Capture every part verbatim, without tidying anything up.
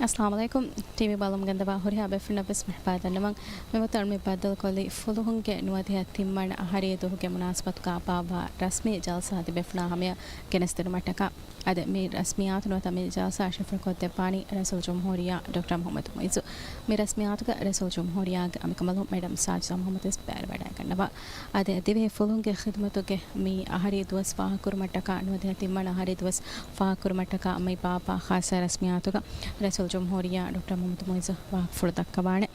އައްސަލާމު ޢަލައިކުމް. ޓީވީ ބަލަމުން ގެންދަވާ ހުރިހާ ބޭފުޅުންނަށްވެސް މަރުޙަބާ ދަންނަވަން. މިވަގުތު މި ބައްދަލުކޮށްލީ ފުލުހުންގެ ނުވަދިހަ ތިންވަނަ އަހަރީ ދުވަހުގެ މުނާސަބަތުގަ ބާއްވާ ރަސްމީ ޖަލްސާ ތިބޭފުޅުންނާ ހަމަޔަށް ގެނެސްދިނުމަށްޓަކާ. އަދި މި ރަސްމިއްޔާތު ނުވަތަ މި ޖަލްސާ ޝަފުރުކޮށްދެއްވާނީ ރައީސުލްޖުމްހޫރިއްޔާ ޑޮކްޓަރ މުޙައްމަދު މުޢިއްޒު. މި ރަސްމިއްޔާތުގަ ރައީސުލްޖުމްހޫރިއްޔާގެ އަނބިކަނބަލުން މެޑަމް ސާޖިދާ މުޙައްމަދުވެސް ބައިވެރިވަޑައިގަންނަވާ. އަދި ދިވެހި ފުލުހުންގެ ޚިދުމަތުގެ މި އަހަރީ ދުވަސް ފާހަގަކުރުމަށްޓަކާ، ނުވަދިހަ ތިންވަނަ އަހަރީ ދުވަސް ފާހަގަކުރުމަށްޓަކާ މި ބާއްވާ ޚާއްޞަ ރަސްމިއްޔާތުގަ ރައީސުލްޖުމްހޫރިއްޔާ ޑޮކްޓަރ މުޙައްމަދު މުޢިއްޒު ވާހަކަފުޅު ދައްކަވާނެ.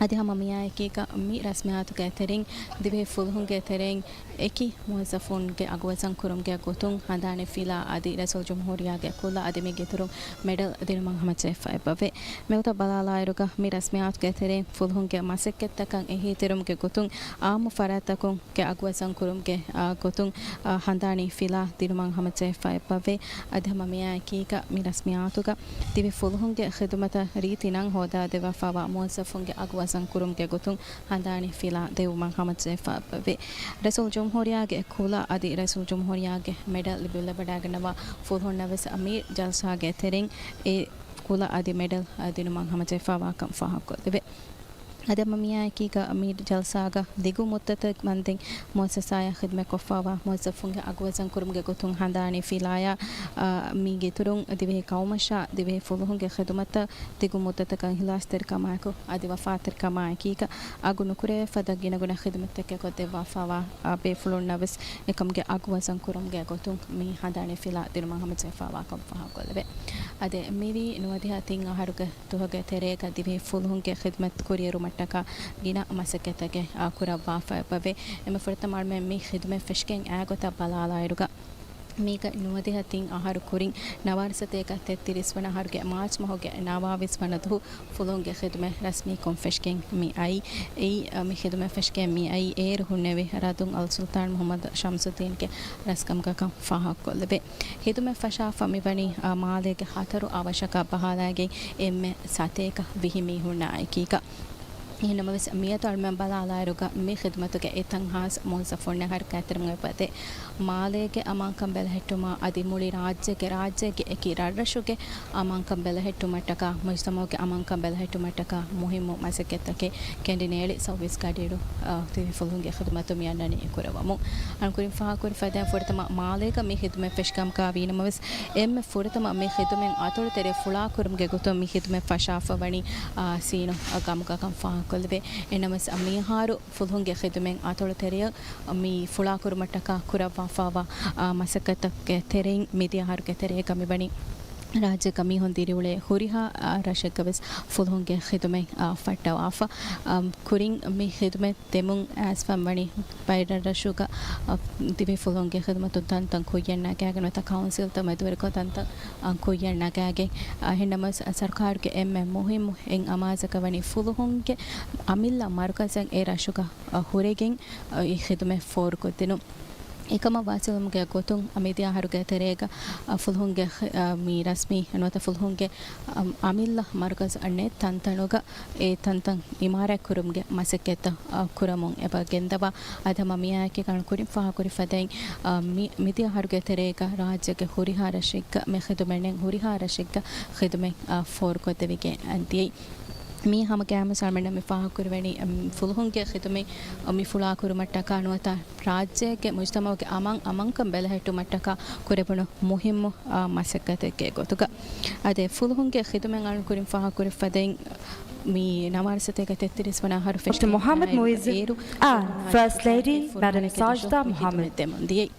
އަދި ހަމަ މިއާއެކީގަ މި ރަސްމިއްޔާތުގެ ތެރެއިން ދިވެހި ފުލުހުންގެ ތެރެއިން އެކި މުވައްޒަފުންގެ އަގުވަޒަން ކުރުމުގެ ގޮތުން ހަނދާނީ ފިލާ އަދި ރައީސުލްޖުމްހޫރިއްޔާގެ ކުލަ އަދި މީގެ އިތުރުން މެޑަލް ދިނުމަށް ހަމަޖެހިފަ އެބަވޭ. މިވަގުތަށް ބަލާލާއިރުގަ މި ރަސްމިއްޔާތުގެ ތެރެއިން ފުލުހުންގެ މަސައްކަތްތަކަށް އެހީތެރުމުގެ ގޮތުން އާއްމު ފަރާތްތަކުން ގެ އަގުވަޒަން ކުރުމުގެ، އާ، ގޮތުން، އާ، ހަނދާނީ ފިލާ ދިނުމަށް ހަމަޖެހިފަ އެބަވޭ. އަދި ހަމަ މިއާއެކީގަ މި ރަސްމިއްޔާތުގަ ދިވެހި ފުލުހުންގެ ޚިދުމަތަށް ރީތި ނަން ހޯދާދެއްވާފައިވާ މުވައްޒަފުންގެ އަގުވަޒަން ކުރުމުގެ ގޮތުން ހަނދާނީ ފިލާ ދެއްވުމަށް ހަމަޖެހިފަ އެބަވޭ. ރައީސުލްޖުމްހޫރިއްޔާގެ ކުލަ އަދި ރައީސުލްޖުމްހޫރިއްޔާގެ މެޑަލް ލިބިލަބަޑައިގަންނަވާ ފުލުހުންނަށްވެސް މި ޖަލްސާގެ ތެރެއިން އެ ކުލަ އަދި މެޑަލް ދިނުމަށް ހަމަޖެހިފައިވާކަން ފާހަގަކޮށްލެވޭ. އަދި ހަމަ މިއާއެކީގަ މި ޖަލްސާގަ ދިގު މުއްދަތެއް މަންދެން މުއައްސަސާޔަށް ޚިދުމަތްކޮށްފައިވާ މުވައްޒަފުންގެ އަގުވަޒަން ކުރުމުގެ ގޮތުން ހަނދާނީ ފިލާޔާ، އާ، މީގެ އިތުރުން ދިވެހި ޤައުމަށާ ދިވެހި ފުލުހުންގެ ޚިދުމަތަށް ދިގު މުއްދަތަކަށް އިޚްލާޞްތެރިކަމާއެކު އަދި ވަފާތެރިކަމާއެކީގަ އަގު ނުކުރެވޭ ފަދަ ގިނަގުނަ ޚިދުމަތްތަކެއް ކޮށްދެއްވާފައިވާ، އާ، ބޭފުޅުންނަށްވެސް އެކަމުގެ އަގުވަޒަން ކުރުމުގެ ގޮތުން މި ހަނދާނީ ފިލާ ދިނުމަށް ހަމަޖެހިފައިވާކަން ފާހަގަކޮށްލެވޭ. އަދި މިވީ ނުވަދިހަ ތިން އަހަރުގެ ދުވަހުގެ ތެރޭގަ ދިވެހި ފުލުހުންގެ ޚިދުމަތް ކުރިއެރުމަށްޓަކާ ގިނަ މަސައްކަތްތަކެއް، އާ، ކުރައްވާފަ އެބަވޭ. އެންމެ ފުރަތަމަ އަޅުމެން މި ޚިދުމަތް ފެށިގެން އައި ގޮތަށް ބަލާލާއިރުގަ، މީގަ ނުވަދިހަ ތިން އަހަރު ކުރިން ނަވާރަ ސަތޭކަ ތެއްތިރީސް ވަނަ އަހަރުގެ މާޗް މަހުގެ ނަވާވީސް ވަނަ ދުވަހު ފުލުހުންގެ ޚިދުމަތް ރަސްމީކޮށް ފެށިގެން މި އައީ. އެއީ، އަ، މި ޚިދުމަތް ފެށިގެން މި އައީ އޭރު ހުންނެވި ރަދުން އަލް ސުލްޠާން މުޙައްމަދު ޝަމްސުއްދީންގެ ރަސްކަމުގަކަން ފާހަގަކޮށްލެވޭ. ޚިދުމަތް ފަށާފަ މިވަނީ، އާ، މާލޭގެ ހަތަރު އަވަށަކަށް ބަހާލައިގެން އެންމެ ސަތޭކަ ވިހި މީހުންނާ އެކީގަ. އެހެންނަމަވެސް، މިއަދު އަޅުމެން ބަލާލާއިރުގަ، މި ޚިދުމަތުގެ އެތައް ހާސް މުވައްޒަފުންނެއް ހަރަކާތްތެރިވުން އެބަދޭ. މާލޭގެ އަމާންކަން ބެލެހެއްޓުމާ އަދި މުޅި ރާއްޖޭގެ، ރާއްޖޭގެ އެކި ރަށްރަށުގެ އަމާންކަން ބެލެހެއްޓުމަށްޓަކާ، މުޖްތަމަޢުގެ އަމާންކަން ބެލެހެއްޓުމަށްޓަކާ މުހިއްމު މަސައްކަތްތަކެއް ކެނޑިނޭޅި ސައުވީސް ގަޑިއިރު، އާ، ދިވެހި ފުލުހުންގެ ޚިދުމަތުން މިއަންނަނީ ކުރައްވަމުން. އަޅުން ކުރިން ފާހަގަކުރި ފަދައިން ފުރަތަމަ މާލޭގަ މި ޚިދުމަތް ފެށިގަންކަން ވީނަމަވެސް، އެންމެ ފުރަތަމަ މި ޚިދުމަތް އަތޮޅު ތެރެ ފުޅާކުރުމުގެ ގޮތުން މި ޚިދުމަތް ފަށާފަ ވަނީ، އާ، ސީނު ގަމުގަކަން ފާހަގަކޮށްލެވޭ. އެނަމަވެސް، މިއަހަރު ފުލުހުންގެ ޚިދުމަތް އަތޮޅު ތެރެއަށް މި ފުޅާކުރުމަށްޓަކާ ކުރައްވާފައިވާ، އާ، މަސައްކަތްތަކުގެ ތެރެއިން މިދިޔަ އަހަރުގެ ތެރޭގަ މިވަނީ ރާއްޖޭގަ މީހުން ދިރިއުޅޭ ހުރިހާ، އާ، ރަށެއްގަވެސް ފުލުހުންގެ ޚިދުމަތް، އާ، ފައްޓަވާފަ. އާ، ކުރިން މި ޚިދުމަތް ދެމުން އައިސްފަ ވަނީ ބައިރަށްރަށުގަ، އަ، ދިވެހި ފުލުހުންގެ ޚިދުމަތުން ތަންތަން ކުއްޔަށް ނަގާގެން ނުވަތަ ކައުންސިލްތައް މެދުވެރިކޮށް ތަންތަން، އަ، ކުއްޔަށް ނަގާގެން، އަ، އެހެންނަމަވެސް، އަ، ސަރުކާރުގެ އެންމެ މުހިއްމު އެއް އަމާޒަކަށް ވަނީ ފުލުހުންގެ އަމިއްލަ މަރުކަޒެއް އެ ރަށުގަ، އަ، ހުރެގެން، އަ، އެ ޚިދުމަތް ފޯރުކޮށްދިނުން. އެކަމަށް ވާސިލުވުމުގެ ގޮތުން މިދިޔަ އަހަރުގެ ތެރޭގަ، އަ، ފުލުހުންގެ ޚި-، އަ، މި ރަސްމީ ނުވަތަ ފުލުހުންގެ، އަ، އަމިއްލަ މަރުކަޒު ނެތް ތަންތަނުގަ އެ ތަންތަން އިމާރާތް ކުރުމުގެ މަސައްކަތްތައް، އަ، ކުރަމުން އެބަ ގެންދަވާ. އަދި ހަމަ މިއާއެކީ ކަން ކުރިން ފާހަގަކުރި ފަދައިން، އަ، މި-، މިދިޔަ އަހަރުގެ ތެރޭގަ ރާއްޖޭގެ ހުރިހާ ރަށެއްގަ މި ޚިދުމަތް ނެތް ހުރިހާ ރަށެއްގަ ޚިދުމަތް، އަ، ފޯރުކޮށްދެވިގެން ދިޔައީ. މީ ހަމަ ގައިމުވެސް އަޅުމެންނަށް މި ފާހަގަކުރެވެނީ، އަ، ފުލުހުންގެ ޚިދުމަތް، އަ، މި ފުޅާކުރުމަށްޓަކާ ނުވަތަ ރާއްޖޭގެ މުޖްތަމަޢުގެ އަމާން، އަމާންކަން ބެލެހެއްޓުމަށްޓަކާ ކުރެވުނު މުހިއްމު، އާ، މަސައްކަތެއްގެ ގޮތުގަ. އަދި ފުލުހުންގެ ޚިދުމަތް އަޅުން ކުރިން ފާހަގަކުރި ފަދައިން، މި ނަވާރަ ސަތޭކަ ތެއްތިރީސް ވަނަ އަހަރު ފެށިގެން އައިރު އޭރު އާ، ފަރްސްޓް ލޭޑީ މެޑަމް ސާޖިދާ މުޙައްމަދު ދެމުން ދިޔައީ.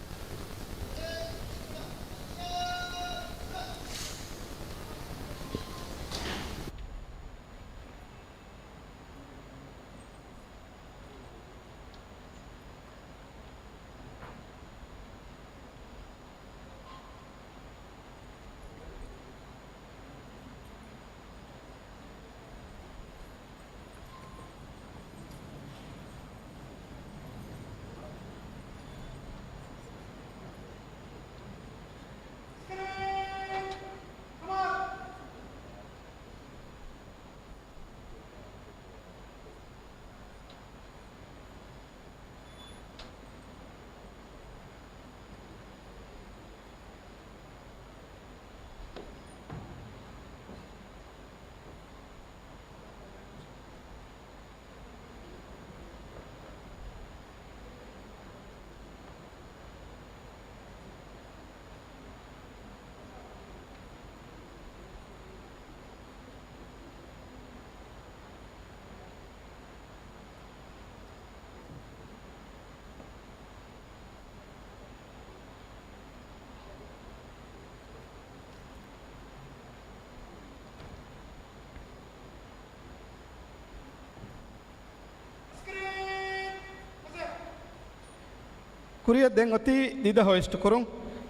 ކުރިއަށް ދެން އޮތީ ދިދަ ހޮއިސްޓް ކުރުން.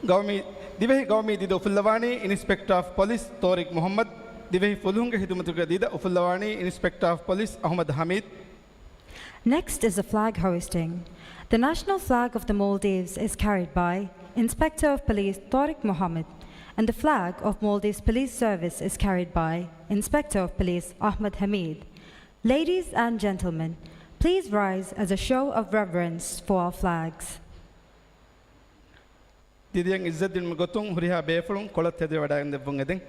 ގައުމީ، ދިވެހި ގައުމީ ދިދަ އުފުއްލަވާނީ އިންސްޕެކްޓާ އޮފް ޕޮލިސް ތޯރިކް މުހައްމަދު. ދިވެހި ފުލުހުންގެ ޚިދުމަތުގެ ދިދަ އުފުއްލަވާނީ އިންސްޕެކްޓާ އޮފް ޕޮލިސް އަޙްމަދު ޙަމީދު. Next is the flag hoisting. The national flag of the Maldives is carried by Inspector of Police Tariq Mohammed, and the flag of Maldives Police Service is carried by Inspector of Police Ahmed Hamid. Ladies and gentlemen, please rise as a show of reverence for our flags. ދިދައަށް އިއްޒަތް ދިނުމުގެ ގޮތުން ހުރިހާ ބޭފުޅުން ކޮޅަށް ތެދުވެވަޑައިގެން ދެއްވުން އެދެން.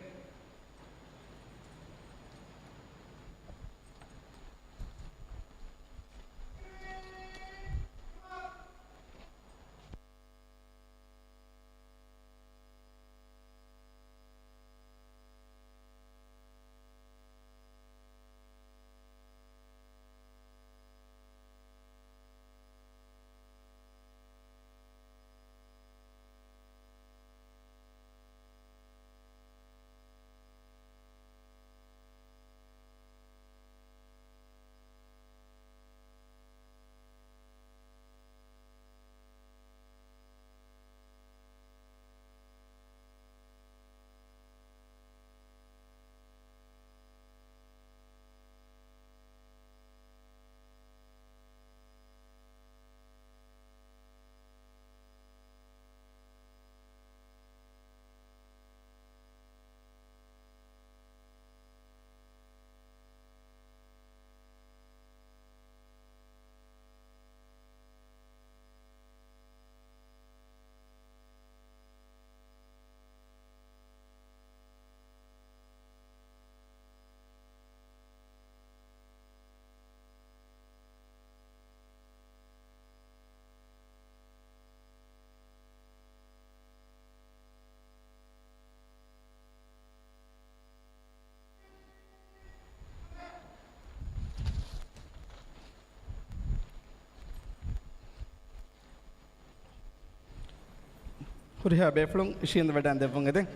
ހުރިހާ ބޭފުޅުން އިށީނދެވަޑައި ދެއްވުން އެދެން.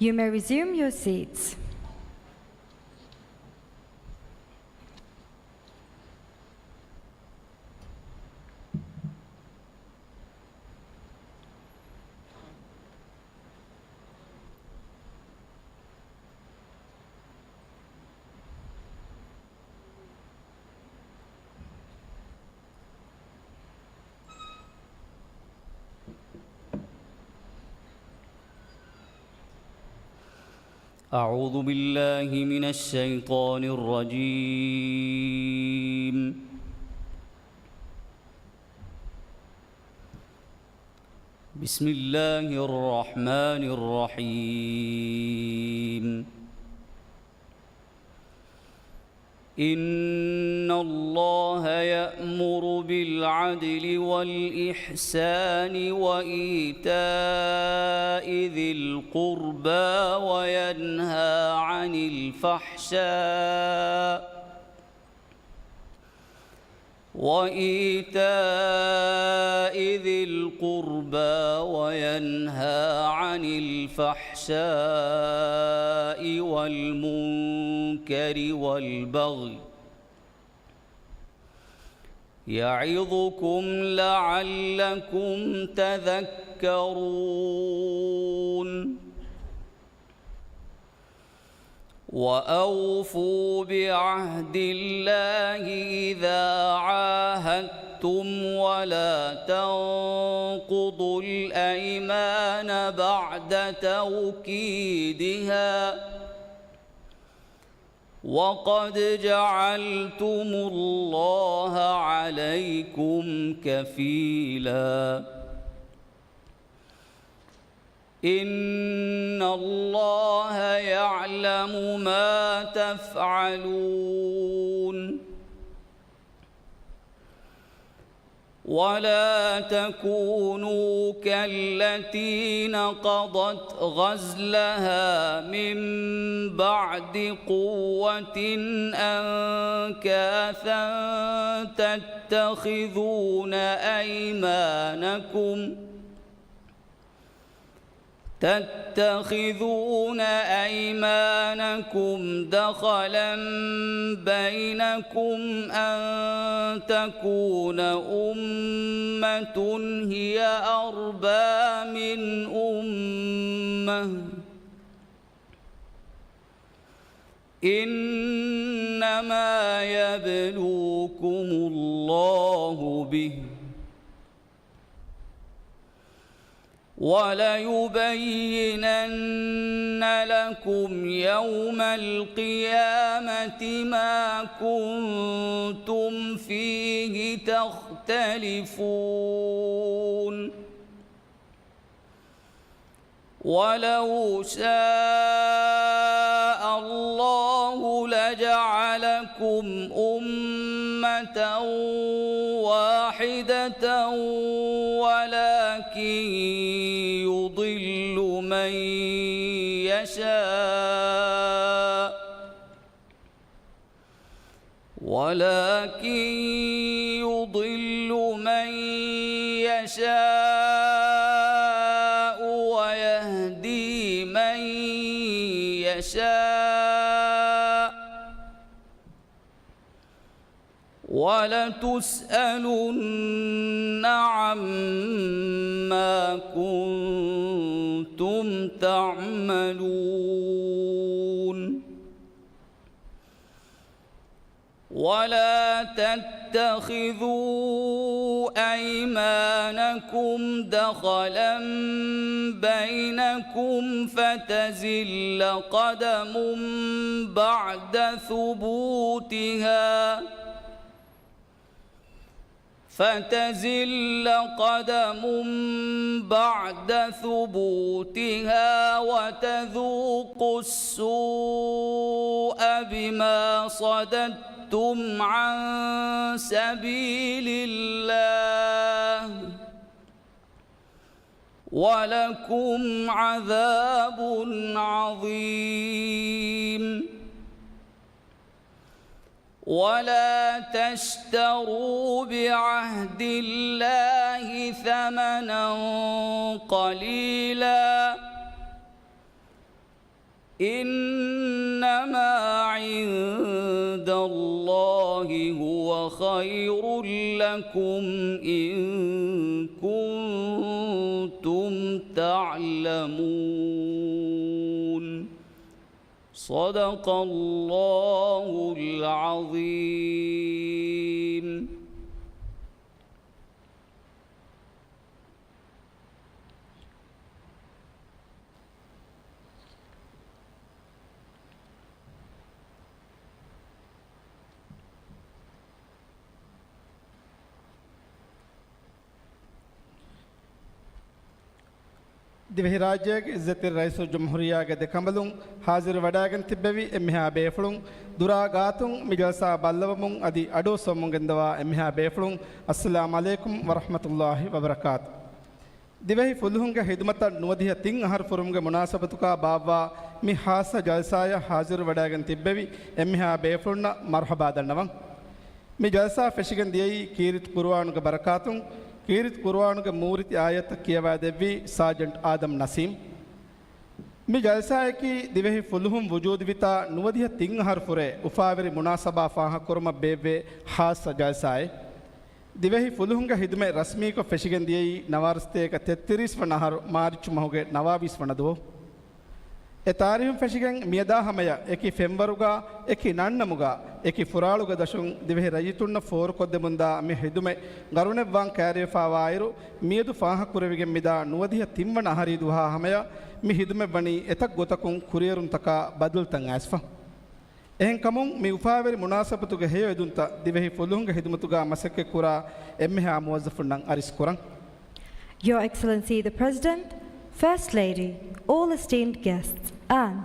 You may resume your seats. أعوذ بالله من الشيطان الرجيم. بسم الله الرحمن الرحيم. إن الله يأمر بالعدل والإحسان وإيتاء ذي القربى وينهى عن الفحشاء، وإيتاء ذي القربى وينهى عن الفحشاء والمنكر والبغي يعظكم لعلكم تذكرون. وأوفوا بعهد الله إذا عاهدتم ولا تنقضوا الأيمان بعد توكيدها وقد جعلتم الله عليكم كفيلا. إن الله يعلم ما تفعلون. ولا تكونوا كالتي نقضت غزلها من بعد قوة أنكاثا تتخذون أيمانكم تتخذون أيمانكم دخلا بينكم أن تكون أمة هي أربى من أمة إنما يبلوكم الله به وليبينن لكم يوم القيامة ما كنتم فيه تختلفون. ولو شاء الله لجعلكم أمة واحدة ولكن يضل من يشاء ولكن يضل من يشاء ويهدي من يشاء ولتسألن عما كنتم تعملون. ولا تتخذوا أيمانكم دخلا بينكم فتزل قدم بعد ثبوتها فتزل قدم بعد ثبوتها وتذوقوا السوء بما صددتم عن سبيل الله ولكم عذاب عظيم. ولا تشتروا بعهد الله ثمنا قليلا إنما عند الله هو خير لكم إن كنتم تعلمون. صدق الله العظيم. ދިވެހިރާއްޖޭގެ އިއްޒަތްތެރި ރައީސުލްޖުމްހޫރިއްޔާގެ ދެ ކަނބަލުން ހާޒިރު ވަޑައިގެން ތިއްބެވި އެންމެހާ ބޭފުޅުން، ދުރާ ގާތުން މި ޖަލްސާ ބައްލަވަމުން އަދި އަޑުއައްސަވަމުން ގެންދަވާ އެންމެހާ ބޭފުޅުން، އައްސަލާމް ޢަލައިކުމް ވަރަޙްމަތުﷲ ވަބަރަކާތު. ދިވެހި ފުލުހުންގެ ޚިދުމަތަށް ނުވަދިހަ ތިން އަހަރު ފުރުމުގެ މުނާސަބަތުގަ ބާއްވާ މި ޚާއްޞަ ޖަލްސާއަށް ޙާޟިރު ވަޑައިގެން ތިއްބެވި އެންމެހާ ބޭފުޅުންނަށް މަރުޙަބާ ދަންނަވަން. މި ޖަލްސާ ފެށިގެން ދިޔައީ ކީރިތި ޤުރުއާނުގެ ބަރަކާތުން، ކީރިތި ޤުރުއާނުގެ މޫރިތި އާޔަތްތައް ކިޔަވާދެއްވީ ސާޖަންޓް އާދަމް ނަސީމް. މި ޖަލްސާއަކީ ދިވެހި ފުލުހުން ވުޖޫދުވިތާ ނުވަދިހަ ތިން އަހަރު ފުރޭ އުފާވެރި މުނާސަބާ ފާހަގަކުރުމަށް ބޭއްވޭ ޚާއްޞަ ޖަލްސާއެއް. ދިވެހި ފުލުހުންގެ ޚިދުމަތް ރަސްމީކޮށް ފެށިގެން ދިޔައީ ނަވާރަ ސަތޭކަ ތެއްތިރީސް ވަނަ އަހަރު މާރިއްޗު މަހުގެ ނަވާބީސް ވަނަ ދުވަހު. އެ ތާރީހުން ފެށިގެން މިއަދާ ހަމަޔަށް އެކި ފެންވަރުގަ، އެކި ނަންނަމުގަ، އެކި ފުރާޅުގެ ދަށުން ދިވެހި ރައްޔިތުންނަށް ފޯރުކޮށްދެމުންދާ މި ޚިދުމަތް ގަރުނެއްވާން ކައިރިވެފަވާއިރު، މިއަދު ފާހަގަކުރެވިގެން މިދާ ނުވަދިހަ ތިންވަނަ އަހަރީ ދުވަހާ ހަމަޔަށް މި ޚިދުމަތް ވަނީ އެތައް ގޮތަކުން ކުރިއެރުންތަކާ ބަދަލުތައް އައިސްފަ. އެހެންކަމުން، މި އުފާވެރި މުނާސަބަތުގެ ހެޔޮ އެދުންތައް ދިވެހި ފުލުހުންގެ ޚިދުމަތުގަ މަސައްކަތްކުރާ އެންމެހާ މުވައްޒަފުންނަށް އަރިސް ކުރަން. Your Excellency the President, First Lady, all esteemed guests, and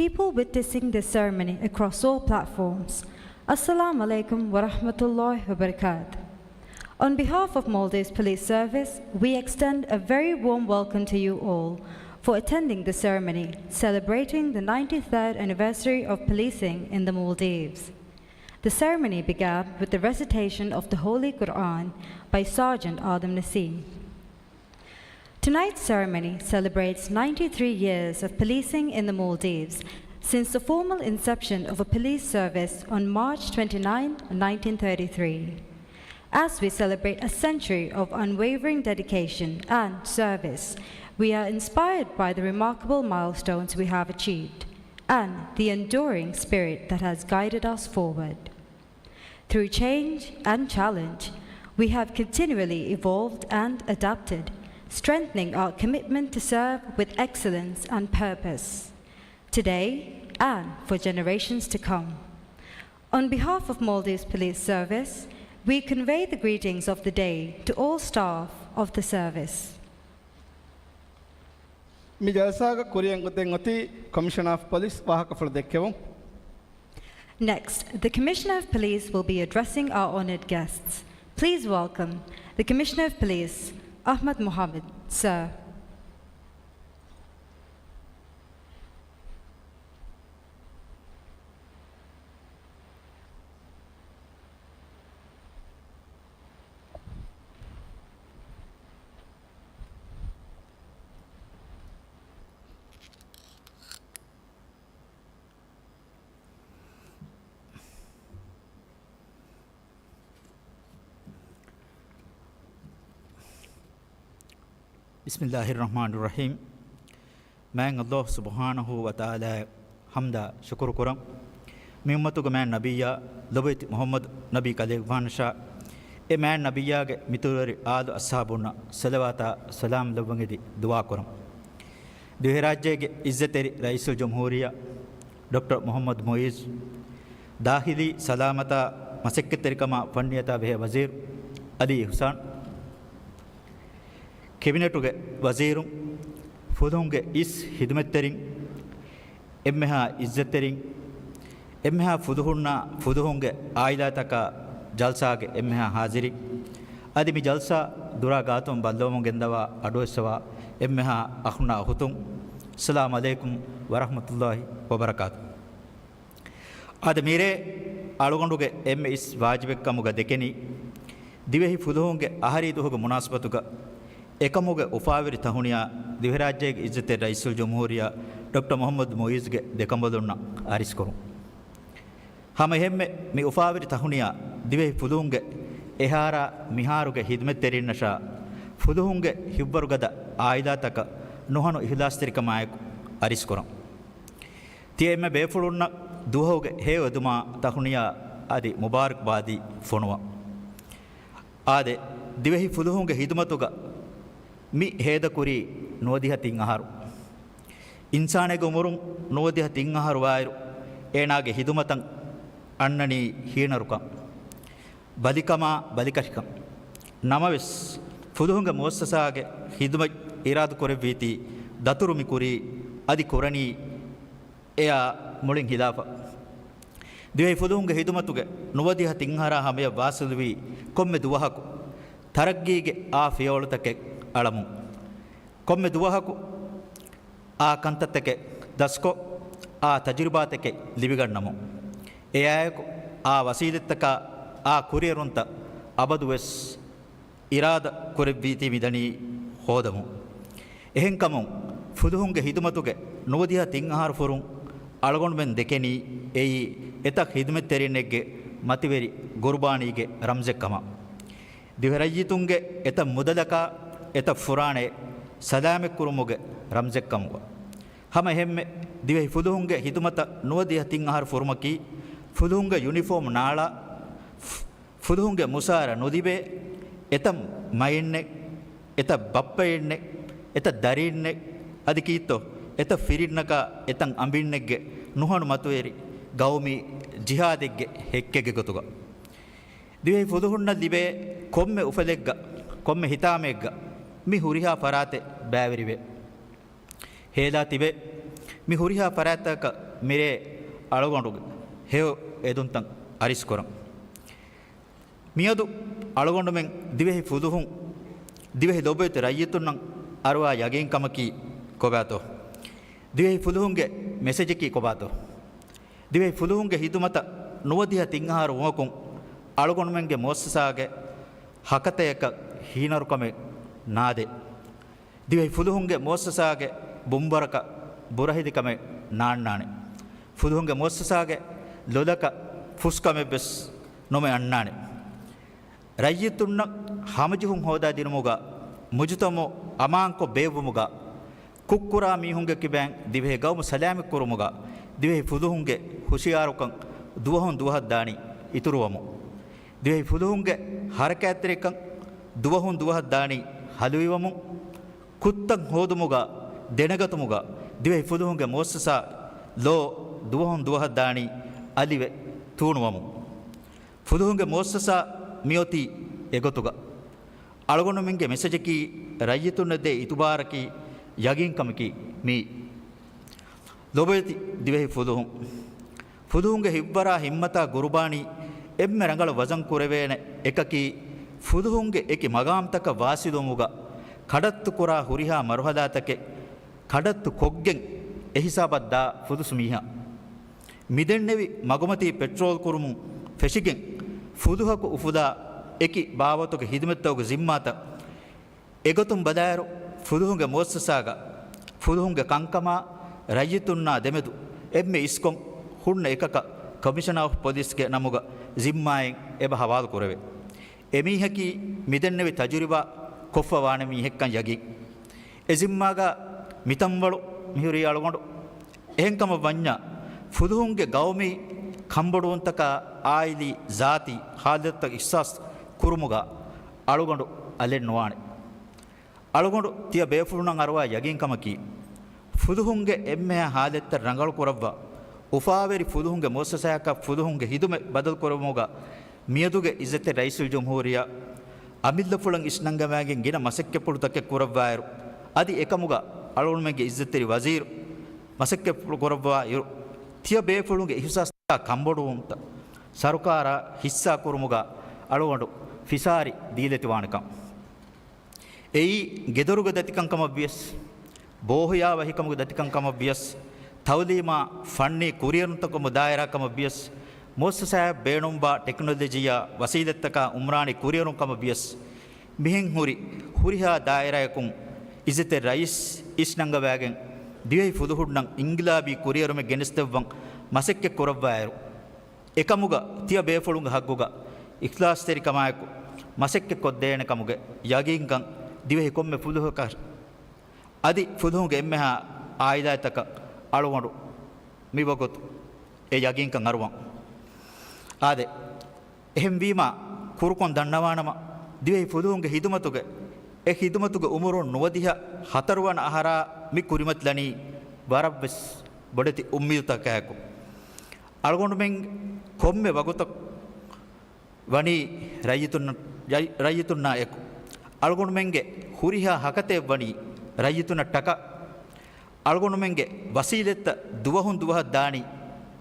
people witnessing this ceremony across all platforms, Assalamu alaikum wa rahmatullahi wa barakatuh. On behalf of Maldives Police Service, we extend a very warm welcome to you all for attending the ceremony celebrating the ninety-third anniversary of policing in the Maldives. The ceremony began with the recitation of the Holy Quran by Sergeant Adam Naseem. Tonight's ceremony celebrates ninety-three years of policing in the Maldives, since the formal inception of a police service on March twenty-ninth, nineteen thirty-three. As we celebrate a century of unwavering dedication and service, we are inspired by the remarkable milestones we have achieved and the enduring spirit that has guided us forward. Through change and challenge, we have continually evolved and adapted, strengthening our commitment to serve with excellence and purpose, today and for generations to come. On behalf of Maldives Police Service, we convey the greetings of the day to all staff of the service. މި ޖަލްސާގަ ކުރިއަށް ގޮތެއް އޮތީ ކޮމިޝަނަރ އޮފް ޕޮލިސް ވާހަކަފުޅު ދެއްކެވުން. Next, the Commissioner of Police will be addressing our honored guests. Please welcome the Commissioner of Police, Ahmad Mohammed, sir. ބިސްމިއްލާހިއްރަޙްމާނިއްރަޙީމް. މާތް ﷲ ސުބްޙާނަހޫ ވަތަޢާލާއަށް ޙަމްދާ ޝުކުރު ކުރަން. މި އުއްމަތުގެ މާތް ނަބިއްޔާ، ލޮބުވެތި މުޙައްމަދު ނަބީ ކަލޭގެފާނަށާ، އެ މާތް ނަބިއްޔާގެ މިތުރުވެރި އާލު އަޞްޙާބުންނަށް ޞަލަވާތާ ސަލާމް ލައްވަން އެދި ދުޢާ ކުރަން. ދިވެހިރާއްޖޭގެ ޢިއްޒަތްތެރި ރައީސުލްޖުމްހޫރިއްޔާ ޑޮކްޓަރ މުޙައްމަދު މުޢިއްޒު، ދާޚިލީ ސަލާމަތާ މަސައްކަތްތެރިކަމާ ފަންނިޔަތާ ބެހޭ ވަޒީރު ޢަލީ އިޙްސާން، ކެބިނެޓުގެ ވަޒީރުން، ފުލުހުންގެ އިސް ޚިދުމަތްތެރިން، އެންމެހާ ޢިއްޒަތްތެރިން، އެންމެހާ ފުލުހުންނާ ފުލުހުންގެ ޢާއިލާތަކާ ޖަލްސާގެ އެންމެހާ ޙާޟިރީން، އަދި މި ޖަލްސާ ދުރާ ގާތުން ބައްލަވަމުން ގެންދަވާ އަޑުއެއްސަވާ އެންމެހާ އަޚުންނާ އުޚުތުން، އައްސަލާމު ޢަލައިކުމް ވަރަޙްމަތުﷲ ވަބަރަކާތު. އާދެ، މިރޭ އަޅުގަނޑުގެ އެންމެ އިސް ވާޖިބެއްކަމުގަ ދެކެނީ، ދިވެހި ފުލުހުންގެ އަހަރީ ދުވަހުގެ މުނާސަބަތުގަ އެކަމުގެ އުފާވެރި ތަހުނިޔާ ދިވެހިރާއްޖޭގެ ޢިއްޒަތްތެރި ރައީސުލްޖުމްހޫރިއްޔާ ޑޮކްޓަރ މުޙައްމަދު މުޢިއްޒުގެ ދެކަނބަލުންނަށް އަރިސްކުރުން. ހަމައެހެންމެ މި އުފާވެރި ތަހުނިޔާ ދިވެހި ފުލުހުންގެ އެހާރާ މިހާރުގެ ޚިދުމަތްތެރިންނަށާ، ފުލުހުންގެ ހިތްވަރުގަދަ ޢާއިލާތަކަށް ނުހަނު އިޚްލާޞްތެރިކަމާއެކު އަރިސްކުރަން. ތިޔަ އެންމެ ބޭފުޅުންނަށް ދުވަހުގެ ހެޔޮ އެދުމާ ތަހުނިޔާ އަދި މުބާރަކްބާދީ ފޮނުވަން. އާދެ، ދިވެހި ފުލުހުންގެ ޚިދުމަތުގަ މި ހޭދަކުރީ ނުވަދިހަ ތިން އަހަރު. އިންސާނެއްގެ އުމުރުން ނުވަދިހަ ތިން އަހަރު ވާއިރު، އޭނާގެ ޚިދުމަތަށް އަންނަނީ ހީނަރުކަން، ބަލިކަމާ ބަލިކަށިކަން. ނަމަވެސް، ފުލުހުންގެ މުއައްސަސާގެ ޚިދުމަތް އިރާދަކުރެއްވީތީ ދަތުރު މި ކުރީ، އަދި ކުރަނީ އެއާ މުޅިން ޚިލާފަށް. ދިވެހި ފުލުހުންގެ ޚިދުމަތުގެ ނުވަދިހަ ތިން އަހަރާ ހަމަޔަށް ވާސިލުވީ ކޮންމެ ދުވަހަކު ތަރައްގީގެ އާ ފިޔަވަޅުތަކެއް އަޅަމުން. ކޮންމެ ދުވަހަކު އާ ކަންތައްތަކެއް ދަސްކޮށް، އާ ތަޖުރިބާތަކެއް ލިބިގަންނަމުން. އެއާއެކު އާ ވަސީލަތްތަކާ އާ ކުރިއެރުންތައް އަބަދުވެސް އިރާދަ ކުރެއްވީތީ މިދަނީ ހޯދަމުން. އެހެންކަމުން، ފުލުހުންގެ ޚިދުމަތުގެ ނުވަދިހަ ތިން އަހަރު ފުރުން އަޅުގަނޑުމެން ދެކެނީ އެއީ އެތައް ޚިދުމަތްތެރިންނެއްގެ މަތިވެރި ގުރުބާނީގެ ރަމްޒެއްކަމަށް. ދިވެހިރައްޔިތުންގެ އެތައް މުދަލަކާ، އެތައް ފުރާނައެއް ސަލާމަތްކުރުމުގެ ރަމްޒެއްކަމުގަ. ހަމަ އެހެންމެ، ދިވެހި ފުލުހުންގެ ޚިދުމަތަށް ނުވަދިހަ ތިން އަހަރު ފުރުމަކީ، ފުލުހުންގެ ޔުނިފޯމް ނާޅާ، ފުލުހުންގެ މުސާރަ ނުލިބޭ އެތައް މައިންނެއް، އެތައް ބައްޕައިންނެއް، އެތައް ދަރީންނެއް، އަދި ކީއްތޯ އެތައް ފިރިންނަކާ އެތައް އަނބިންނެއްގެ ނުހަނު މަތިވެރި ގައުމީ ޖިހާދެއްގެ ހެއްކެއްގެ ގޮތުގަ. ދިވެހި ފުލުހުންނަށް ލިބޭ ކޮންމެ އުފަލެއްގަ، ކޮންމެ ހިތާމައެއްގަ މި ހުރިހާ ފަރާތެއް ބައިވެރިވޭ. ހޭލާ ތިބޭ މި ހުރިހާ ފަރާތްތަކަށް މިރޭ އަޅުގަނޑުގެ ހެޔޮ އެދުންތައް އަރިސްކުރަން. މިއަދު އަޅުގަނޑުމެން ދިވެހި ފުލުހުން، ދިވެހި ލޮބުވެތި ރައްޔިތުންނަށް އަރުވާ ޔަގީންކަމަކީ ކޮބާތޯ؟ ދިވެހި ފުލުހުންގެ މެސެޖަކީ ކޮބާތޯ؟ ދިވެހި ފުލުހުންގެ ޚިދުމަތަށް ނުވަދިހަ ތިން އަހަރު ވުމަކުން އަޅުގަނޑުމެންގެ މުއައްސަސާގެ ހަކަތަޔަކަށް ހީނަރުކަމެއް ނާދޭ. ދިވެހި ފުލުހުންގެ މުއައްސަސާގެ ބުނބަރަކަށް ބުރަހިލިކަމެއް ނާންނާނެ. ފުލުހުންގެ މުއައްސަސާގެ ލޮލަކަށް ފުސްކަމެއްވެސް ނުމެ އަންނާނެ. ރައްޔިތުންނަށް ހަމަޖެހުން ހޯދާ ދިނުމުގަ، މުޖުތަމަޢު އަމާންކޮށް ބޭއްވުމުގަ، ކުށްކުރާ މީހުންގެ ކިބައިން ދިވެހި ގައުމު ސަލާމަތްކުރުމުގަ، ދިވެހި ފުލުހުންގެ ހުޝިޔާރުކަން ދުވަހުން ދުވަހަށް ދާނީ އިތުރުވަމުން. ދިވެހި ފުލުހުންގެ ހަރަކާތްތެރިކަން ދުވަހުން ދުވަހަށް ދާނީ ހަލުވިވަމުން. ކުށްތައް ހޯދުމުގަ، ދެނެގަތުމުގަ، ދިވެހި ފުލުހުންގެ މުއައްސަސާ ލޯ ދުވަހުން ދުވަހަށް ދާނީ އަލިވެ ތޫނުވަމުން. ފުލުހުންގެ މުއައްސަސާ މިއޮތީ އެގޮތުގަ. އަޅުގަނޑުމެންގެ މެސެޖަކީ، ރައްޔިތުންނަށް ދޭ އިތުބާރަކީ، ޔަގީންކަމަކީ މިއީ. ލޮބުވެތި ދިވެހި ފުލުހުން، ފުލުހުންގެ ހިތްވަރާ ހިއްމަތާ ގުރުބާނީ އެންމެ ރަނގަޅު ވަޒަން ކުރެވޭނެ އެކަކީ، ފުލުހުންގެ އެކި މަގާމްތަކަށް ވާސިލުވުމުގަ ކަޑައްތުކުރާ ހުރިހާ މަރުހަލާތަކެއް ކަޑައްތު ކޮށްގެން އެހިސާބަށް ދާ ފުދުސު މީހާ. މިދެންނެވި މަގުމަތީ ޕެޓްރޯލް ކުރުމުން ފެށިގެން ފުލުހަކު އުފުލާ އެކި ބާވަތުގެ ހިދުމަތްތަކުގެ ޒިންމާތައް އެގޮތުން ބަލާއިރު، ފުލުހުންގެ މުއައްސަސާގަ ފުލުހުންގެ ކަންކަމާ ރައްޔިތުންނާ ދެމެދު އެންމެ އިސްކޮށް ހުންނަ އެކަކަށް ކޮމިޝަނާ އޮފް ޕޮލިސްގެ ނަމުގަ ޒިންމާއިން އެބަ ހަވާލު ކުރެވޭ. އެމީހަކީ މިދެންނެވި ތަޖުރިބާ ކޮށްފަ ވާނެ މީހެއްކަން ޔަގީން. އެ ޒިންމާގަ މިތަންވަޅު މިހުރީ އަޅުގަނޑު. އެހެންކަމަށް ވަންޏާ، ފުލުހުންގެ ގައުމީ ކަންބޮޑުވުންތަކާ އާއިލީ ޒާތީ ހާލަތްތައް އިޙްސާސް ކުރުމުގަ އަޅުގަނޑު އަލެއް ނުވާނެ. އަޅުގަނޑު ތިޔަ ބޭފުޅުންނަށް އަރުވާ ޔަގީންކަމަކީ، ފުލުހުންގެ އެންމެހާ ހާލަތްތައް ރަނގަޅު ކުރައްވާ، އުފާވެރި ފުލުހުންގެ މުއައްސަސާއަކަށް ފުލުހުންގެ ހިދުމަތް ބަދަލުކުރެއްވުމުގަ މިއަދުގެ އިއްޒަތްތެރި ރައީސުލްޖުމްހޫރިއްޔާ އަމިއްލަފުޅަށް އިސްނަންގަވާގެން ގިނަ މަސައްކަތްޕުޅުތަކެއް ކުރައްވާއިރު، އަދި އެކަމުގަ އަޅުގަނޑުމެންގެ އިއްޒަތްތެރި ވަޒީރު މަސައްކަތްޕުޅު ކުރައްވާ އިރު، ތިޔަ ބޭފުޅުންގެ އިހުސާސްތަކާ ކަންބޮޑުވުންތައް ސަރުކާރާ ހިއްސާ ކުރުމުގަ އަޅުގަނޑު ފިސާރި ދީލެތިވާނެކަން. އެއީ، ގެދޮރުގެ ދަތިކަންކަމަށްވިޔަސް، ބޯހިޔާވަހިކަމުގެ ދަތިކަންކަމަށްވިޔަސް، ތައުލީމާ ފަންނީ ކުރިއެރުންތަކުން ދާއިރާކަމަށްވިޔަސް، މުއައްސަސާއަށް ބޭނުންވާ ޓެކްނޮލޮޖީއާ ވަސީލަތްތަކާ އުމްރާނީ ކުރިއެރުންކަމަށްވިޔަސް، މިހެން ހުރި ހުރިހާ ދާއިރާއަކުން އިއްޒަތްތެރި ރައީސް އިސްނަންގަވާގެން، ދިވެހި ފުލުހުންނަށް އިންގިލާބީ ކުރިއެރުމެއް ގެނެސްދެއްވަން މަސައްކަތް ކުރައްވާއިރު، އެކަމުގަ ތިޔަ ބޭފުޅުންގެ ހައްގުގަ އިޚްލާޞްތެރިކަމާއެކު މަސައްކަތް ކޮށްދޭނެ ކަމުގެ ޔަގީންކަން ދިވެހި ކޮންމެ ފުލުހަކަށް އަދި ފުލުހުންގެ އެންމެހާ އާއިލާތަކަށް އަޅުގަނޑު މިވަގުތު އެ ޔަގީންކަން އަރުވަން. އާދެ، އެހެންވީމާ، ކުރުކޮން ދަންނަވާނަމަ، ދިވެހި ފުލުހުންގެ ހިދުމަތުގެ، އެ ހިދުމަތުގެ އުމުރުން ނުވަދިހަ ހަތަރުވަނަ އަހަރާ މި ކުރިމަތިލަނީ ވަރަށްވެސް ބޮޑެތި އުއްމީދުތަކާއެކު. އަޅުގަނޑުމެން ކޮންމެ ވަގުތަށް ވަނީ ރައްޔިތުން-، ރައް-، ރައްޔިތުންނާ އެކު. އަޅުގަނޑުމެންގެ ހުރިހާ ހަކަތައެއް ވަނީ ރައްޔިތުންނަށް ޓަކާ. އަޅުގަނޑުމެންގެ ވަސީލަތްތައް ދުވަހުން ދުވަހަށް ދާނީ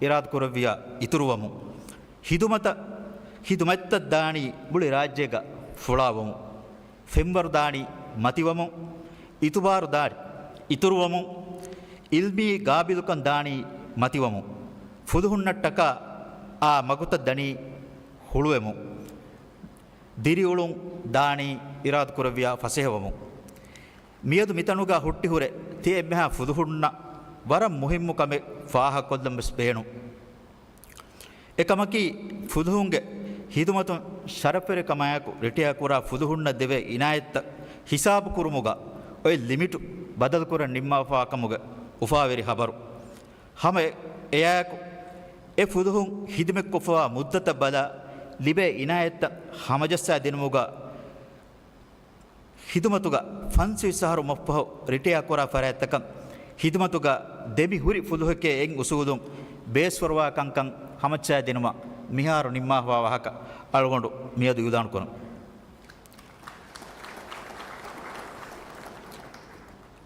އިރާދަކުރެއްވިޔާ އިތުރުވަމުން. ހިދުމަތަށް، ހިދުމަތްތައް ދާނީ މުޅި ރާއްޖޭގަ ފުޅާވަމުން. ފެންވަރު ދާނީ މަތިވަމުން، އިތުބާރު ދާނީ އިތުރުވަމުން، އިލްމީ ގާބިލުކަން ދާނީ މަތިވަމުން، ފުލުހުންނަށް ޓަކާ އާ މަގުތައް ދަނީ ހުޅުވެމުން، ދިރިއުޅުން ދާނީ އިރާދަކުރެއްވިޔާ ފަސޭހަވަމުން. މިއަދު މިތަނުގަ ހުއްޓިހުރެ ތި އެންމެހާ ފުލުހުންނަށް ވަރަށް މުހިއްމު ކަމެއް ފާހަގަކޮށްލަން ވެސް ބޭނުން. އެކަމަކީ، ފުލުހުންގެ ހިދުމަތުން ޝަރަފުވެރިކަމާއެކު ރިޓަޔާ ކުރާ ފުލުހުންނަށް ދެވޭ އިނާޔަތްތައް ހިސާބުކުރުމުގަ އޮތް ލިމިޓު ބަދަލުކުރަން ނިންމާފާ ކަމުގެ އުފާވެރި ހަބަރު. ހަމަ އެ-، އެއާއެކު، އެ ފުލުހުން ހިދުމަތްކޮށްފަވާ މުއްދަތަށް ބަލާ، ލިބޭ އިނާޔަތްތައް ހަމަޖައްސާ ދިނުމުގަ، ހިދުމަތުގަ ފަންސަވީސް އަހަރު މަށްފަހު ރިޓަޔާ ކުރާ ފަރާތްތަކަށް ހިދުމަތުގަ ދެމި ހުރި ފުލުހެކޭ އެއް އުސޫލުން ބޭސްފަރުވާ ކަންކަން ހަމަޖައްސާދިނުމަށް މިހާރު ނިންމާފާ ވާހަކަ އަޅުގަނޑު މިއަދު އިއުލާނުކުރަން.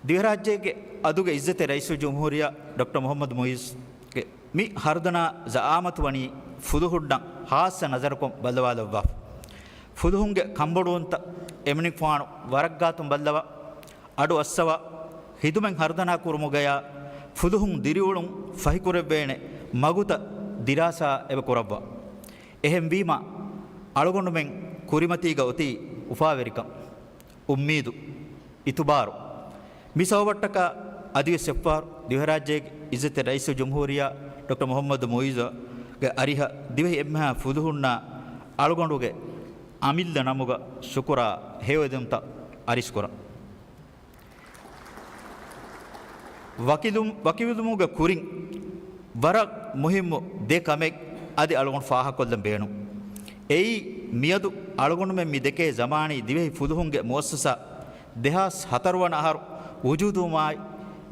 ދިވެހިރާއްޖޭގެ އަދުގެ އިއްޒަތްތެރި ރައީސުލްޖުމްހޫރިއްޔާ ޑޮކްޓަރ މުޙައްމަދު މުޢިއްޒުގެ މި ހަރުދަނާ ޒަޢާމަތު ވަނީ ފުލުހުންނަށް ޚާއްޞަ ނަޒަރަކުން ބައްލަވާލައްވާފަ. ފުލުހުންގެ ކަންބޮޑުވުންތައް އެމަނިކުފާނު ވަރަށްގާތުން ބައްލަވާ، އަޑު އައްސަވާ، ހިދުމަތް ހަރުދަނާ ކުރުމުގަޔާ ފުލުހުން ދިރިއުޅުން ފަހިކުރެއްވޭނެ މަގުތައް ދިރާސާ އެބަ ކުރައްވާ. އެހެންވީމާ، އަޅުގަނޑުމެން ކުރިމަތީގަ އޮތީ އުފާވެރިކަން، އުއްމީދު، އިތުބާރު، މި ސަބަބަށްޓަކާ އަދިވެސް އެއްފަހަރު ދިވެހިރާއްޖޭގެ އިއްޒަތްތެރި ރައީސުލްޖުމްހޫރިއްޔާ ޑޮކްޓަރ މުޙައްމަދު މުޢިއްޒުގެ އަރިހަށް ދިވެހި އެންމެހާ ފުލުހުންނާ އަޅުގަނޑުގެ އަމިއްލަ ނަމުގަ ޝުކުރާ ހެޔޮއެދުންތައް އަރިސްކުރަން. ވަކިލުން-، ވަކިވެލުމުގެ ކުރިން ވަރަށް މުހިއްމު ދެ ކަމެއް އަދި އަޅުގަނޑު ފާހަގަކޮށްލަން ބޭނުން. އެއީ، މިއަދު އަޅުގަނޑުމެން މި ދެކޭ ޒަމާނީ ދިވެހި ފުލުހުންގެ މުއައްސަސާ ދެހާސް ހަތަރު ވަނަ އަހަރު ވުޖޫދުވުމާއި،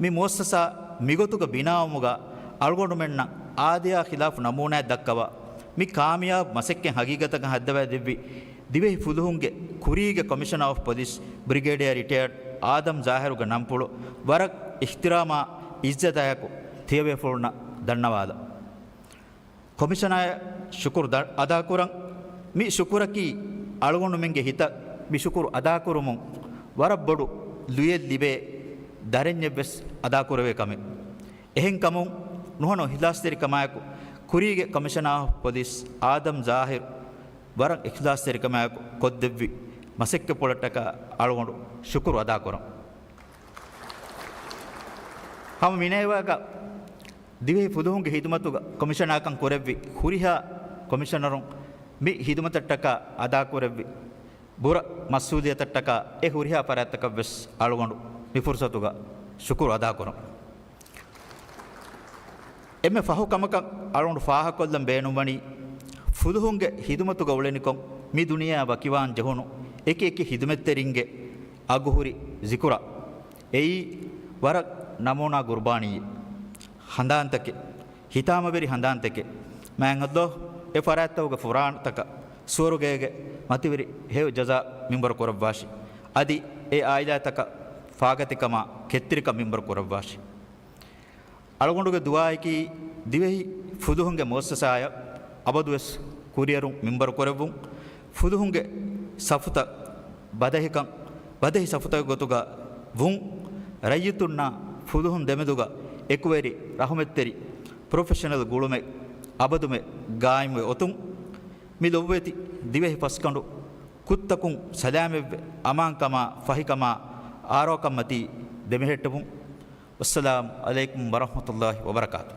މި މުއައްސަސާ މިގޮތުގަ ބިނާވުމުގަ އަޅުގަނޑުމެންނަށް އާދަޔާ ޚިލާފު ނަމޫނާއެއް ދައްކަވާ، މި ކާމިޔާބު މަސައްކަތް ހަގީގަތަކަށް ހައްދަވައިދެއްވި ދިވެހި ފުލުހުންގެ ކުރީގެ ކޮމިޝަނަރ އޮފް ޕޮލިސް ބްރިގޭޑިއަރ ރިޓަޔަރޑް އާދަމް ޒާހިރުގެ ނަންފުޅު ވަރަށް އިޙްތިރާމާ އިއްޒަތާއެކު ތިޔަބޭފުޅުންނަށް ދަންނަވާލަން. ކޮމިޝަނަރަށް ޝުކުރު ދަ-، އަދާކުރަން. މި ޝުކުރަކީ އަޅުގަނޑުމެންގެ ހިތަށް މި ޝުކުރު އަދާކުރުމުން ވަރަށް ބޮޑު ލުޔެއް ލިބޭ ދަރެންޏެއްވެސް އަދާކުރެވޭ ކަމެއް. އެހެންކަމުން ނުހަނު އިޚްލާޞްތެރިކަމާއެކު ކުރީގެ ކޮމިޝަނަރ އޮފް ޕޮލިސް އާދަމް ޒާހިރު ވަރަށް އިޚްލާޞްތެރިކަމާއެކު ކޮށްދެއްވި މަސައްކަތްޕުޅަށްޓަކާ އަޅުގަނޑު ޝުކުރު އަދާކުރަން. ހަމަ މިނޭވާގަ ދިވެހި ފުލުހުންގެ ހިދުމަތުގަ ކޮމިޝަނާކަން ކުރެއްވި ހުރިހާ ކޮމިޝަނަރުން މި ހިދުމަތަށްޓަކާ އަދާކުރެއްވި ބުރަ މަސްއޫލިއްޔަތަށްޓަކާ އެ ހުރިހާ ފަރާތްތަކަށްވެސް އަޅުގަނޑު މި ފުރުސަތުގަ ޝުކުރު އަދާކުރަން. އެންމެ ފަހު ކަމަކަށް އަޅުގަނޑު ފާހަގަކޮށްލަން ބޭނުންވަނީ، ފުލުހުންގެ ހިދުމަތުގަ އުޅެނިކޮށް މި ދުނިޔެއާ ވަކިވާން ޖެހުނު އެކި އެކި ހިދުމަތްތެރިންގެ އަގުހުރި ޒިކުރާ. އެއީ ވަރަށް ނަމޫނާ ގުރުބާނީއެއް. ހަނދާންތަކެއް، ހިތާމަވެރި ހަނދާންތަކެއް. މާތް ﷲ އެ ފަރާތްތަކުގެ ފުރާނަތަކަށް ސުވަރުގޭގެ މަތިވެރި ހެޔޮ ޖަޒާ މިންވަރު ކުރައްވާށި. އަދި އެ އާއިލާތަކަށް ފާގަތިކަމާ ކެތްތެރިކަން މިންވަރު ކުރައްވާށި. އަޅުގަނޑުގެ ދުޢާއަކީ، ދިވެހި ފުލުހުންގެ މުއައްސަސާއަށް އަބަދުވެސް ކުރިއެރުން މިންވަރު ކުރެއްވުން، ފުލުހުންގެ ސަފުތައް ބަދަހިކަން، ބަދަހި ސަފުތަކެއް ގޮތުގަ ވުން، ރައްޔިތުންނާ ފުލުހުން ދެމެދުގަ އެކުވެރި، ރަޙުމަތްތެރި، ޕްރޮފެޝަނަލް ގުޅުމެއް އަބަދުމެ ގާއިމްވެ އޮތުން، މި ލޮބުވެތި ދިވެހި ފަސްގަނޑު ކުށްތަކުން ސަލާމަތްވެ، އަމާންކަމާ، ފަހިކަމާ، އާރޯކަންމަތީ ދެމެހެއްޓެވުން. ވައްސަލާމް ޢަލައިކުމް ވަރަޙްމަތުﷲ ވަބަރަކާތު.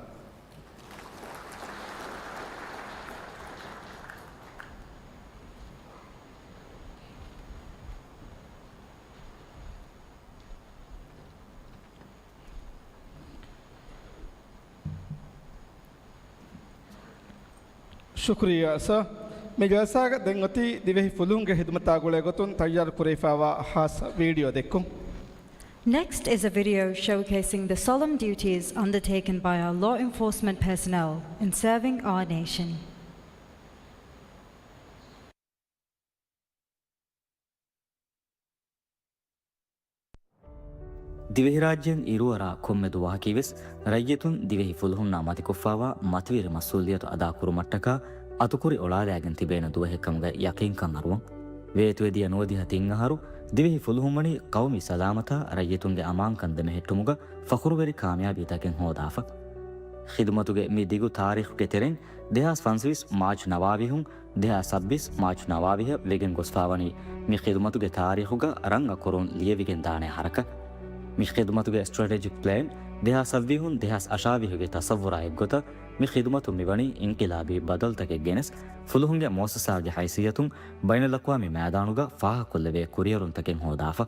ޝުކުރިއްޔާ ސާ. މި ޖަލްސާގަ ދެން އޮތީ ދިވެހި ފުލުހުންގެ ހިދުމަތާ ގުޅޭ ގޮތުން ތައްޔާރު ކުރެވިފައިވާ ހާއްސަ ވީޑިއޯ ދެއްކުން. Next is a video showcasing the solemn duties undertaken by our law enforcement personnel in serving our nation. ދިވެހިރާއްޖޭން އިރުއަރާ ކޮންމެ ދުވަހަކީވެސް، ރައްޔިތުން ދިވެހި ފުލުހުންނާ މަތިކޮށްފައިވާ މަތިވެރި މަސްއޫލިއްޔަތު އަދާކުރުމަށްޓަކާ އަތުކުރި އޮޅާލާގެން ތިބޭނެ ދުވަހެއްކަމުގެ ޔަޤީންކަން އަރުވަން. ވޭތުވެދިޔަ ނުވަދިހަ ތިން އަހަރު ދިވެހި ފުލުހުންވަނީ ޤައުމީ ސަލާމަތާ ރައްޔިތުންގެ އަމާންކަން ދެމެހެއްޓުމުގަ ފަޚުރުވެރި ކާމިޔާބީތަކެއް ހޯދާފަ. ޚިދުމަތުގެ މި ދިގު ތާރީޚުގެ ތެރެއިން ދެހާސް ފަންސަވީސް މާޗް ނަވާވީހުން ދެހާސް ސައްބީސް މާޗް ނަވާވީހަށް ވެގެން ގޮސްފާވަނީ މި ޚިދުމަތުގެ ތާރީޚުގަ ރަނގަކުރުން ލިޔެވިގެން ދާނެ ހަރަކަތް. މި ޚިދުމަތުގެ ސްޓްރެޓެޖިކް ޕްލޭން ދެހާސް ސައްވީހުން ދެހާސް އަށާވީހުގެ ތަޞައްވުރާ އެއްގޮތަށް މި ޚިދުމަތު މިވަނީ އިންޤިލާބީ ބަދަލުތަކެއް ގެނެސް، ފުލުހުންގެ މުއައްސަސާގެ ހައިސިއްޔަތުން ބައިނަލްއަޤްވާމީ މައިދާނުގަ ފާހަގަކޮށްލެވޭ ކުރިއެރުންތަކެއް ހޯދާފަ.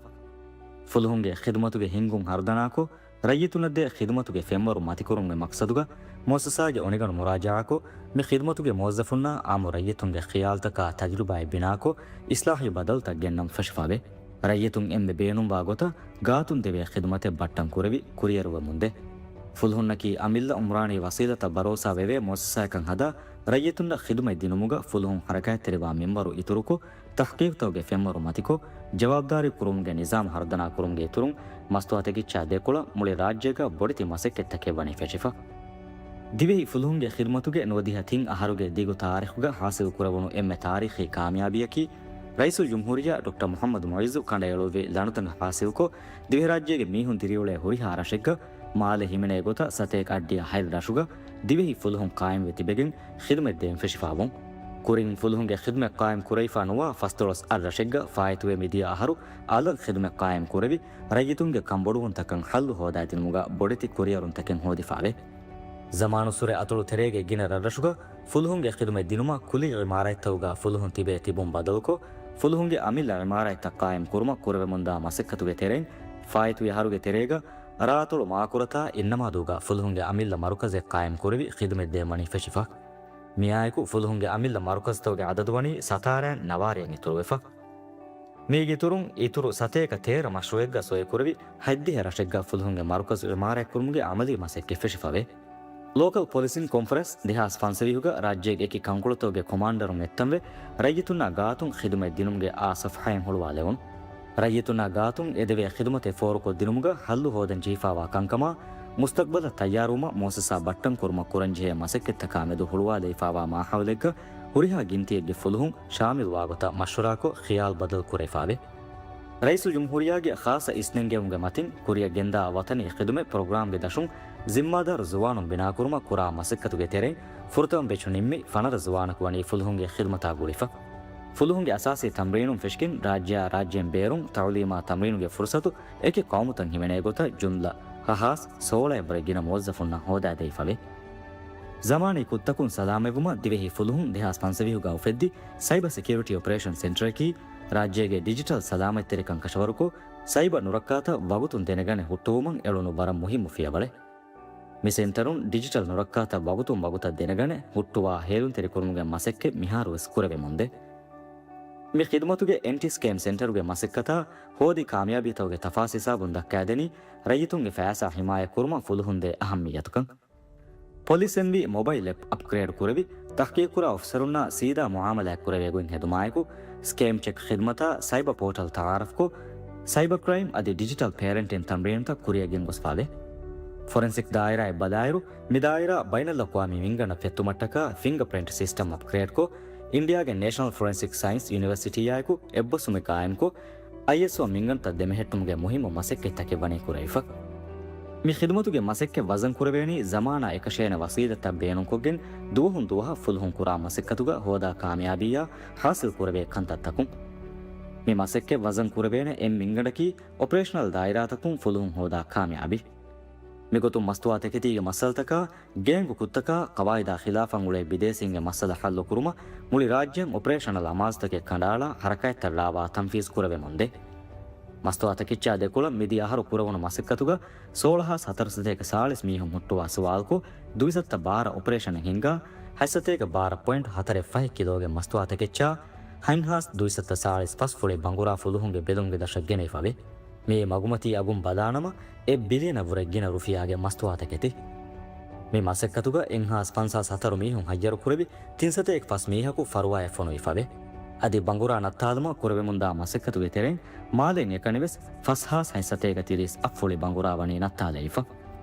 ފުލުހުންގެ ޚިދުމަތުގެ ހިންގުން ހަރުދަނާކޮށް، ރައްޔިތުންނަށްދޭ ޚިދުމަތުގެ ފެންވަރު މަތިކުރުމުގެ މަޤްޞަދުގަ މުއައްސަސާގެ އޮނިގަނޑު މުރާޖަޢާކޮށް، މި ޚިދުމަތުގެ މުވައްޒަފުންނާ އާއްމު ރައްޔިތުންގެ ޚިޔާލުތަކާ ތަޖުރިބާއެއް ބިނާކޮށް، އިޞްލާޙީ ބަދަލުތައް ގެންނަން ފެށިފަވޭ. ރައްޔިތުން އެންމެ ބޭނުންވާ ގޮތަށް ގާތުން ދެވޭ ޚިދުމަތެއް ބައްޓަން ކުރެވި، ކުރިއެރުވަމުންދޭ. ފުލުހުންނަކީ އަމިއްލަ އުމްރާނީ ވަސީލަތަށް ބަރޯސާވެވޭ މުއައްސަސާއެއްކަން ހަދާ، ރައްޔިތުންނަށް ޚިދުމަތް ދިނުމުގަ ފުލުހުން ޙަރަކާތްތެރިވާ މިންވަރު އިތުރުކޮށް، ތަޙްޤީޤުތަކުގެ ފެންވަރު މަތިކޮށް، ޖަވާބުދާރީ ކުރުމުގެ ނިޒާމު ހަރުދަނާ ކުރުމުގެ އިތުރުން، މަސްތުވާތަކެއްޗާ ދެކޮޅަށް މުޅި ރާއްޖޭގަ ބޮޑެތި މަސައްކަތްތަކެއް ވަނީ ފެށިފަ. ދިވެހި ފުލުހުންގެ ޚިދުމަތުގެ ނުވަދިހަ ތިން އަހަރުގެ ދިގު ތާރީޚުގަ ޙާޞިލު ކުރެވުނު އެންމެ ތާރީޚީ ކާމިޔާބީއަކީ، ރައީސުލްޖުމްހޫރިއްޔާ ޑޮކްޓަރ މުޙައްމަދު މުޢިއްޒު ކަނޑައެޅުއްވި ލަނޑުތަނަށް ޙާޞިލުކޮށް، ދިވެހިރާއްޖޭގެ މީހުން ދިރިއުޅޭ ހުރިހާ ރަށެއްގަ މާލެ ހިމެނޭ ގޮތަށް ސަތޭކަ އަށްޑިހަ ހަތް ރަށުގަ ދިވެހި ފުލުހުން ޤާއިމްވެ ތިބެގެން ޚިދުމަތް ދޭން ފެށިފަ ވުން. ކުރިން ފުލުހުންގެ ޚިދުމަތް ޤާއިމް ކުރެވިފާ ނުވާ ފަސްދޮޅަސް އަށް ރަށެއްގަ ފާއިތުވެ މިދިޔަ އަހަރު އަލަށް ޚިދުމަތް ޤާއިމް ކުރެވި، ރައްޔިތުންގެ ކަންބޮޑުވުންތަކަށް ޙައްލު ހޯދާދިނުމުގަ ބޮޑެތި ކުރިއަރުންތަކެއް ހޯދިފާވޭ. ޒަމާނުއްސުރެ އަތޮޅު ތެރޭގެ ގިނަ ރަށްރަށުގަ ފުލުހުންގެ ޚިދުމަތް ދިނުމަށް ކުލި ޢިމާރާތްތަކުގަ ފުލުހުން ތިބޭ ތިބުން ބަދަލުކޮށް، ފުލުހުންގެ އަމިއްލަ ޢިމާރާތްތައް ޤާއިމް ކުރުމަށް ކުރެވެމުންދާ މަސައްކަތުގެ ތެރެއިން، ފާއިތުވި އަހަރުގެ ތެރޭގަ ރާއަތޮޅު މާކުރަތާ އިންނަމާދޫގަ ފުލުހުންގެ އަމިއްލަ މަރުކަޒެއް ޤާއިމް ކުރެވި ޚިދުމަތް ދޭން ވަނީ ފެށިފަ. މިއާއެކު ފުލުހުންގެ އަމިއްލަ މަރުކަޒުތަކުގެ އަދަދު ވަނީ ސަތާރައިން ނަވާރައިން އިތުރުވެފަ. މީގެ އިތުރުން އިތުރު ސަތޭކަ ތޭރަ މަޝްރޫޢެއްގަ ސޮއިކުރެވި، ހަތްދިހަ ރަށެއްގަ ފުލުހުންގެ މަރުކަޒު ޢިމާރާތްކުރުމުގެ ޢަމަލީ މަސައްކަތް ފެށިފަވޭ. ލޯކަލް ޕޮލިސިން ކޮންފަރެންސް ދެހާސް ފަންސަވީހުގަ ރާއްޖޭގެ އެކި ކަންކޮޅުތަކުގެ ކޮމާންޑަރުން އެއްތަންވެ، ރައްޔިތުންނާ ގާތުން ޚިދުމަތް ދިނުމުގެ އާ ޞަފްޙާއެއް ހުޅުވާލެވުނު. ރައްޔިތުންނާ ގާތުން އެދެވޭ ޚިދުމަތެއް ފޯރުކޮށްދިނުމުގަ ހައްލު ހޯދަން ޖެހިފާވާ ކަންކަމާ، މުސްތަޤްބަލަށް ތައްޔާރުވުމަށް މުއައްސަސާ ބައްޓަން ކުރުމަށް ކުރަންޖެހޭ މަސައްކަތްތަކާ މެދު ހުޅުވާލެވިފާވާ މާހައުލެއްގަ ހުރިހާ ގިންތިއެއްގެ ފުލުހުން ޝާމިލުވާގޮތަށް މަޝްވަރާކޮށް ޚިޔާލު ބަދަލު ކުރެވިފާވޭ. ރައީސުލްޖުމްހޫރިއްޔާގެ ޚާއްޞަ އިސްނެންގެވުމުގެ މަތިން ކުރިއަށް ގެންދާ ވަޠަނީ ޚިދުމަތް ޕްރޮގްރާމްގެ ދަށުން ޒިންމާދާރު ޒުވާނުން ބިނާކުރުމަށް ކުރާ މަސައްކަތުގެ ތެރެއިން ފުރަތަމަ ބެޗު ނިންމި ފަނަރަ ޒުވާނަކު ވަނީ ފުލުހުންގެ ޚިދުމަތާ ގުޅިފަ. ފުލުހުންގެ އަސާސީ ތަމްރީނުން ފެށިގެން ރާއްޖެއާ ރާއްޖޭން ބޭރުން ތަޢުލީމާ ތަމްރީނުގެ ފުރުޞަތު އެކި ޤައުމުތައް ހިމެނޭ ގޮތަށް ޖުމްލަ ހަ ހާސް ސޯޅައަށްވުރެ ގިނަ މުވައްޒަފުންނަށް ހޯދާދެވިފަވޭ. ޒަމާނީ ކުށްތަކުން ސަލާމަތްވުމަށް ދިވެހި ފުލުހުން ދެހާސް ފަންސަވީހުގަ އުފެއްދި ސައިބަ ސެކިއުރިޓީ އޮޕަރޭޝަން ސެންޓަރަކީ، ރާއްޖޭގެ ޑިޖިޓަލް ސަލާމަތްތެރިކަން ކަށަވަރުކޮށް، ސައިބަ ނުރައްކާތައް ވަގުތުން ދެނެގަނެ ހުއްޓުވުމަށް އެޅުނު ވަރަށް މުހިއްމު ފިޔަވަޅެއް. މި ސެންޓަރުން ޑިޖިޓަލް ނުރައްކާތައް ވަގުތުން ވަގުތަށް ދެނެގަނެ ހުއްޓުވާ ހޭލުންތެރިކުރުމުގެ މަސައްކަތް މިހާރުވެސް ކުރެވެމުންދޭ. މި ޚިދުމަތުގެ އެންޓި ސްކޭމް ސެންޓަރުގެ މަސައްކަތާ ހޯދި ކާމިޔާބީތަކުގެ ތަފާސް ހިސާބުން ދައްކާދެނީ ރައްޔިތުންގެ ފައިސާ ހިމާޔަތްކުރުމަށް ފުލުހުންދޭ އަހައްމިއްޔަތުކަން. ޕޮލިސް އެމްވީ މޮބައިލް އެޕް އަޕްގްރޭޑް ކުރެވި، ތަޙްޤީޤުކުރާ އޮފިސަރުންނާ ސީދާ މުޢާމަލާތް ކުރެވޭ ގޮތް ހެދުމާއެކު، ސްކޭމް ޗެކް ޚިދުމަތާ ސައިބަ ޕޯޓަލް ތަޢާރަފްކޮށް، ސައިބަ ކްރައިމް އަދި ޑިޖިޓަލް ޕޭރެންޓިން ތަމްރީނުތައް ކުރިއަށް ގެންގޮސްފާވޭ. ފޮރެންސިކް ދާއިރާއަށް ބަލާއިރު، މި ދާއިރާ ބައިނަލްއަޤްވާމީ މިންގަނޑަށް ފެއްތުމަށްޓަކާ ފިންގަޕްރިންޓް ސިސްޓަމް އަޕްގްރޭޑްކޮށް، އިންޑިއާގެ ނޭޝަނަލް ފޮރެންސިކް ސައިންސް ޔުނިވަރސިޓީއާއެކު އެއްބަސްވުމެއް ޤާއިމްކޮށް، އައިއެސްއޯ މިންގަނޑުތައް ދެމެހެއްޓުމުގެ މުހިއްމު މަސައްކަތްތަކެއް ވަނީ ކުރެވިފަ. މި ޚިދުމަތުގެ މަސައްކަތް ވަޒަން ކުރެވޭނީ ޒަމާނާ އެކަށޭނެ ވަސީލަތްތައް ބޭނުންކޮށްގެން ދުވަހުން ދުވަހަށް ފުލުހުން ކުރާ މަސައްކަތުގަ ހޯދާ ކާމިޔާބީއާ ޙާޞިލް ކުރެވޭ ކަންތައްތަކުން. މި މަސައްކަތް ވަޒަން ކުރެވޭނެ އެއް މިންގަނޑަކީ އޮޕަރޭޝަނަލް ދާއިރާތަކުން ފުލުހުން ހޯދާ ކާމިޔާބީ. މިގޮތުން މަސްތުވާތަކެތީގެ މައްސަލަތަކާ، ގޭންގު ކުށްތަކާ، ޤަވާއިދާ ޚިލާފަށް އުޅޭ ބިދޭސީންގެ މައްސަލަ ޙައްލުކުރުމަށް މުޅި ރާއްޖެއަށް އޮޕަރޭޝަނަލް އަމާޒުތަކެއް ކަނޑައަޅާ ޙަރަކާތްތައް ރާވާ ތަންފީޒު ކުރެވެމުންދޭ. މަސްތުވާތަކެއްޗާ ދެކޮޅަށް މިދިޔަ އަހަރު ކުރެވުނު މަސައްކަތުގަ ސޯޅަ ހާސް ހަތަރު ސަތޭކަ ސާޅީސް މީހުން ހުއްޓުވާ ސުވާލުކޮށް، ދުއިސައްތަ ބާރަ އޮޕަރޭޝަނެއް ހިންގާ، ހަތްސަތޭކަ ބާރަ ޕޮއިންޓް ހަތަރެއް ފަހެއް ކިލޯގެ މަސްތުވާތަކެއްޗާ، ހަތްހާސް ދުއިސައްތަ ސާޅީސް ފަސް ފުޅި ބަނގުރާ ފުލުހުންގެ ބެލުމުގެ ދަށަށް ގެނެވިފަވޭ. މިއީ މަގުމަތީ އަގުން ބަލާނަމަ، އެއް ބިލިއަނަށްވުރެ ގިނަ ރުފިޔާގެ މަސްތުވާތަކެތި. މި މަސައްކަތުގަ އެއްހާސް ފަންސާސް ހަތަރު މީހުން ހައްޔަރުކުރެވި، ތިންސަތޭކަ ފަސް މީހަކު ފަރުވާއެއް ފޮނުވިފަވޭ. އަދި ބަނގުރާ ނައްތާލުމަށް ކުރެވެމުންދާ މަސައްކަތުގެ ތެރެއިން މާލެއިން އެކަނިވެސް ފަސްހާސް ހަތްސަތޭކަ ތިރީސް އަށް ފުޅި ބަނގުރާ ވަނީ ނައްތާލައިފަ.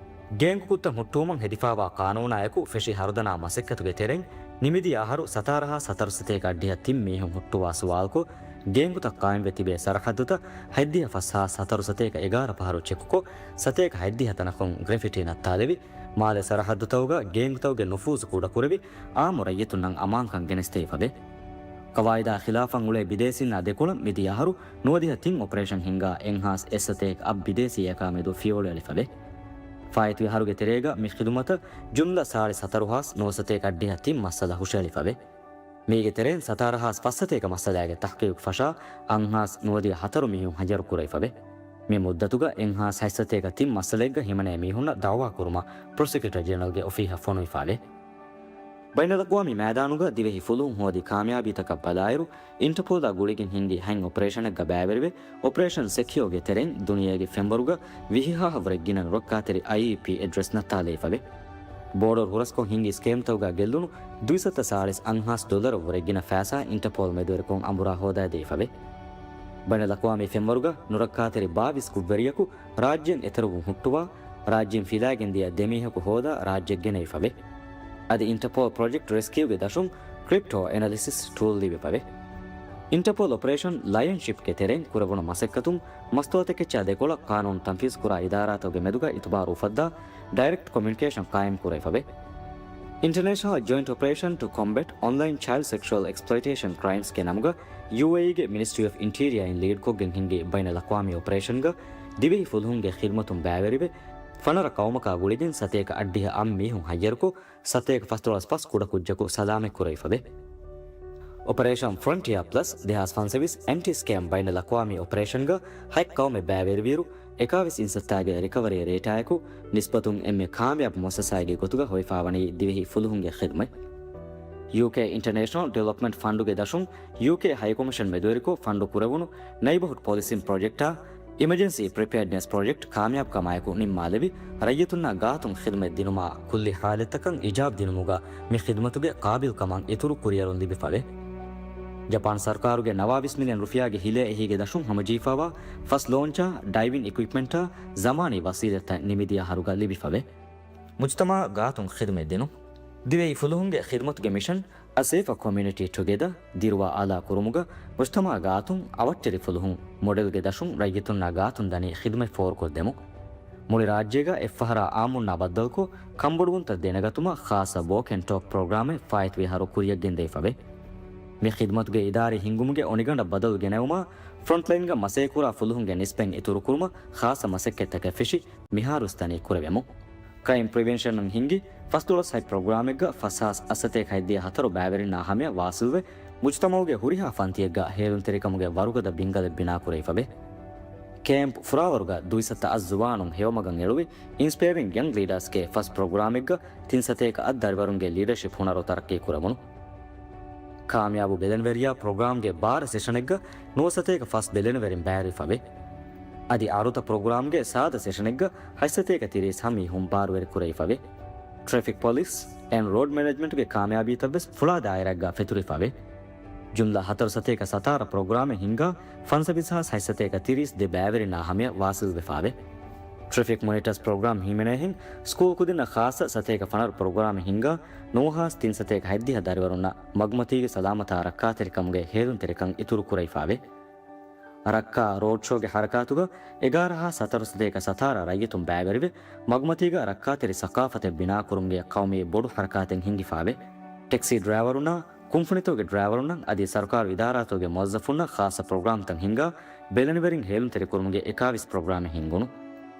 ގޭންގު ކުށްތައް ހުއްޓުވުމަށް ހެދިފާވާ ޤާނޫނާއެކު ފެށި ހަރުދަނާ މަސައްކަތުގެ ތެރެއިން ނިމިދިޔަ އަހަރު ސަތާރަ ހާސް ހަތަރު ސަތޭކަ އަށްޑިހަ ތިން މީހުން ހުއްޓުވާ ސުވާލުކޮށް، ގޭންގުތައް ޤާއިމްވެ ތިބޭ ސަރަޙައްދުތައް ހަތްދިހަ ފަސް ހާސް ހަތަރު ސަތޭކަ އެގާރަ ފަހަރު ޗެކުކޮށް، ސަތޭކަ ހަތްދިހަ ތަނަކުން ގްރެފިޓީ ނައްތާލެވި، މާލެ ސަރަޙައްދުތަކުގަ ގޭންގުތަކުގެ ނުފޫޒު ކުޑަކުރެވި، އާއްމު ރައްޔިތުންނަށް އަމާންކަން ގެނެސްދެވިފަވޭ. ޤަވާއިދާ ޚިލާފަށް އުޅޭ ބިދޭސީންނާ ދެކޮޅަށް މިދިޔަ އަހަރު ނުވަދިހަ ތިން އޮޕަރޭޝަން ހިންގާ އެއްހާސް އެއްސަތޭކަ އަށް ބިދޭސީއަކާ މެދު ފިޔަވަޅުއެޅިފަވޭ. ފާއިތުވި އަހަރުގެ ތެރޭގަ މި ޚިދުމަތަށް ޖުމްލަ ސާޅީސް ހަތަރު ހާސް ނުވަސަތޭކަ އަށްޑިހަ ތިން މައްސަލަ ހުށައެޅިފަވޭ. މީގެ ތެރެއިން ސަތާރަ ހާސް ފަސްސަތޭކަ މައްސަލާގެ ތަޙްޤީޤު ފަށާ އަށްހާސް ނުވަދިހަ ހަތަރު މީހުން ހައްޔަރު ކުރެވިފަވޭ. މި މުއްދަތުގަ އެއްހާސް ހަތްސަތޭކަ ތިން މައްސަލައެއްގަ ހިމަނޭ މީހުންނަށް ދަޢުވާ ކުރުމަށް ޕްރޮސިކިއުޓަރ ޖެނެރަލްގެ އޮފީހަށް ފޮނުވިފާވޭ. ބައިނަލްއަޤްވާމީ މައިދާނުގަ ދިވެހި ފުލުހުން ހޯދި ކާމިޔާބީތަކަށް ބަލާއިރު، އިންޓަޕޯލާ ގުޅިގެން ހިންގި ހަތް އޮޕަރޭޝަނެއްގަ ބައިވެރިވެ، އޮޕަރޭޝަން ސެކިއޯގެ ތެރެއިން ދުނިޔޭގެ ފެންވަރުގަ ވިހި ހާހަށްވުރެ ގިނަ ނުރައްކާތެރި އައިއީޕީ އެޑްރެސް ނައްތާލެވިފަވޭ. ބޯޑަރު ހުރަސްކޮށް ހިންގި ސްކޭމްތަކުގަ ގެއްލުނު ދުއިސައްތަ ސާޅީސް އަށްހާސް ޑޮލަރަށްވުރެ ގިނަ ފައިސާ އިންޓަޕޯލް މެދުވެރިކޮށް އަނބުރާ ހޯދާދެވިފަވޭ. ބައިނަލްއަޤްވާމީ ފެންވަރުގަ ނުރައްކާތެރި ބާވީސް ކުށްވެރިޔަކު ރާއްޖޭން އެތެރެވުން ހުއްޓުވާ، ރާއްޖޭން ފިލާގެން ދިޔަ ދެމީހަކު ހޯދާ ރާއްޖެ ގެނެވިފަވޭ. އަދި އިންޓަޕޯލް ޕްރޮޖެކްޓް ރެސްކިއުގެ ދަށުން ކްރިޕްޓޯ އެނަލިސިސް ޓޫލް ލިބިފަވޭ. އިންޓަޕޯލް އޮޕަރޭޝަން ލަޔަންޝިޕްގެ ތެރެއިން ކުރެވުނު މަސައްކަތުން މަސްތުވާތަކެއްޗާ ދެކޮޅަށް ޤާނޫނު ތަންފީޒުކުރާ އިދާރާތަކުގެ މެދުގަ އިތުބާރު އުފައްދާ ޑައިރެކްޓް ކޮމިއުނިކޭޝަން ޤާއިމް ކުރެވިފަވޭ. International Joint Operation to Combat Online Child Sexual Exploitation Crimes ގެ ނަމުގަ ޔޫއޭއީގެ މިނިސްޓްރީ އޮފް އިންޓީރިއާއިން ލީޑްކޮށްގެން ހިންގި ބައިނަލްއަޤްވާމީ އޮޕަރޭޝަންގަ ދިވެހި ފުލުހުންގެ ޚިދުމަތުން ބައިވެރިވެ، ފަނަރަ ޤައުމަކާ ގުޅިގެން ސަތޭކަ އަށްޑިހަ އަށް މީހުން ހައްޔަރުކޮށް، ސަތޭކަ ފަސްދޮޅަސް ފަސް ކުޑަކުއްޖަކު ސަލާމަތްކުރެވިފަވޭ. އޮޕަރޭޝަން ފްރޮންޓިއާ ޕްލަސް ދެހާސް ފަންސަވީސް އެންޓި ސްކޭމް ބައިނަލްއަޤްވާމީ އޮޕަރޭޝަންގަ ހަތް ޤައުމެއް ބައިވެރިވިއިރު، އެކާވީސް އިންސައްތާގެ ރިކަވަރީ ރޭޓާއެކު ނިސްބަތުން އެންމެ ކާމިޔާބު މުއައްސަސާއެއްގެ ގޮތުގަ ހޮވިފާވަނީ ދިވެހި ފުލުހުންގެ ޚިދުމަތް. ޔޫކޭ އިންޓަރނޭޝަނަލް ޑިވެލޮޕްމަންޓް ފަންޑުގެ ދަށުން ޔޫކޭ ހައިކޮމިޝަން މެދުވެރިކޮށް ފަންޑު ކުރެވުނު ނައިބަހުޑް ޕޮލިސިން ޕްރޮޖެކްޓާ، އިމަޖެންސީ ޕްރިޕެއަރޑްނެސް ޕްރޮޖެކްޓް ކާމިޔާބުކަމާއެކު ނިންމާލެވި، ރައްޔިތުންނާ ގާތުން ޚިދުމަތް ދިނުމާ ކުއްލި ހާލަތްތަކަށް އިޖާބަ ދިނުމުގަ މި ޚިދުމަތުގެ ޤާބިލްކަމަށް އިތުރު ކުރިއެރުން ލިބިފަވޭ. ޖަޕާން ސަރުކާރުގެ ނަވާވީސް މިލިއަން ރުފިޔާގެ ހިލޭ އެހީގެ ދަށުން ހަމަޖެހިފާވާ ފަސް ލޯންޗާ، ޑައިވިން އިކުއިޕްމަންޓާ، ޒަމާނީ ވަސީލަތްތައް ނިމިދިޔަ އަހަރުގަ ލިބިފަވޭ. މުޖުތަމަޢަށް ގާތުން ޚިދުމަތް ދިނުން. ދިވެހި ފުލުހުންގެ ޚިދުމަތުގެ މިޝަން، A Safer Community Together، ދިރުވާ އާލާ ކުރުމުގަ މުޖުތަމަޢަށް ގާތުން އަވަށްޓެރި ފުލުހުން މޮޑެލްގެ ދަށުން ރައްޔިތުންނާ ގާތުން ދަނީ ޚިދުމަތް ފޯރުކޮށްދެމުން. މުޅި ރާއްޖޭގަ އެއްފަހަރާ އާއްމުންނާ ބައްދަލުކޮށް، ކަންބޮޑުވުންތައް ދެނެގަތުމަށް ޚާއްޞަ ވޯކް އެންޑް ޓޯކް ޕްރޮގްރާމެއް ފާއިތުވި އަހަރު ކުރިއަށް ގެންދެވިފަވޭ. މި ޚިދުމަތުގެ އިދާރީ ހިންގުމުގެ އޮނިގަނޑަށް ބަދަލު ގެނައުމާ، ފްރޮންޓްލައިންގަ މަސައްކަތްކުރާ ފުލުހުންގެ ނިސްބަތް އިތުރުކުރުމަށް ޚާއްޞަ މަސައްކަތްތަކެއް ފެށި، މިހާރުވެސް ދަނީ ކުރެވެމުން. ކްރައިމް ޕްރިވެންޝަނުން ހިންގި ފަސްދޮޅަސް ހަތް ޕްރޮގްރާމެއްގަ ފަސްހާސް އަށްސަތޭކަ ހަތްދިހަ ހަތަރު ބައިވެރިންނާ ހަމަޔަށް ވާސިލްވެ، މުޖުތަމަޢުގެ ހުރިހާ ފަންތިއެއްގަ ހޭލުންތެރިކަމުގެ ވަރުގަދަ ބިންގަލެއް ބިނާކުރެވިފަވޭ. ކޭމްޕް ފުރާވަރުގަ ދުއިސައްތަ އަށް ޒުވާނުން ހެޔޮމަގަށް އެޅުވި، އިންސްޕަޔަރިން ޔަންގް ލީޑާސްގެ ފަސް ޕްރޮގްރާމެއްގަ ތިން ސަތޭކަ އަށް ދަރިވަރުންގެ ލީޑަޝިޕް ހުނަރު ތަރައްޤީ ކުރެވުނު. ކާމިޔާބު ބެލެނިވެރިޔާ ޕްރޮގްރާމްގެ ބާރަ ސެޝަނެއްގަ ނުވަސަތޭކަ ފަސް ބެލެނިވެރިން ބައިވެރިފަވޭ. އަދި އަރުތަ ޕްރޮގްރާމްގެ ސާދަ ސެޝަނެއްގަ ހަތްސަތޭކަ ތިރީސް ހަ މީހުން ބާރުވެރި ކުރެވިފަވޭ. ޓްރެފިކް ޕޮލިސް އެންޑް ރޯޑް މެނޭޖްމަންޓްގެ ކާމިޔާބީތައްވެސް ފުޅާ ދާއިރާއެއްގަ ފެތުރިފަވޭ. ޖުމްލަ ހަތަރު ސަތޭކަ ސަތާރަ ޕްރޮގްރާމެއް ހިންގާ، ފަންސަވީސް ހާސް ހަތްސަތޭކަ ތިރީސް ދެ ބައިވެރިންނާ ހަމަޔަށް ވާސިލްވެފާވޭ. ޓްރެފިކް މޮނިޓާސް ޕްރޮގްރާމް ހިމެނޭހެން، ސްކޫލް ކުދިންނަށް ޚާއްޞަ ސަތޭކަ ފަނަރަ ޕްރޮގްރާމެއް ހިންގާ، ނުވަހާސް ތިން ސަތޭކަ ހަތްދިހަ ދަރިވަރުންނަށް މަގުމަތީގެ ސަލާމަތާ ރައްކާތެރިކަމުގެ ހޭލުންތެރިކަން އިތުރު ކުރެވިފާވޭ. ރައްކާ ރޯޑް ޝޯގެ ހަރަކާތުގަ އެގާރަ ހާސް ހަތަރު ސަތޭކަ ސަތާރަ ރައްޔިތުން ބައިވެރިވެ، މަގުމަތީގަ ރައްކާތެރި ސަޤާފަތެއް ބިނާކުރުމުގެ ޤައުމީ ބޮޑު ހަރަކާތެއް ހިންގިފާވޭ. ޓެކްސީ ޑްރައިވަރުންނާ، ކުންފުނިތަކުގެ ޑްރައިވަރުންނަށް އަދި ސަރުކާރު އިދާރާތަކުގެ މުވައްޒަފުންނަށް ޚާއްޞަ ޕްރޮގްރާމްތައް ހިންގާ، ބެލެނިވެރިން ހޭލުންތެރިކުރުމުގެ އެކާވީސް ޕްރޮގްރާމެއް ހިންގުނު.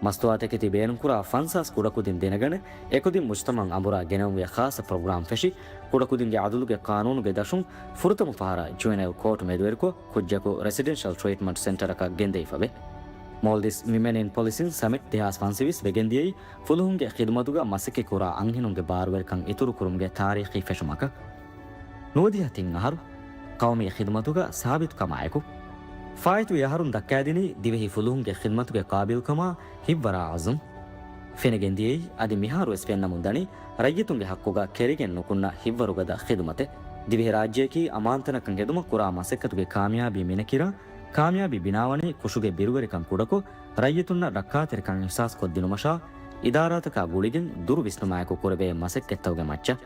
މަސްތުވާތަކެތި ބޭނުންކުރާ ފަންސާސް ކުޑަކުދިން ދެނެގަނެ، އެކުދިން މުޖްތަމަޢަށް އަނބުރާ ގެނެވުމުގެ ޚާއްޞަ ޕްރޮގްރާމް ފެށި، ކުޑަކުދިންގެ ޢަދުލުގެ ޤާނޫނުގެ ދަށުން ފުރަތަމަ ފަހަރަށް ޖުވެނައިލް ކޯޓް މެދުވެރިކޮށް، ކުއްޖަކު ރެސިޑެންޝަލް ޓްރީޓްމަންޓް ސެންޓަރަކަށް ގެންދެވިފަވޭ. މޯލްޑިވްސް ވިމެން އިން ޕޮލިސިން ސަމިޓް ދެހާސް ފަންސަވީސް ވެގެންދިޔައީ، ފުލުހުންގެ ޚިދުމަތުގަ މަސައްކަތްކުރާ އަންހެނުންގެ ބާރުވެރިކަން އިތުރުކުރުމުގެ ތާރީޚީ ފެށުމަކަށް. ނުވަދިހަ ތިން އަހަރު، ޤައުމީ ޚިދުމަތުގަ ސާބިތުކަމާއެކު، ފާއިތުވި އަހަރުން ދައްކާދިނީ ދިވެހި ފުލުހުންގެ ޚިދުމަތުގެ ޤާބިލްކަމާ ހިތްވަރާ ޢަޒުމް. ފެނިގެންދިޔައީ އަދި މިހާރުވެސް ފެންނަމުން ދަނީ ރައްޔިތުންގެ ޙައްޤުގަ ކެރިގެން ނުކުންނަ ހިތްވަރުގަދަ ޚިދުމަތެއް. ދިވެހިރާއްޖެއަކީ އަމާންތަނަކަށް ހެދުމަށް ކުރާ މަސައްކަތުގެ ކާމިޔާބީ މިނަކިރާ، ކާމިޔާބީ ބިނާވަނީ ކުށުގެ ބިރުވެރިކަން ކުޑަކޮށް، ރައްޔިތުންނަށް ރައްކާތެރިކަން އިޙްސާސްކޮށްދިނުމަށާ، އިދާރާތަކާ ގުޅިގެން ދުރު ވިސްނުމާއެކު ކުރެވޭ މަސައްކަތްތަކުގެ މައްޗަށް.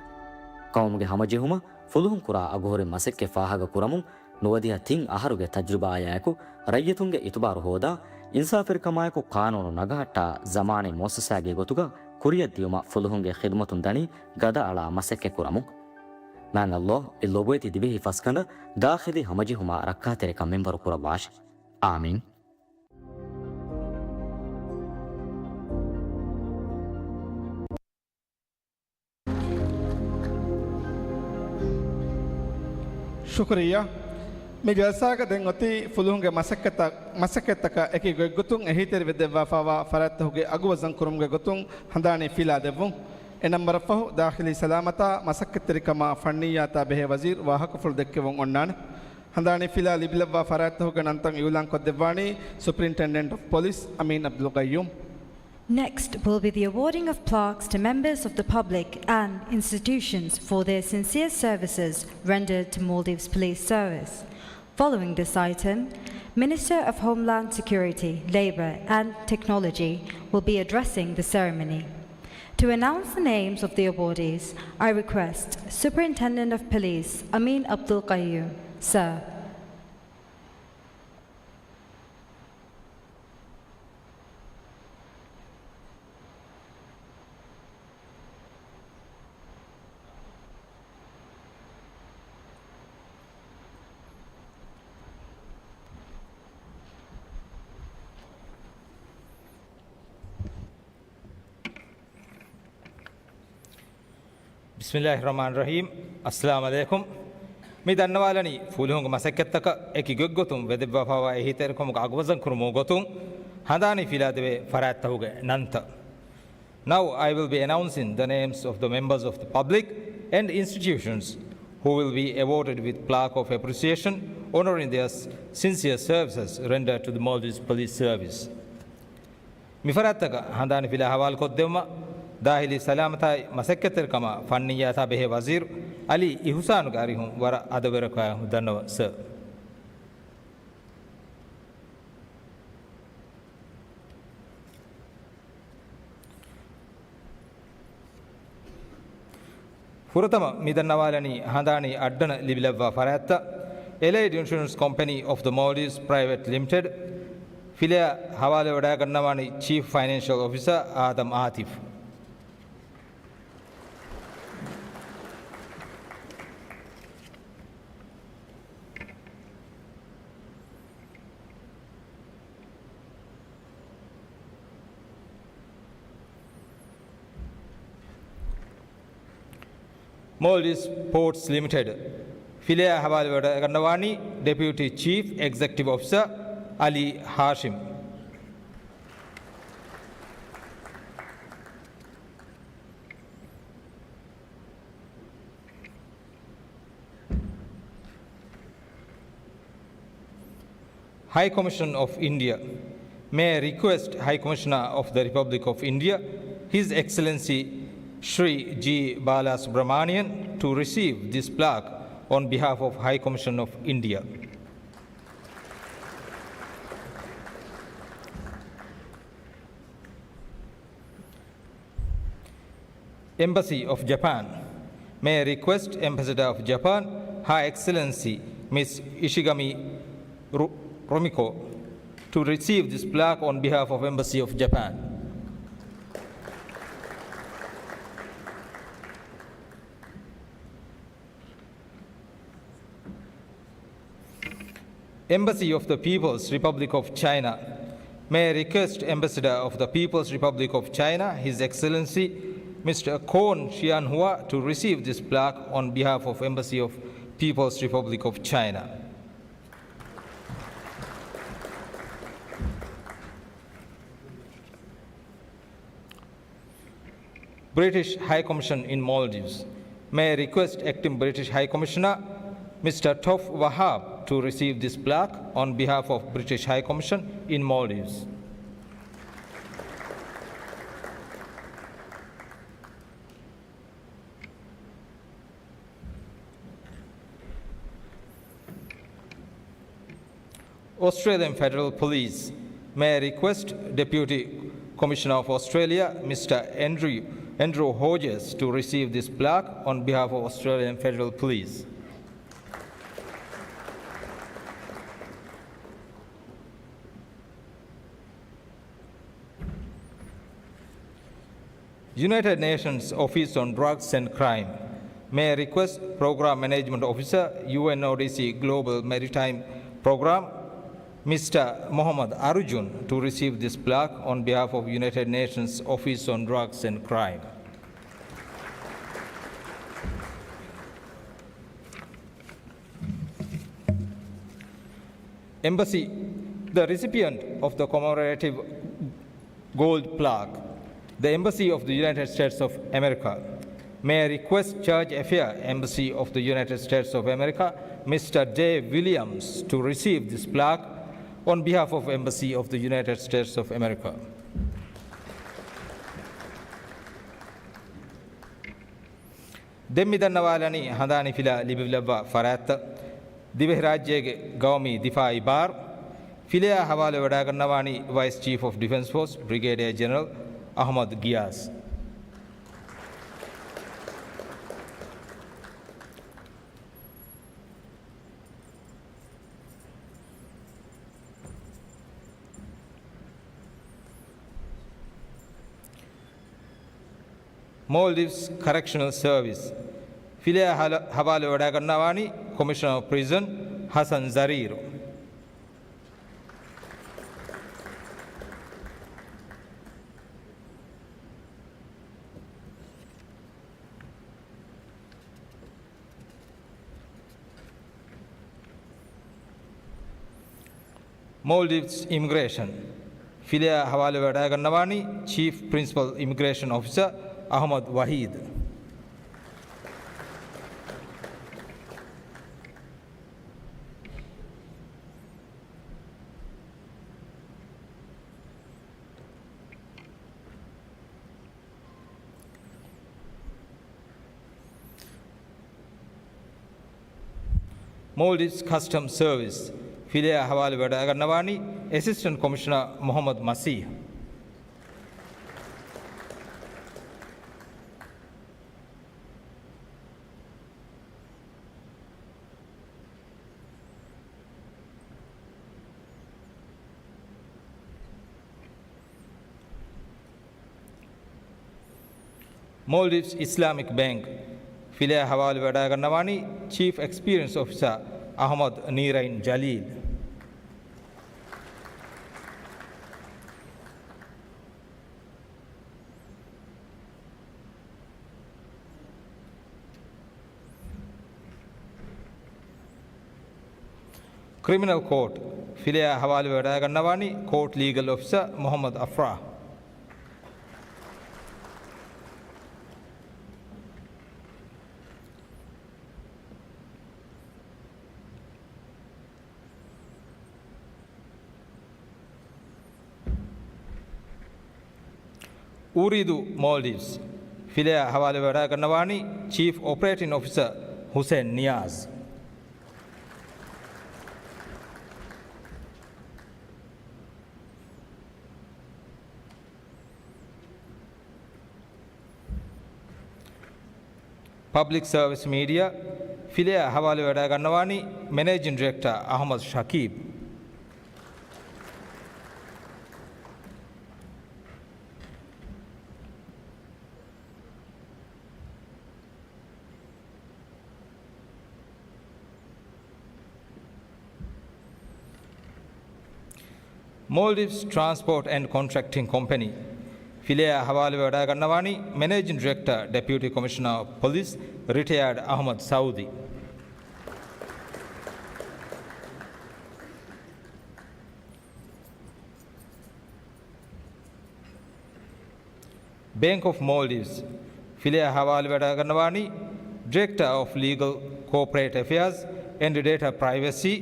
ޤައުމުގެ ހަމަޖެހުމަށް ފުލުހުން ކުރާ އަގުހުރި މަސައްކަތް ފާހަގަކުރަމުން، ނުވަދިހަ ތިން އަހަރުގެ ތަޖްރިބާއާއެކު، ރައްޔިތުންގެ އިތުބާރު ހޯދާ، އިންސާފުވެރިކަމާއެކު ޤާނޫނު ނަގަހައްޓާ، ޒަމާނީ މުއައްސަސާގެ ގޮތުގަ ކުރިއަށްދިޔުމަށް ފުލުހުންގެ ޚިދުމަތުން ދަނީ ގަދައަޅާ މަސައްކަތްކުރަމުން. މާތް ﷲ އެ ލޮބުވެތި ދިވެހި ފަސްގަނޑަށް ދާޚިލީ ހަމަޖެހުމާ ރައްކާތެރިކަން މިންވަރު ކުރައްވާށި. އާމީން. ޝުކުރިއްޔާ. މި ޖަލްސާގަ ދެން އޮތީ ފުލުހުންގެ މަސައްކަތްތައް، މަސައްކަތްތަކަށް އެކި ގޮތްގޮތުން އެހީތެރިވެދެއްވާފާވާ ފަރާތްތަކުގެ އަގު ވަޒަންކުރުމުގެ ގޮތުން ހަނދާނީ ފިލާ ދެއްވުން. އެ ނަން ވަރަށް ފަހު ދާޚިލީ ސަލާމަތާ، މަސައްކަތްތެރިކަމާ، ފަންނިއްޔާތާ ބެހޭ ވަޒީރު ވާހަކަފުޅު ދެއްކެވުން އޮންނާނެ. ހަނދާނީ ފިލާ ލިބިލައްވާ ފަރާތްތަކުގެ ނަންތައް އިއުލާން ކޮށްދެއްވާނީ ސުޕްރިންޓެންޑެންޓް އޮފް ޕޮލިސް އަމީން އަބްދުލް ޤައްޔޫމް. Next will be the awarding of plaques to members of the public and institutions for their sincere services rendered to Maldives Police Service. Following this item, Minister of Homeland Security, Labour and Technology will be addressing the ceremony. To announce the names of the awardees, I request Superintendent of Police Amin Abdul Qayyum, sir. ބިސްމިއްލާހިއްރަޙްމާނިއްރަޙީމް. އައްސަލާމު ޢަލައިކުމް. މި ދަންނަވާލަނީ ފުލުހުންގެ މަސައްކަތްތަކަށް އެކި ގޮތްގޮތުން ވެދެއްވާފައިވާ އެހީތެރިކަމުގެ އަގުބަޒަން ކުރުމުގެ ގޮތުން ހަނދާނީ ފިލާދެވޭ ފަރާތްތަކުގެ ނަންތައް. Now I will be announcing the names of the members of the public and institutions who will be awarded with plaque of appreciation honoring their sincere services rendered to the Maldives Police Service. މިފަރާތްތަކަށް ހަނދާނީ ފިލާ ހަވާލުކޮށްދެއްވުމަށް ދާޚިލީ ސަލާމަތާއި މަސައްކަތްތެރިކަމާ ފަންނިއްޔާތާ ބެހޭ ވަޒީރު އަލީ އިޙުސާނުގެ އަރިހުން ވަރަށް އަދަބުވެރިކަމާއެކު ދަންނަވަން ސަރ. ފުރަތަމަ މިދަންނަވާލަނީ ހަނދާނީ އައްޑަނަށް ލިބިލައްވާ ފަރާތްތައް. Allied Insurance Company of the Maldives Private Limited ފިލާ ހަވާލުވެވަޑައިގަންނަވާނީ ޗީފް ފައިނޭންޝަލް އޮފިސަރ އާދަމް އާތިފް. މޯލްޑިވްސް ޕޯޓްސް ލިމިޓެޑް ފިލާ ހަވާލުވެވަޑައިގަންނަވާނީ ޑެޕިއުޓީ ޗީފް އެގްޒެކެޓިވް އޮފިސަރ އަލީ ހާޝިމް. High Commission of India. May I request High Commissioner of the Republic of India, His Excellency Shri G Balasubramanian, to receive this plaque on behalf of High Commission of India. Embassy of Japan. May I request Ambassador of Japan, Her Excellency Miss Ishigami Ru-, Rumiko, to receive this plaque on behalf of Embassy of Japan. Embassy of the People's Republic of China. May I request Ambassador of the People's Republic of China, His Excellency Mister Kon Xianhua, to receive this plaque on behalf of Embassy of People's Republic of China. British High Commission in Maldives. May I request Acting British High Commissioner Mister Toff Wahab to receive this plaque on behalf of British High Commission in Maldives. Australian Federal Police. May I request Deputy Commissioner of Australia, Mister Andrew, Andrew Hodges, to receive this plaque on behalf of Australian Federal Police. United Nations Office on Drugs and Crime. May I request Program Management Officer, U N O D C Global Maritime Program, Mister Mohammad Arjun, to receive this plaque on behalf of United Nations Office on Drugs and Crime. Embassy, the recipient of the commemorative gold plaque, the Embassy of the United States of America. May I request Church Affair Embassy of the United States of America, Mister Dave Williams, to receive this plaque on behalf of Embassy of the United States of America. ދެން މި ދަންނަވާލަނީ ހަނދާނީ ފިލާ ލިބިލައްވާ ފަރާތްތައް. ދިވެހިރާއްޖޭގެ ގައުމީ ދިފާއީ ބާރު ފިލާއާ ހަވާލުވެވަޑައިގަންނަވާނީ ވައިސް ޗީފް އޮފް ޑިފެންސް ފޯސް ބްރިގޭޑިއަރ ޖެނެރަލް އަޙްމަދު ގިޔާސް. މޯލްޑިވްސް ކަރެކްޝަނަލް ސަރވިސް ފިލާ ހަލަ-، ހަވާލުވެވަޑައިގަންނަވާނީ ކޮމިޝަނަރ އޮފް ޕްރިޒަން ހަސަން ޒަރީރު. މޯލްޑިވްސް އިމިގްރޭޝަން ފިލަޔާ ހަވާލުވެވަޑައިގަންނަވާނީ ޗީފް ޕްރިންސިޕަލް އިމިގްރޭޝަން އޮފިސަރ އަހުމަދު ވަހީދު. މޯލްޑިވްސް ކަސްޓަމް ސަރވިސް ފިލަޔާ ހަވާލުވެވަޑައިގަންނަވާނީ އެސިސްޓެންޓް ކޮމިޝަނަރ މުހައްމަދު މަސީހް. މޯލްޑިވްސް އިސްލާމިކް ބޭންކް ފިލަޔާ ހަވާލުވެވަޑައިގަންނަވާނީ ޗީފް އެކްސްޕީރިއެންސް އޮފިސަރ އަހުމަދު ނީރައިން ޖަލީލް. ކްރިމިނަލް ކޯޓް ފިލަޔާ ހަވާލުވެވަޑައިގަންނަވާނީ ކޯޓް ލީގަލް އޮފިސަރ މުހައްމަދު އަފްރާހް. އުރީދު މޯލްޑިވްސް ފިލަޔާ ހަވާލުވެވަޑައިގަންނަވާނީ ޗީފް އޮޕަރޭޓިން އޮފިސަރ ހުސެން ނިޔާޒް. ޕަބްލިކް ސަރވިސް މީޑިއާ ފިލަޔާ ހަވާލުވެވަޑައިގަންނަވާނީ މެނޭޖިން ޑިރެކްޓަރ އަހުމަދު ޝަކީބް. މޯލްޑިވްސް ޓްރާންސްޕޯޓް އެންޑް ކޮންޓްރެކްޓިން ކޮމްޕެނީ ފިލަޔާ ހަވާލުވެވަޑައިގަންނަވާނީ މެނޭޖިން ޑިރެކްޓަރ، ޑެޕިއުޓީ ކޮމިޝަނަރ އޮފް ޕޮލިސް، ރިޓަޔާޑް އަހުމަދު ސައުދީ. ބޭންކް އޮފް މޯލްޑިވްސް ފިލަޔާ ހަވާލުވެވަޑައިގަންނަވާނީ ޑިރެކްޓަރ އޮފް ލީގަލް ކޯޕަރޭޓް އެފެއާޒް އެންޑް ޑޭޓާ ޕްރައިވެސީ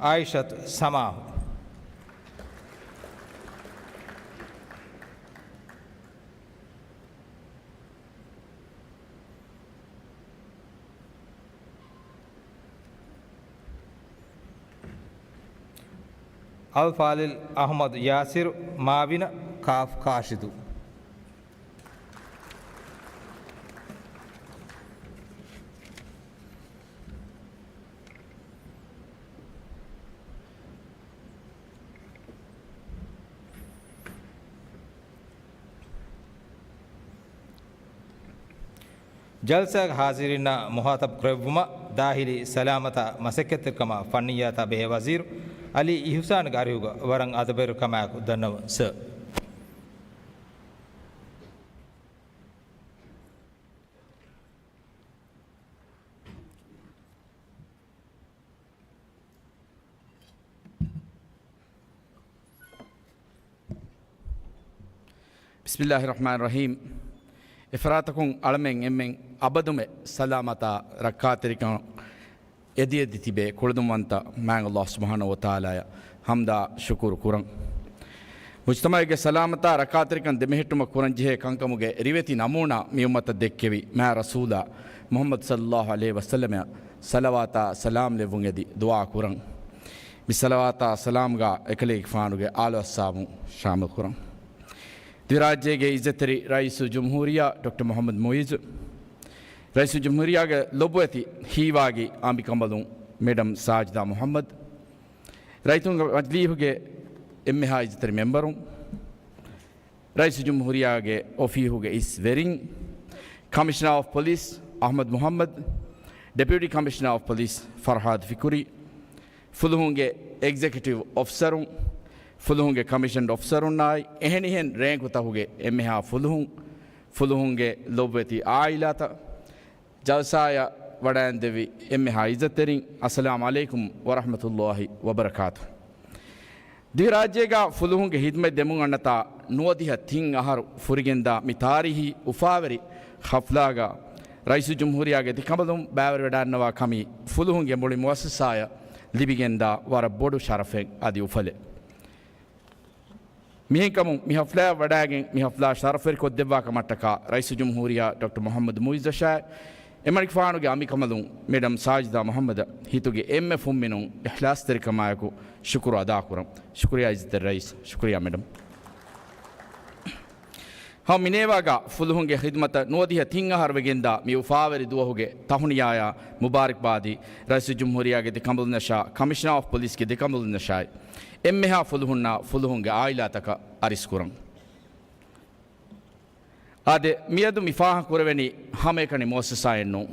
އާއިޝަތު ސަމާހު. އަލްފާޟިލް އަޙްމަދު ޔާސިރު، މާވިނަ، ކާފް ކާށިދު. ޖަލްސާގެ ހާޒިރީންނާ މުޚާޠަބު ކުރެއްވުމަށް ދާޚިލީ ސަލާމަތާ މަސައްކަތްތެރިކަމާ ފަންނިއްޔާތާ ބެހޭ ވަޒީރު ޢަލީ އިޙުސާންގެ އަރިހުގަ ވަރަށް އަދަބުވެރިކަމާއެކު ދަންނަވަން ސަރ. ބިސްމިއްލާހި ރަޙްމާނި ރަޙީމް. އެފަރާތަކުން އަޅަމެން އެންމެން އަބަދުމެ ސަލާމަތާ ރައްކާތެރިކަން އެދިއެދި ތިބޭ ކުޅަދުންވަންތަ މާތް ﷲ ސުބްޙާނަހޫ ވަތަޢާލާއަށް ޙަމްދާ ޝުކުރު ކުރަން. މުޖްތަމަޢުގެ ސަލާމަތާ ރައްކާތެރިކަން ދެމެހެއްޓުމަށް ކުރަންޖެހޭ ކަންކަމުގެ ރިވެތި ނަމޫނާ މިއުއްމަތަށް ދެއްކެވި މާތް ރަސޫލާ މުޙައްމަދު ޞައްލައްލާހު ޢަލައިހި ވަސައްލަމައަށް ޞަލަވާތާ ސަލާމް ލެއްވުން އެދި ދުޢާ ކުރަން. މި ޞަލަވާތާ ސަލާމްގާ އެކަލޭގެފާނުގެ އާލު އަޞްޙާބުން ޝާމިލް ކުރަން. ދިވެހިރާއްޖޭގެ ޢިއްޒަތްތެރި ރައީސުލްޖުމްހޫރިއްޔާ ޑޮކްޓަރ މުޙައްމަދު މުޢިއްޒު، ރައީސުލްޖުމްހޫރިއްޔާގެ ލޮބުވެތި ހީވާގި އަނބިކަނބަލުން މެޑަމް ސާޖިދާ މުޙައްމަދު، ރައްޔިތުންގެ މަޖިލީހުގެ އެންމެހާ ޢިއްޒަތްތެރި މެމްބަރުން، ރައީސުލްޖުމްހޫރިއްޔާގެ އޮފީހުގެ އިސް ވެރިން، ކަމިޝަނާ އޮފް ޕޮލިސް އަޙްމަދު މުޙައްމަދު، ޑެޕިއުޓީ ކަމިޝަނާ އޮފް ޕޮލިސް ފަރްހާދު ފިކުރީ، ފުލުހުންގެ އެގްޒެކެޓިވް އޮފިސަރުން، ފުލުހުންގެ ކަމިޝަންޑް އޮފިސަރުންނާއި އެހެނިހެން ރޭންކުތަކުގެ އެންމެހާ ފުލުހުން، ފުލުހުންގެ ލޮބުވެތި ޢާއިލާތައް، ޖަލްސާއަށް ވަޑައިންދެވި އެންމެހާ ޢިއްޒަތްތެރިން، އައްސަލާމު ޢަލައިކުމް ވަރަޙްމަތުﷲ ވަބަރަކާތު. ދިވެހިރާއްޖޭގަ ފުލުހުންގެ ހިދުމަތް ދެމުން އަންނަތާ ނުވަދިހަ ތިން އަހަރު ފުރިގެންދާ މި ތާރީހީ އުފާވެރި ހަފްލާގަ ރައީސުލްޖުމްހޫރިއްޔާގެ ދެކަނބަލުން ބައިވެރިވެޑާންނަވާ ކަމީ ފުލުހުންގެ މުޅި މުއައްސަސާއަށް ލިބިގެންދާ ވަރަށް ބޮޑު ޝަރަފެއް އަދި އުފަލެއް. މިހެންކަމުން މި ހަފްލާއަށް ވަޑާގެން މި ހަފްލާ ޝަރަފްވެރިކޮށްދެއްވާ ކަމަށްޓަކާ ރައީސުލްޖުމްހޫރިއްޔާ ޑޮކްޓަރ މުޙައްމަދު މުޢިއްޒަށާއި އެމަނިކުފާނުގެ އަނބިކަނބަލުން މެޑަމް ސާޖިދާ މުޙައްމަދަށް ހިތުގެ އެންމެ ފުންމިނުން އިޚްލާޞްތެރިކަމާއެކު ޝުކުރު އަދާކުރަން. ޝުކުރިއްޔާ ޢިއްޒަތްތެރި ރައީސް. ޝުކުރިއްޔާ މެޑަމް. ހަމަ މިނޭވާގަ ފުލުހުންގެ ޚިދުމަތަށް ނުވަދިހަ ތިން އަހަރު ވެގެންދާ މި އުފާވެރި ދުވަހުގެ ތަހުނިޔާއާ މުބާރަކްބާދީ ރައީސުލްޖުމްހޫރިއްޔާގެ ދެކަނބަލުންނަށާ ކަމިޝަނާ އޮފް ޕޮލިސްގެ ދެކަނބަލުންނަށާއި އެންމެހާ ފުލުހުންނާ ފުލުހުންގެ އާއިލާތަކަށް އަރިސްކުރަން. އާދެ، މިއަދު މި ފާހަގަކުރެވެނީ ހަމައެކަނި މުއައްސަސާއެއް ނޫން.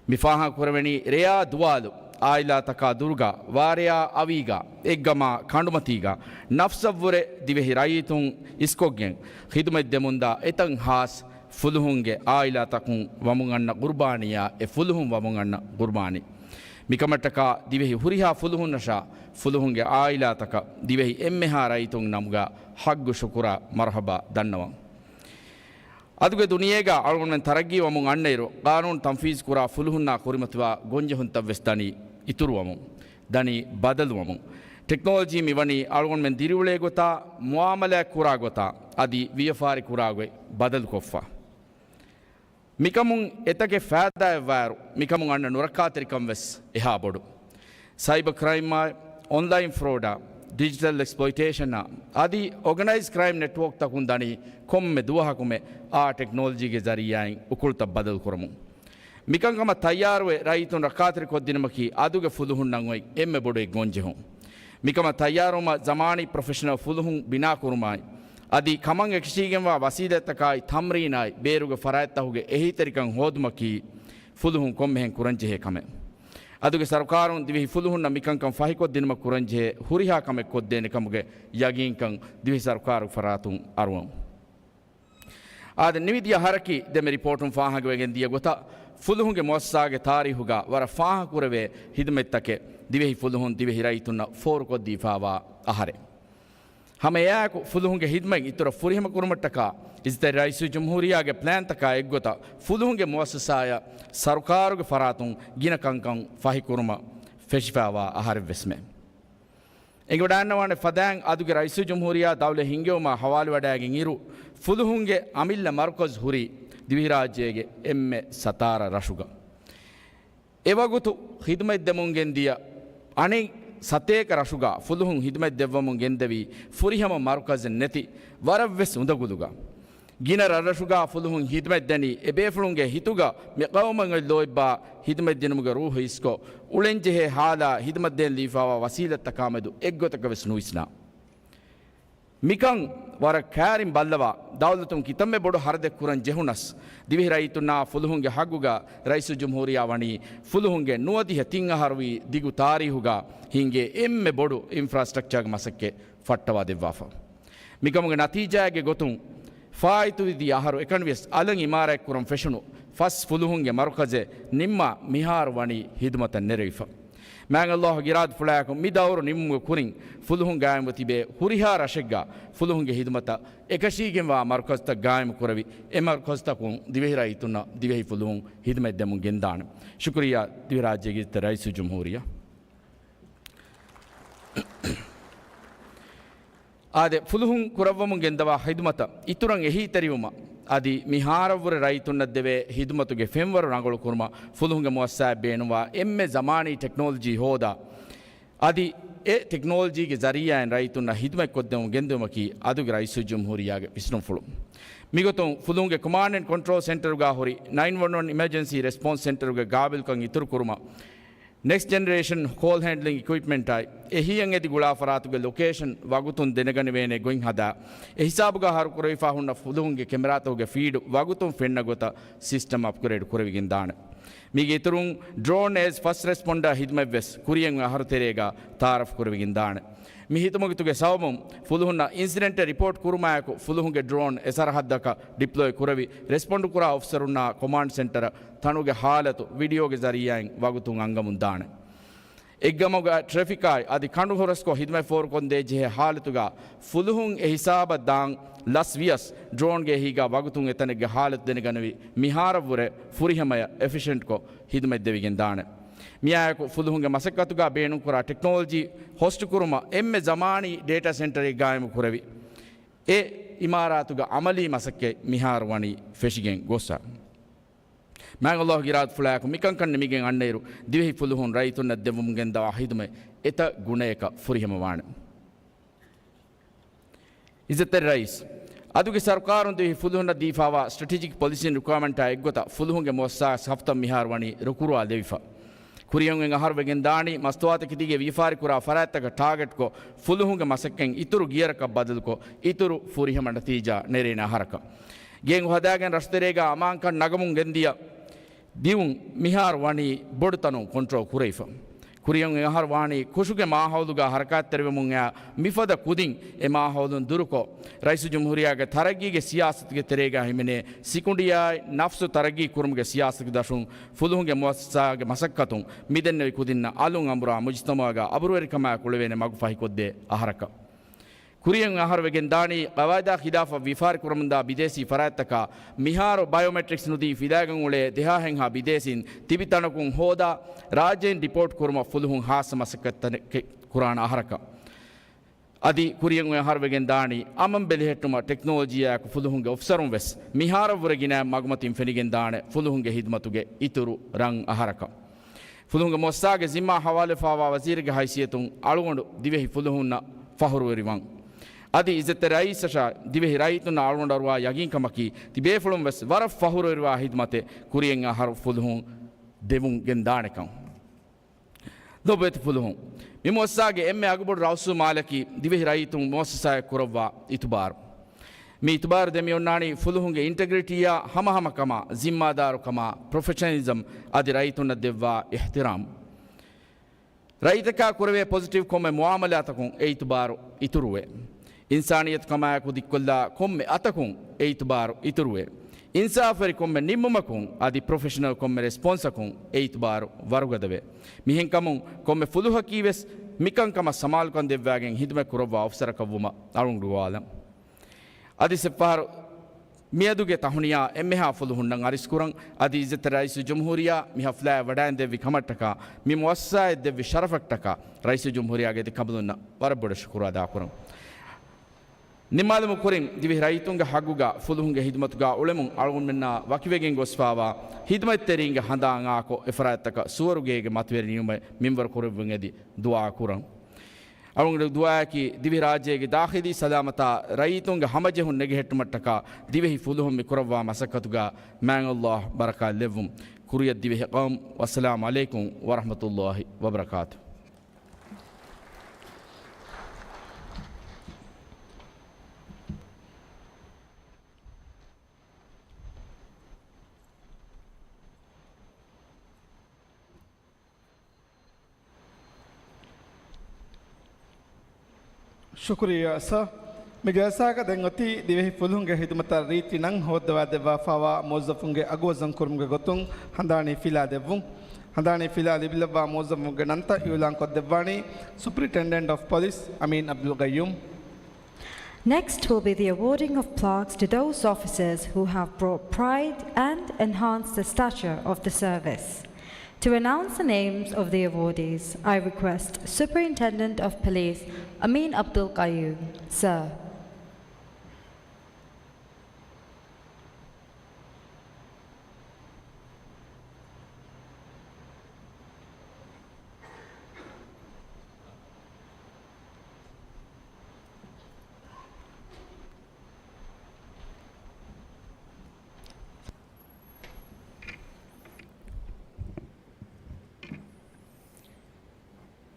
މި ފާހަގަކުރެވެނީ ރެޔާ ދުވާލު، އާއިލާތަކާ ދުރުގަ، ވާރެޔާ އަވީގަ، އެއްގަމާ ކަނޑުމަތީގަ، ނަފްސަށްވުރެ ދިވެހި ރައްޔިތުން އިސްކޮށްގެން، ޚިދުމަތް ދެމުންދާ އެތައް ހާސް ފުލުހުންގެ އާއިލާތަކުން ވަމުން އަންނަ ޤުރުބާނީއާ އެ ފުލުހުން ވަމުން އަންނަ ޤުރުބާނީ. މިކަމަށްޓަކާ ދިވެހި ހުރިހާ ފުލުހުންނަށާ ފުލުހުންގެ އާއިލާތަކަށް ދިވެހި އެންމެހާ ރައްޔިތުން ނަމުގަ ޙައްޤު ޝުކުރާ މަރުޙަބާ ދަންނަވަން. އަދުގެ ދުނިޔޭގަ އަޅުގަނޑުމެން ތަރައްގީވަމުން އަންނައިރު، ޤާނޫނު ތަންފީޒުކުރާ ފުލުހުންނާ ކުރިމަތިވާ ގޮންޖެހުންތައްވެސް ދަނީ އިތުރުވަމުން، ދަނީ ބަދަލުވަމުން. ޓެކްނޮލޮޖީ މިވަނީ އަޅުގަނޑުމެން ދިރިއުޅޭ ގޮތާ، މުއާމަލާތް ކުރާ ގޮތާ، އަދި ވިޔަފާރި ކުރާ ގޮތް ބަދަލުކޮށްފަ. މިކަމުން އެތަކެއް ފައިދާއެއްވާއިރު، މިކަމުން އަންނަ ނުރައްކާތެރިކަން ވެސް އެހާ ބޮޑު. ސައިބަ ކްރައިމާއި، އޮންލައިން ފްރޯޑާ، ޑިޖިޓަލް އެކްސްޕްލޮއިޓޭޝަނާ އަދި އޯގަނައިޒް ކްރައިމް ނެޓްވޯކްތަކުން ދަނީ ކޮންމެ ދުވަހަކުމެ އާ ޓެކްނޮލޮޖީގެ ޒަރީއާއިން އުކުޅުތައް ބަދަލުކުރަމުން. މިކަންކަމަށް ތައްޔާރުވެ ރައްޔިތުން ރައްކާތެރިކޮށްދިނުމަކީ އަދުގެ ފުލުހުންނަށް އޮތް އެންމެ ބޮޑު އެއް ގޮންޖެހުން. މިކަމަށް ތައްޔާރުވުމަށް ޒަމާނީ ޕްރޮފެޝަނަލް ފުލުހުން ބިނާކުރުމާއި، އަދި ކަމަށް އެކަށީގެންވާ ވަސީލަތްތަކާއި ތަމްރީނާއި ބޭރުގެ ފަރާތްތަކުގެ އެހީތެރިކަން ހޯދުމަކީ ފުލުހުން ކޮންމެހެން ކުރަންޖެހޭ ކަމެއް. އަދުގެ ސަރުކާރުން ދިވެހި ފުލުހުންނަށް މިކަންކަން ފަހިކޮށްދިނުމަށް ކުރަންޖެހޭ ހުރިހާ ކަމެއް ކޮށްދޭނެ ކަމުގެ ޔަގީންކަން ދިވެހި ސަރުކާރުގެ ފަރާތުން އަރުވަމު. އާދެ، ނިވިދިޔަ އަހަރަކީ ދެމެ ރިޕޯޓުން ފާހަގަވެގެން ދިޔަ ގޮތަށް ފުލުހުންގެ މުއައްސަސާގެ ތާރީހުގަ ވަރަށް ފާހަގަކުރެވޭ ހިދުމަތްތަކެއް ދިވެހި ފުލުހުން ދިވެހި ރައްޔިތުންނަށް ފޯރުކޮށްދީފާވާ އަހަރެއް. ހަމަ އެއާއެކު ފުލުހުންގެ ހިދުމަތް އިތުރަށް ފުރިހަމަކުރުމަށްޓަކާ އިއްޒަތްތެރި ރައީސުލްޖުމްހޫރިއްޔާގެ ޕްލޭންތަކާ އެއްގޮތަށް ފުލުހުންގެ މުއައްސަސާއަށް ސަރުކާރުގެ ފަރާތުން ގިނަ ކަންކަން ފަހިކުރުމަށް ފެށިފާވާ އަހަރެއްވެސްމެ. އެނގިވަޑައިގަންނަވާނެ ފަދައިން އަދުގެ ރައީސުލްޖުމްހޫރިއްޔާ ދައުލަތް ހިންގެވުމާ ހަވާލުވެވަޑައިގެން އިރު، ފުލުހުންގެ އަމިއްލަ މަރުކަޒު ހުރީ ދިވެހިރާއްޖޭގެ އެންމެ ސަތާރަ ރަށުގަ. އެވަގުތު ޚިދުމަތްދެމުން ގެންދިޔަ އަނެއް ސަތޭކަ ރަށުގަ ފުލުހުން ޚިދުމަތްދެއްވަމުން ގެންދެވީ ފުރިހަމަ މަރުކަޒެއް ނެތި ވަރަށްވެސް އުނދަގުލުގަ. ގިނަ ރަށްރަށުގަ ފުލުހުން ޚިދުމަތްދެނީ އެބޭފުޅުންގެ ހިތުގަ މި ޤައުމަށް އޮތް ލޯތްބާ ޚިދުމަތްދިނުމުގެ ރޫޙު ހިސްކޮށް، އުޅެންޖެހޭ ހާލާ ޚިދުމަތްދޭން ލިބިފާވާ ވަސީލަތްތަކާމެދު އެއްގޮތަކަށް ވެސް ނުވިސްނާ. މިކަން ވަރަށް ކައިރިން ބައްލަވާ، ދައުލަތުން ކިތަންމެ ބޮޑު ހަރަދެއް ކުރަން ޖެހުނަސް، ދިވެހި ރައްޔިތުންނާ ފުލުހުންގެ ހައްގުގަ ރައީސުލްޖުމްހޫރިއްޔާ ވަނީ ފުލުހުންގެ ނުވަދިހަ ތިން އަހަރުވީ ދިގު ތާރީހުގަ ހިންގޭ އެންމެ ބޮޑު އިންފްރާސްޓްރަކްޗާގެ މަސައްކަތް ފައްޓަވާ ދެއްވާފަ. މިކަމުގެ ނަތީޖާއެއްގެ ގޮތުން، ފާއިތުވި ދިޔަ އަހަރު އެކަނިވެސް އަލަށް އިމާރާތްކުރަން ފެށުނު ފަސް ފުލުހުންގެ މަރުކަޒެއް ނިންމާ މިހާރު ވަނީ ހިދުމަތަށް ނެރެވިފަ. މާތް ﷲ ގެ އިރާދަފުޅާއެކު މި ދައުރު ނިމުމުގެ ކުރިން ފުލުހުން ގާއިމުވެ ތިބޭ ހުރިހާ ރަށެއްގަ ފުލުހުންގެ ހިދުމަތަށް އެކަށީގެންވާ މަރުކަޒުތައް ގާއިމު ކުރެވި، އެ މަރުކަޒުތަކުން ދިވެހި ރައްޔިތުންނަށް ދިވެހި ފުލުހުން ހިދުމަތް ދެމުން ގެންދާނެ. ޝުކުރިއްޔާ ދިވެހިރާއްޖޭގެ އިއްޒަތްތެރި ރައީސުލްޖުމްހޫރިއްޔާ. އާދެ، ފުލުހުން ކުރައްވަމުން ގެންދަވާ ހިދުމަތަށް އިތުރަށް އެހީތެރިވުމަށް އަދި މިހާރަށްވުރެ ރައްޔިތުންނަށް ދެވޭ ހިދުމަތުގެ ފެންވަރު ރަނގަޅުކުރުމަށް ފުލުހުންގެ މުއައްސަސާއަށް ބޭނުންވާ އެންމެ ޒަމާނީ ޓެކްނޮލޮޖީ ހޯދާ، އަދި އެ ޓެކްނޮލޮޖީގެ ޒަރީއާއިން ރައްޔިތުންނަށް ހިދުމަތްކޮށްދެމުން ގެންދިއުމަކީ އަދުގެ ރައީސުލްޖުމްހޫރިއްޔާގެ ވިސްނުންފުޅު. މިގޮތުން ފުލުހުންގެ ކޮމާންޑް އެންޑް ކޮންޓްރޯލް ސެންޓަރުގަ ހުރި ނައިން ވަން ވަން އިމަޖެންސީ ރެސްޕޮންސް ސެންޓަރުގެ ގާބިލްކަން އިތުރުކުރުމަށް، ނެކްސްޓް ޖެނެރޭޝަން ކޯލް ހޭންޑްލިން އިކުއިޕްމަންޓާއި އެހީއަށް އެދި ގުޅާ ފަރާތުގެ ލޮކޭޝަން ވަގުތުން ދެނެގަނެވޭނެ ގޮތް ހަދާ، އެ ހިސާބުގަ އަހަރު ކުރެވިފާ ހުންނަ ފުލުހުންގެ ކެމެރާތަކުގެ ފީޑް ވަގުތުން ފެންނަ ގޮތަށް ސިސްޓަމް އަޕްގްރޭޑް ކުރެވިގެން ދާނެ. މީގެ އިތުރުން، ޑްރޯން އޭޒް ފަސްޓް ރެސްޕޮންޑާ ހިދުމަތްވެސް ކުރިއަށް އަހަރު ތެރޭގަ ތައާރަފް ކުރެވިގެން ދާނެ. މި ހިދުމަތުގެ ސަބަބުން ފުލުހުންނަށް އިންސިޑެންޓެއް ރިޕޯޓް ކުރުމާއެކު، ފުލުހުންގެ ޑްރޯން އެ ސަރަހައްދަކަށް ޑިޕްލޮއި ކުރެވި، ރެސްޕޮންޑް ކުރާ އޮފިސަރުންނާ ކޮމާންޑް ސެންޓަރަށް ތަނުގެ ހާލަތު ވީޑިއޯގެ ޒަރީއާއިން ވަގުތުން އަންގަމުން ދާނެ. އެއްގަމުގަ ޓްރެފިކާއި އަދި ކަނޑު ހުރަސްކޮށް ހިދުމަތް ފޯރުކޮށްދޭ ޖެހޭ ހާލަތުގަ ފުލުހުން އެ ހިސާބަށް ދާން ލަސް ވިޔަސް، ޑްރޯންގެ އެހީގަ ވަގުތުން އެތަނެއްގެ ހާލަތު ދެނެގަނެވި މިހާރަށްވުރެ ފުރިހަމަޔަށް އެފިޝެންޓްކޮށް ހިދުމަތް ދެވިގެން ދާނެ. މިއާއެކު ފުލުހުންގެ މަސައްކަތުގަ ބޭނުންކުރާ ޓެކްނޮލޮޖީ ހޮސްޓުކުރުމަށް އެންމެ ޒަމާނީ ޑޭޓާ ސެންޓަރެއް ގާއިމު ކުރެވި. އެ އިމާރާތުގެ އަމަލީ މަސައްކަތް މިހާރު ވަނީ ފެށިގެން ގޮސްފަ. މާތް ﷲ ގެ އިރާދަފުޅާއެކު މިކަންކަން ނިމިގެން އަންނައިރު، ދިވެހި ފުލުހުން ރައްޔިތުންނަށް ދެއްވަމުން ގެންދަވާ ހިދުމަތް އެތައް ގުނަޔަކަށް ފުރިހަމަވާނެ. އިއްޒަތްތެރި ރައީސް، އަދުގެ ސަރުކާރުން ދިވެހި ފުލުހުންނަށް ދީފާވާ ސްޓްރެޓެޖިކް ޕޮލިސީން ރިކުއަރމަންޓާ އެއްގޮތަށް ފުލުހުންގެ މުއައްސަސާ ސަފުތައް މިހާރު ވަނީ ރުކުރުވާލެވިފަ. ކުރިއަށް އޮތް އަހަރު ވެގެން ދާނީ މަސްތުވާތަކެތީގެ ވިޔަފާރިކުރާ ފަރާތްތަކަށް ޓާގެޓްކޮށް، ފުލުހުންގެ މަސައްކަތް އިތުރު ގިޔަރަކަށް ބަދަލުކޮށް، އިތުރު ފުރިހަމަ ނަތީޖާ ނެރޭނެ އަހަރަކަށް. ގޭންގު ހަދާގެން ރަށުތެރޭގަ އަމާންކަން ނަގަމުން ގެންދިޔަ ދިއުން މިހާރު ވަނީ ބޮޑު ތަނުން ކޮންޓްރޯލް ކުރެވިފަ. ކުރިއަށް އޮތް އަހަރު ވާނީ ކުށުގެ މާހައުލުގަ ހަރަކާތްތެރިވެމުން އައި މިފަދަ ކުދިން އެ މާހައުލުން ދުރުކޮށް، ރައީސުލްޖުމްހޫރިއްޔާގެ ތަރައްގީގެ ސިޔާސަތުގެ ތެރޭގަ ހިމެނޭ ސިކުނޑިއާއި ނަފްސު ތަރައްގީ ކުރުމުގެ ސިޔާސަތުގެ ދަށުން ފުލުހުންގެ މުއައްސަސާގެ މަސައްކަތުން މިދެންނެވި ކުދިންނަށް އަލުން އަނބުރާ މުޖުތަމަޢުގަ އަބުރުވެރިކަމާއެކު އުޅެވޭނެ މަގު ފަހިކޮށްދޭ އަހަރަކަށް. ކުރިއަށް އަހަރު ވެގެން ދާނީ، ޤަވާއިދާ ޚިލާފަށް ވިޔަފާރި ކުރަމުންދާ ބިދޭސީ ފަރާތްތަކާ މިހާރު ބަޔޯމެޓްރިކްސް ނުދީ ފިލާގެން އުޅޭ ދެހާހެއްހާ ބިދޭސީން ތިބި ތަނަކުން ހޯދާ، ރާއްޖޭން ޑިޕޯޓް ކުރުމަށް ފުލުހުން ހާއްސަ މަސައްކަތްތަކެއް ކުރާނެ އަހަރަކަށް. އަދި ކުރިއަށް އޮތް އަހަރު ވެގެން ދާނީ، އަމަން ބެލެހެއްޓުމަށް ޓެކްނޮލޮޖީއާއެކު ފުލުހުންގެ އޮފިސަރުން ވެސް މިހާރަށްވުރެ ގިނައިން މަގުމަތިން ފެނިގެން ދާނެ ފުލުހުންގެ ހިދުމަތުގެ އިތުރު ރަން އަހަރަކަށް. ފުލުހުންގެ މުއައްސަސާގެ ޒިންމާ ހަވާލުވެފަވާ ވަޒީރެއްގެ ހައިސިއްޔަތުން އަޅުގަނޑު ދިވެހި ފުލުހުންނަށް ފަހުރުވެރިވަން. އަދި އިއްޒަތްތެރި ރައީސަށާ ދިވެހި ރައްޔިތުންނަށް އަޅުގަނޑު އަރުވާ ޔަގީންކަމަކީ، ތިބޭފުޅުން ވެސް ވަރަށް ފަހުރުވެރިވާ ހިދުމަތެއް ކުރިއަށް އަހަރު ފުލުހުން ދެވުން ގެންދާނެކަން. ލޮބުވެތި ފުލުހުން، މި މުއައްސަސާގެ އެންމެ އަގުބޮޑު ރަސްމު މާލަކީ ދިވެހި ރައްޔިތުން މުއައްސަސާއަށް ކުރައްވާ އިތުބާރު. މި އިތުބާރު ދެމިއޮންނާނީ ފުލުހުންގެ އިންޓެގްރިޓީއާ ހަމަހަމަކަމާ، ޒިންމާދާރުކަމާ، ޕްރޮފެޝަނަލިޒަމް އަދި ރައްޔިތުންނަށް ދެއްވާ އިޙްތިރާމް. ރައްޔިތަކާ ކުރެވޭ ޕޮޒިޓިވް ކޮންމެ މުއާމަލާތަކުން އެ އިތުބާރު އިތުރުވޭ. އިންސާނިއްޔަތުކަމާއެކު ދިއްކޮށްލާ ކޮންމެ އަތަކުން އެ އިތުބާރު އިތުރުވޭ. އިންސާފުވެރި ކޮންމެ ނިންމުމަކުން އަދި ޕްރޮފެޝަނަލް ކޮންމެ ރެސްޕޮންސަކުން އެ އިތުބާރު ވަރުގަދަވޭ. މިހެންކަމުން ކޮންމެ ފުލުހަކީ ވެސް މިކަންކަމަށް ސަމާލުކަން ދެއްވާގެން ހިދުމަތް ކުރައްވާ އޮފިސަރަކަށްވުމަށް އަޅުގަނޑު ގޮވާލަން. އަދި އެއްފަހަރު މިއަދުގެ ތަހުނިޔާ އެންމެހާ ފުލުހުންނަށް އަރިސްކުރަން. އަދި އިއްޒަތްތެރި ރައީސުލްޖުމްހޫރިއްޔާ މި ޙަފްލާއަށް ވަޑައިން ދެއްވި ކަމަށްޓަކާ، މި މުއައްސަސާއަށް ދެއްވި ޝަރަފަށްޓަކާ ރައީސުލްޖުމްހޫރިއްޔާގެ ދެ ކަނބަލުންނަށް ވަރަށް ބޮޑަށް ޝުކުރު އަދާކުރަން. ނިންމާލުމުގެ ކުރިން ދިވެހި ރައްޔިތުންގެ ހައްގުގަ ފުލުހުންގެ ހިދުމަތުގަ އުޅެމުން އަޅުގަނޑުމެންނާ ވަކިވެގެން ގޮސްފަވާ ހިދުމަތްތެރީންގެ ހަނދާން އާކޮށް، އެފަރާތްތަކަށް ސުވަރުގޭގެ މަތިވެރި ނިންމުމެއް މިންވަރު ކުރެއްވުން އެދި ދުޢާ ކުރަން. އަޅުގަނޑު ދުޢާއަކީ ދިވެހިރާއްޖޭގެ ދާޚިލީ ސަލާމަތާ ރައްޔިތުންގެ ހަމަޖެހުން ނެގެހެއްޓުމަށްޓަކާ ދިވެހި ފުލުހުން މި ކުރައްވާ މަސައްކަތުގަ މާތް ﷲ ބަރަކާތް ލެއްވުން. ކުރިއަށް ދިވެހި ޤައުމު. ވައްސަލާމު ޢަލައިކުމް ވަރަޙްމަތުﷲ ވަބަރަކާތުހު. ޝުކުރިއްޔާ ސާ. މި ޖަލްސާގަ ދެން އޮތީ ދިވެހި ފުލުހުންގެ ހިދުމަތަށް ރީތި ނަން ހޯއްދަވާ ދެއްވާފަވާ މުވައްޒަފުންގެ އަގުވަޒަންކުރުމުގެ ގޮތުން ހަނދާނީ ފިލާ ދެއްވުން. ހަނދާނީ ފިލާ ލިބިލައްވާ މުވައްޒަފުންގެ ނަންތައް އިޢުލާންކޮށްދެއްވާނީ ސުޕްރިންޓެންޑެންޓް އޮފް ޕޮލިސް އަމީން ޢަބްދުލް ޤައްޔޫމް. Next will be the awarding of plaques to those officers who have brought pride and enhanced the stature of the service. To announce the names of the awardees, I request Superintendent of Police Amin Abdul Qayyum, sir.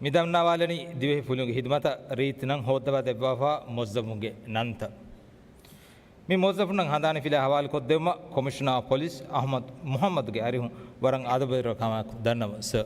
މި ދަންނަވާލަނީ ދިވެހި ފުލުންގެ ހިދުމަތަށް ރީތި ނަން ހޯއްދަވާ ދެއްވާފަ މުވައްޒަފުންގެ ނަންތައް. މި މުވައްޒަފުންނަށް ހަނދާނީ ފިލާ ހަވާލުކޮށްދެއްވުމަށް ކޮމިޝަނަރ އޮފް ޕޮލިސް އަޙްމަދު މުޙައްމަދުގެ އަރިހުން ވަރަށް އަދަބުވެރިކަމާއެކު ދަންނަވަން ސަރ.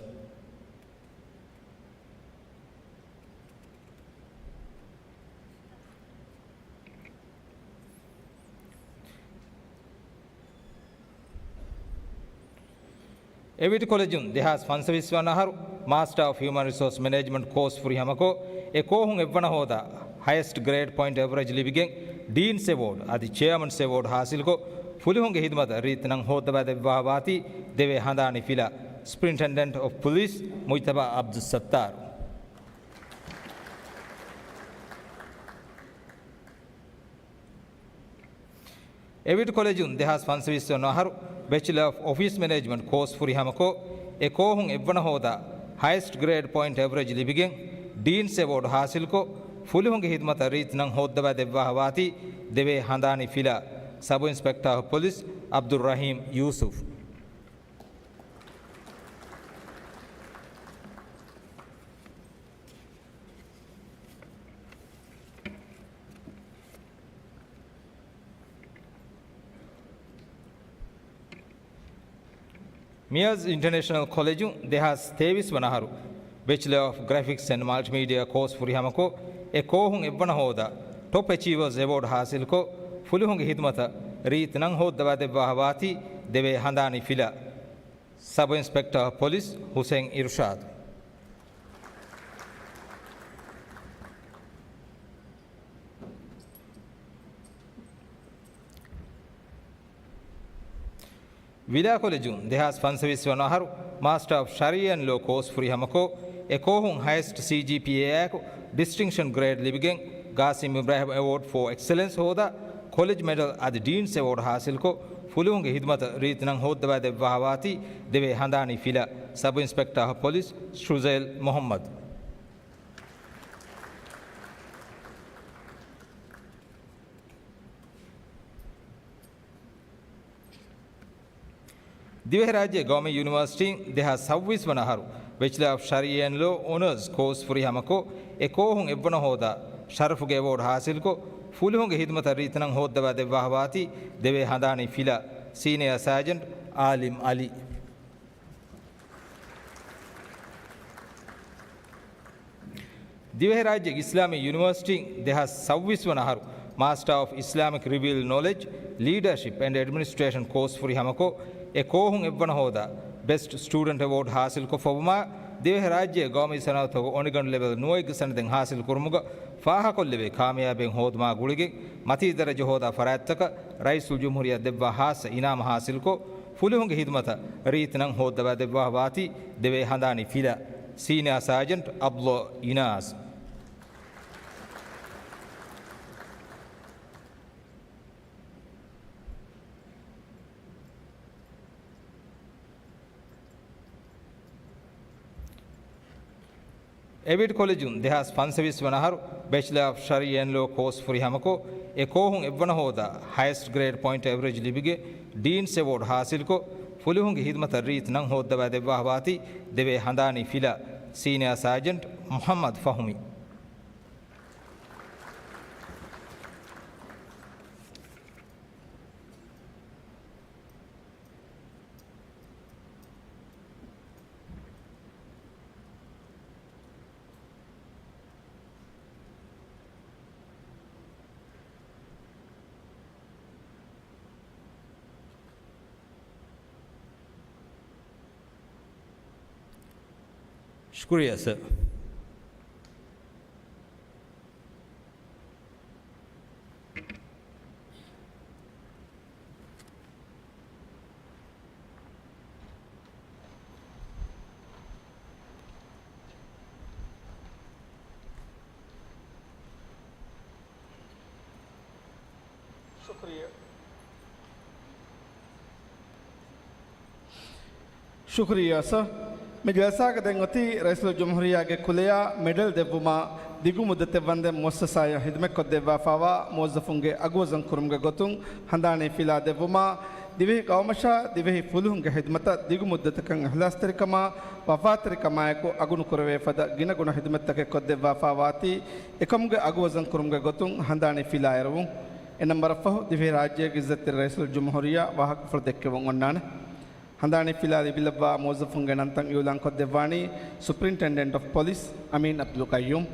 އެވިޓް ކޮލެޖުން ދެހާސް ފަންސަވީސް ވަނަ އަހަރު މާސްޓާ އޮފް ހިއުމަން ރިސޯސް މެނޭޖްމަންޓް ކޯސް ފުރިހަމަކޮށް، އެ ކޯހުން އެއްވަނަ ހޯދާ ހަޔެސްޓް ގްރޭޑް ޕޮއިންޓް އެވަރެޖް ލިބިގެން، ޑީންސް އެވޯޑް އަދި ޗެއާމަންސް އެވޯޑް ހާސިލްކޮށް، ފުލުހުންގެ ހިދުމަތަށް ރީތި ނަން ހޯއްދަވާ ދެއްވާ ވާތީ ދެވޭ ހަނދާނީ ފިލާ، ސުޕްރިންޓެންޑެންޓް އޮފް ޕުލީސް މުޖްތަބާ އަބްދުއްސައްތާރު. އެވިޓް ކޮލެޖުން ދެހާސް ފަންސަވީސް ވަނަ އަހަރު ބެޗުލަރ އޮފް އޮފީސް މެނޭޖްމަންޓް ކޯސް ފުރިހަމަކޮށް، އެ ކޯހުން އެއްވަނަ ހޯދާ ހަޔެސްޓް ގްރޭޑް ޕޮއިންޓް އެވަރެޖް ލިބިގެން، ޑީންސް އެވޯޑް ހާސިލްކޮށް، ފުލުހުންގެ ހިދުމަތަށް ރީތި ނަން ހޯއްދަވާ ދެއްވާ ވާތީ ދެވޭ ހަނދާނީ ފިލާ، ސަބް އިންސްޕެކްޓާ އޮފް ޕޮލިސް އަބްދުއްރަހީމް ޔޫސުފް. މިޔަޒް އިންޓަރނޭޝަނަލް ކޮލެޖުން ދެހާސް ތޭވީސް ވަނަ އަހަރު ބެޗުލަރ އޮފް ގްރެފިކްސް އެންޑް މަލްޓިމީޑިއާ ކޯސް ފުރިހަމަކޮށް، އެ ކޯހުން އެއްވަނަ ހޯދާ ޓޮޕް އެޗީވަރސް އެވޯޑް ހާސިލްކޮށް، ފުލުހުންގެ ހިދުމަތަށް ރީތި ނަން ހޯއްދަވާ ދެއްވާ ވާތީ ދެވޭ ހަނދާނީ ފިލާ، ސަބް އިންސްޕެކްޓާ އޮފް ޕޮލިސް ހުސެން އިރުޝާދު. ވިލާ ކޮލެޖުން ދެހާސް ފަންސަވީސް ވަނަ އަހަރު މާސްޓާ އޮފް ޝަރީއާ އެންޑް ލޯ ކޯސް ފުރިހަމަކޮށް، އެ ކޯހުން ހަޔެސްޓް ސީޖީޕީއޭއާއެކު ޑިސްޓިންކްޝަން ގްރޭޑް ލިބިގެން، ގާސިމް އިބްރާހިމް އެވޯޑް ފޯ އެކްސެލެންސް ހޯދާ، ކޮލެޖް މެޑަލް އަދި ޑީންސް އެވޯޑް ހާސިލްކޮށް، ފުލުހުންގެ ހިދުމަތަށް ރީތި ނަން ހޯއްދަވާ ދެއްވާ ވާތީ ދެވޭ ހަނދާނީ ފިލާ، ސަބް އިންސްޕެކްޓާ އޮފް ޕޮލިސް ޝުޒައިލް މުހައްމަދު. ދިވެހިރާއްޖޭ ގައުމީ ޔުނިވަރސިޓީން ދެހާސް ސައުވީސް ވަނަ އަހަރު ބެޗުލާ އޮފް ޝަރީއާ އެންޑް ލޯ އޮނާސް ކޯސް ފުރިހަމަކޮށް، އެ ކޯހުން އެއްވަނަ ހޯދާ ޝަރަފުގެ އެވޯޑް ހާސިލްކޮށް، ފުލުހުންގެ ހިދުމަތަށް ރީތި ނަން ހޯއްދަވާ ދެއްވާ ވާތީ ދެވޭ ހަނދާނީ ފިލާ، ސީނިއާ ސާޖެންޓް އާލިމް އަލީ. ދިވެހިރާއްޖޭގެ އިސްލާމީ ޔުނިވަރސިޓީން ދެހާސް ސައުވީސް ވަނަ އަހަރު މާސްޓާ އޮފް އިސްލާމިކް ރިވިއުލް ނޮލެޖް، ލީޑަރޝިޕް އެންޑް އެޑްމިނިސްޓްރޭޝަން ކޯސް ފުރިހަމަކޮށް، އެ ކޯހުން އެއްވަނަ ހޯދާ ބެސްޓް ސްޓޫޑެންޓް އެވޯޑް ހާސިލްކޮށްފަވުމާ، ދިވެހިރާއްޖޭގެ ގައުމީ ސަނައަތުގެ އޮނިގަނޑު ލެވެލް ނުވައެއްގެ ސަނަދެއް ހާސިލްކުރުމުގަ ފާހަކޮށްލެވޭ ކާމިޔާބެއް ހޯދުމާ ގުޅިގެން، މަތީ ދަރަޖަ ހޯދާ ފަރާތްތަކަށް ރައީސުލްޖުމްހޫރިއްޔާ ދެއްވާ ހާއްސަ އިނާމް ހާސިލްކޮށް، ފުލުހުންގެ ހިދުމަތަށް ރީތި ނަން ހޯއްދަވާ ދެއްވާ ވާތީ ދެވޭ ހަނދާނީ ފިލާ، ސީނިއާ ސާޖެންޓް އަބްދުﷲ އިނާޒް. އެވިޓް ކޮލެޖުން ދެހާސް ފަންސަވީސް ވަނަ އަހަރު ބެޗުލާ އޮފް ޝަރީއާ އެންޑް ލޯ ކޯސް ފުރިހަމަކޮށް، އެ ކޯހުން އެއްވަނަ ހޯދާ ހަޔެސްޓް ގްރޭޑް ޕޮއިންޓް އެވަރެޖް ލިބިގެން، ޑީންސް އެވޯޑް ހާސިލްކޮށް، ފުލުހުންގެ ހިދުމަތަށް ރީތި ނަން ހޯއްދަވާ ދެއްވާ ވާތީ ދެވޭ ހަނދާނީ ފިލާ، ސީނިއާ ސާޖެންޓް މުހައްމަދު ފަހުމީ. ޝުކުރިއްޔާ ސަރ. ޝުކުރިއްޔާ. ޝުކުރިއްޔާ ސަރ. މި ޖަލްސާގަ ދެން އޮތީ ރައީސުލްޖުމްހޫރިއްޔާގެ ކުލަޔާ މެޑަލް ދެއްވުމާ، ދިގު މުއްދަތެއް ވަންދެން މުއައްސަސާޔަށް ހިދުމަތްކޮށްދެއްވާފާވާ މުވައްޒަފުންގެ އަގުވަޒަން ކުރުމުގެ ގޮތުން ހަނދާނީ ފިލާ ދެއްވުމާ، ދިވެހި ގައުމަށާ ދިވެހި ފުލުހުންގެ ހިދުމަތަށް ދިގު މުއްދަތަކަށް އިހްލާސްތެރިކަމާ، ވަފާތެރިކަމާއެކު އަގުނުކުރެވޭ ފަދަ ގިނަގުނަ ހިދުމަތްތަކެއް ކޮށްދެއްވާފާވާތީ، އެކަމުގެ އަގުވަޒަން ކުރުމުގެ ގޮތުން ހަނދާނީ ފިލާ އެރުވުން. އެ ނަން ވަރަށް ފަހު ދިވެހިރާއްޖޭގެ އިއްޒަތްތެރި ރައީސުލްޖުމްހޫރިއްޔާ ވާހަކަފުޅު ދެއްކެވުން އޮންނާނެ. ހަނދާނީ ފިލާ ލިބިލައްވާ މުވައްޒަފުންގެ ނަންތައް އިއުލާންކޮށްދެއްވާނީ ސުޕްރިންޓެންޑެންޓް އޮފް ޕޮލިސް އަމީން އަބްދުލް ޤައްޔޫމް.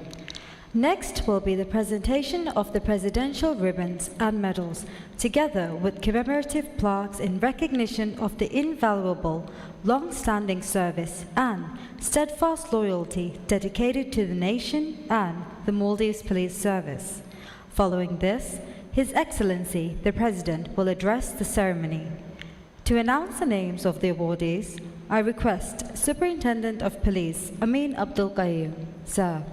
Next will be the presentation of the presidential ribbons and medals, together with commemorative plaques in recognition of the invaluable, long-standing service and steadfast loyalty dedicated to the nation and the Maldives Police Service. Following this, His Excellency the President will address the ceremony. To announce the names of the awardees, I request Superintendent of Police Amin Abdul Qayyum, sir.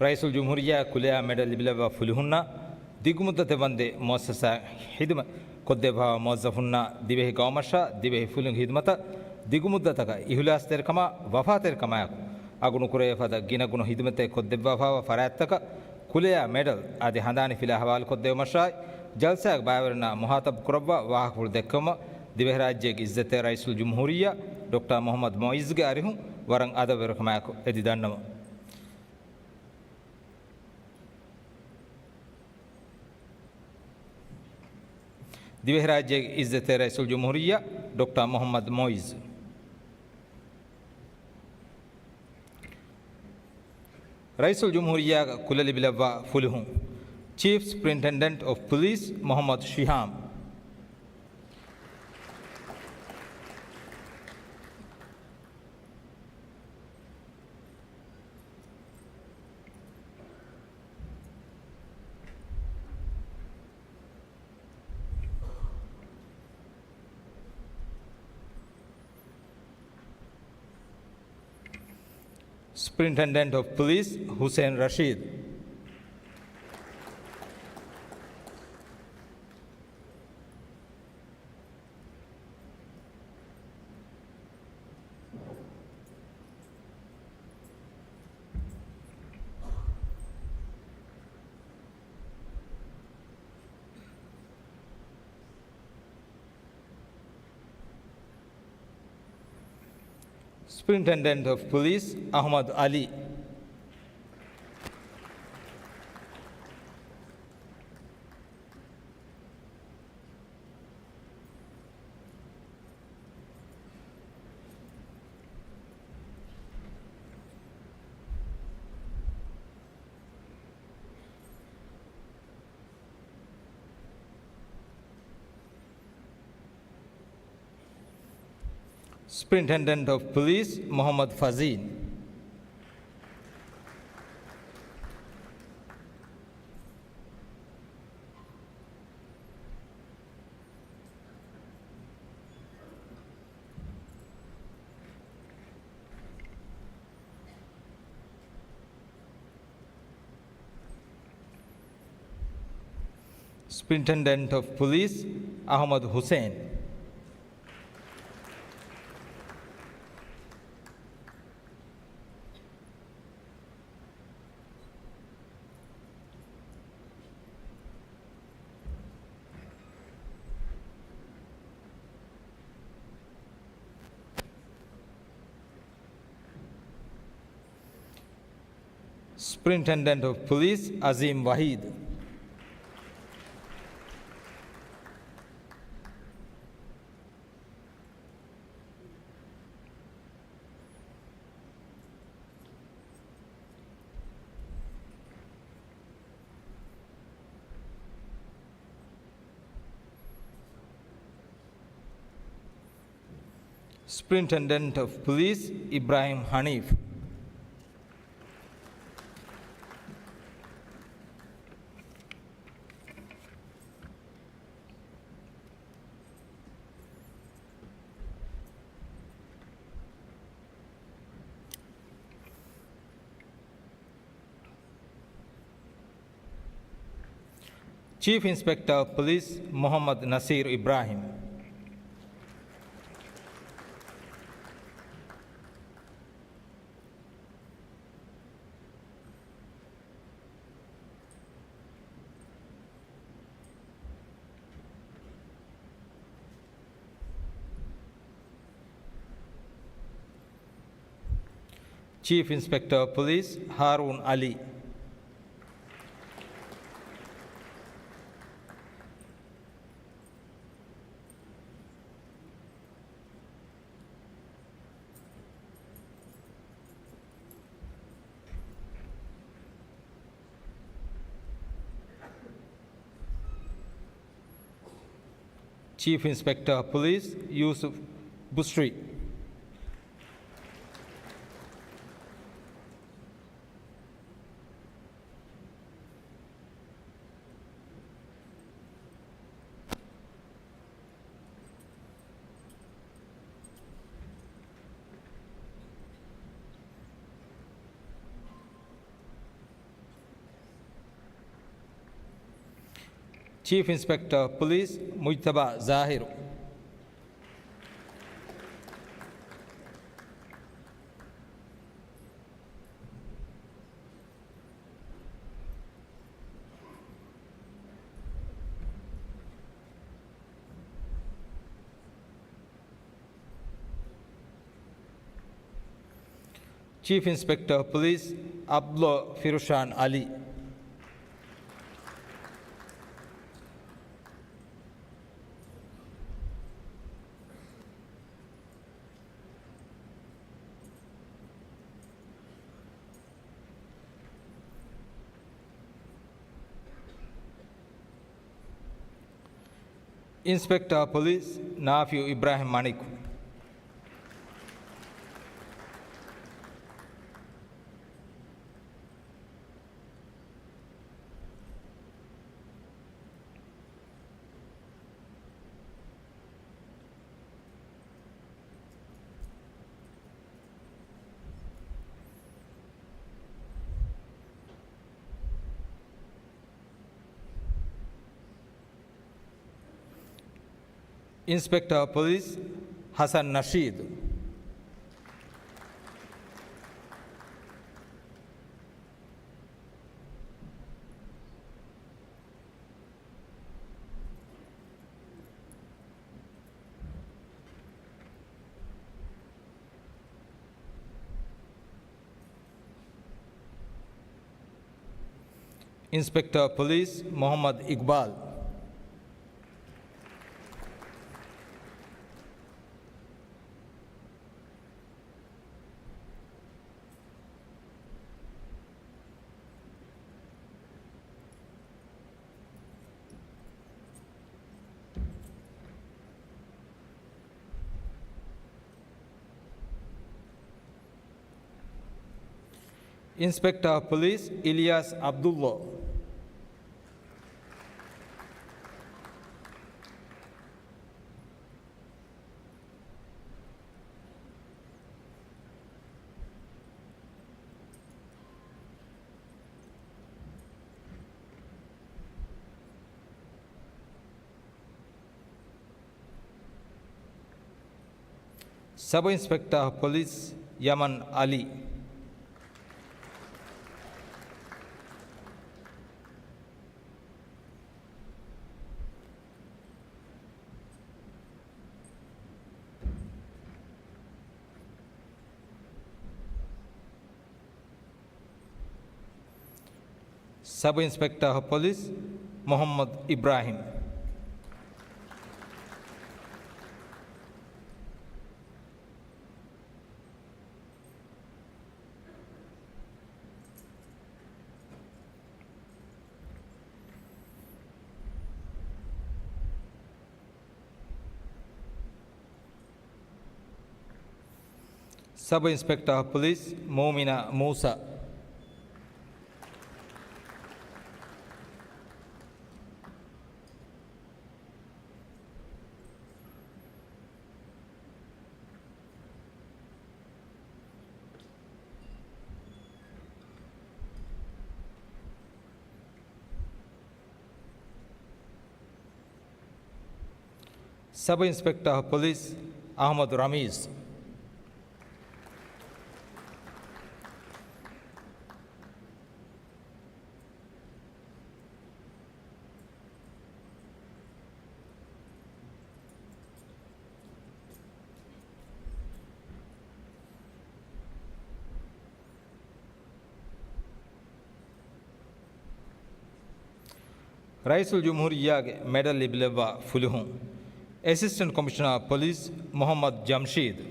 ރައީސުލްޖުމްހޫރިއްޔާ ކުލަޔާ މެޑަލް ލިބިލައްވާ ފުލުހުންނަށް ދިގުމުއްދަތެއް ވަންދެން މުއައްސަސާ ޚިދުމަތް ކޮށްދެއްވާ މުވައްޒަފުންނަށް ދިވެހި ގައުމަށާ ދިވެހި ފުލުންގެ ޚިދުމަތަށް ދިގުމުއްދަތަކަށް އިހުލާސްތެރިކަމާ ވަފާތެރިކަމާއެކު އަގުނުކުރެވޭ ފަދަ ގިނަގުނަ ޚިދުމަތެއް ކޮށްދެއްވާފައިވާ ފަރާތްތަކަށް ކުލަޔާ މެޑަލް އަދި ހަނދާނީ ފިލާ ހަވާލުކޮށްދެއްވުމަށާއި، ޖަލްސާގެ ބައިވެރިންނާ މުހާތަބު ކުރައްވާ ވާހަކަފުޅު ދެއްކެވުމަށް ދިވެހިރާއްޖޭގެ އިއްޒަތްތެރި ރައީސުލްޖުމްހޫރިއްޔާ ޑޮކްޓަރ މުޙައްމަދު މުޢިއްޒުގެ އަރިހުން ވަރަށް އަދަބުވެރިކަމާއެކު އެދި ދަންނަވަން. ދިވެހިރާއްޖޭގެ އިއްޒަތްތެރި ރައީސުލްޖުމްހޫރިއްޔާ ޑޮކްޓަރ މުޙައްމަދު މުޢިއްޒު. ރައީސުލްޖުމްހޫރިއްޔާގެ ކުލަ ލިބިލައްވާ ފުލުހުން، ޗީފް ސުޕްރިންޓެންޑެންޓް އޮފް ޕުލީސް މުޙައްމަދު ޝިހާމް. ސުޕްރިންޓެންޑެންޓް އޮފް ޕުލީސް ހުސެން ރަޝީދު. ސުޕްރިންޓެންޑެންޓް އޮފް ޕުލީސް އަޙްމަދު ޢަލީ. ސުޕްރިންޓެންޑެންޓް އޮފް ޕުލީސް މުޙައްމަދު ފަޒީން. ސުޕްރިންޓެންޑެންޓް އޮފް ޕުލީސް އަޙްމަދު ޙުސެއިން. ސުޕްރިންޓެންޑެންޓް އޮފް ޕުލީސް އަޒީމް ވަޙީދު. ސުޕްރިންޓެންޑެންޓް އޮފް ޕުލީސް އިބްރާހިމް ޙަނީފް. ޗީފް އިންސްޕެކްޓަރ އޮފް ޕުލީސް މުޙައްމަދު ނަޞީރު އިބްރާހިމް. ޗީފް އިންސްޕެކްޓަރ އޮފް ޕުލީސް ހާރޫން ޢަލީ. ޗީފް އިންސްޕެކްޓަރ ޕޮލިސް ޔޫސުފް ބުސްރީ. ޗީފް އިންސްޕެކްޓަރ ޕޮލިސް މުޖްތަބާ ޒާހިރު. ޗީފް އިންސްޕެކްޓަރ ޕޮލިސް އަބްދުﷲ ފިރުޝާން އަލީ. އިންސްޕެކްޓަރ ޕޮލިސް ނާފިއު އިބްރާހިމް މަނިކު. އިންސްޕެކްޓަރ ޕޮލިސް ހަސަން ނަޝީދު. އިންސްޕެކްޓަރ ޕޮލިސް މުޙައްމަދު އިޤްބާލް. އިންސްޕެކްޓަރ ޕޮލިސް އިލްޔާސް ޢަބްދުﷲ. ސަބް އިންސްޕެކްޓަރ ޕޮލިސް ޔަމަން އަލީ. ސަބް އިންސްޕެކްޓަރ ޕޮލިސް މުޙައްމަދު އިބްރާހިމް. ސަބް އިންސްޕެކްޓަރ ޕޮލިސް މޫމިނާ މޫސާ. ސަބް އިންސްޕެކްޓަރ ޕޮލިސް އަޙްމަދު ރަމީޒް. ރައީސުލްޖުމްހޫރިއްޔާގެ މެޑަލް ލިބިލައްވާ ފުލުހުން، އެސިސްޓެންޓް ކޮމިޝަނަރ ޕޮލިސް މުޙައްމަދު ޖަމްޝީދު.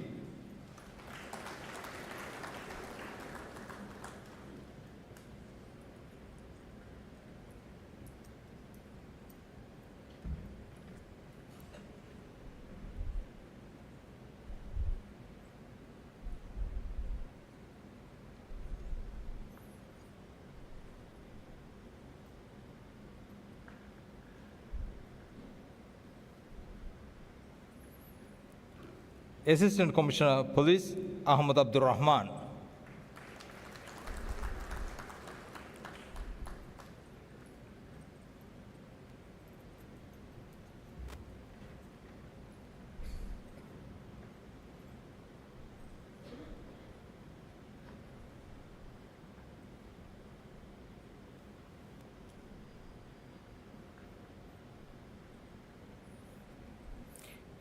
އެސިސްޓެންޓް ކޮމިޝަނަރ ޕޮލިސް އަޙްމަދު ޢަބްދުއްރަޙްމާން.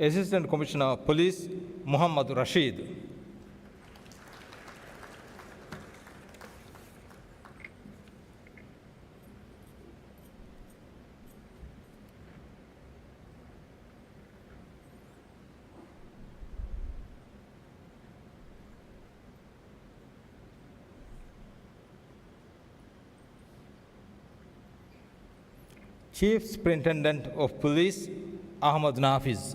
އެސިސްޓެންޓް ކޮމިޝަނަރ ޕޮލިސް މުޙައްމަދު ރަޝީދު. ޗީފް ސުޕްރިންޓެންޑެންޓް އޮފް ޕޮލިސް އަޙްމަދު ނާފިޒް.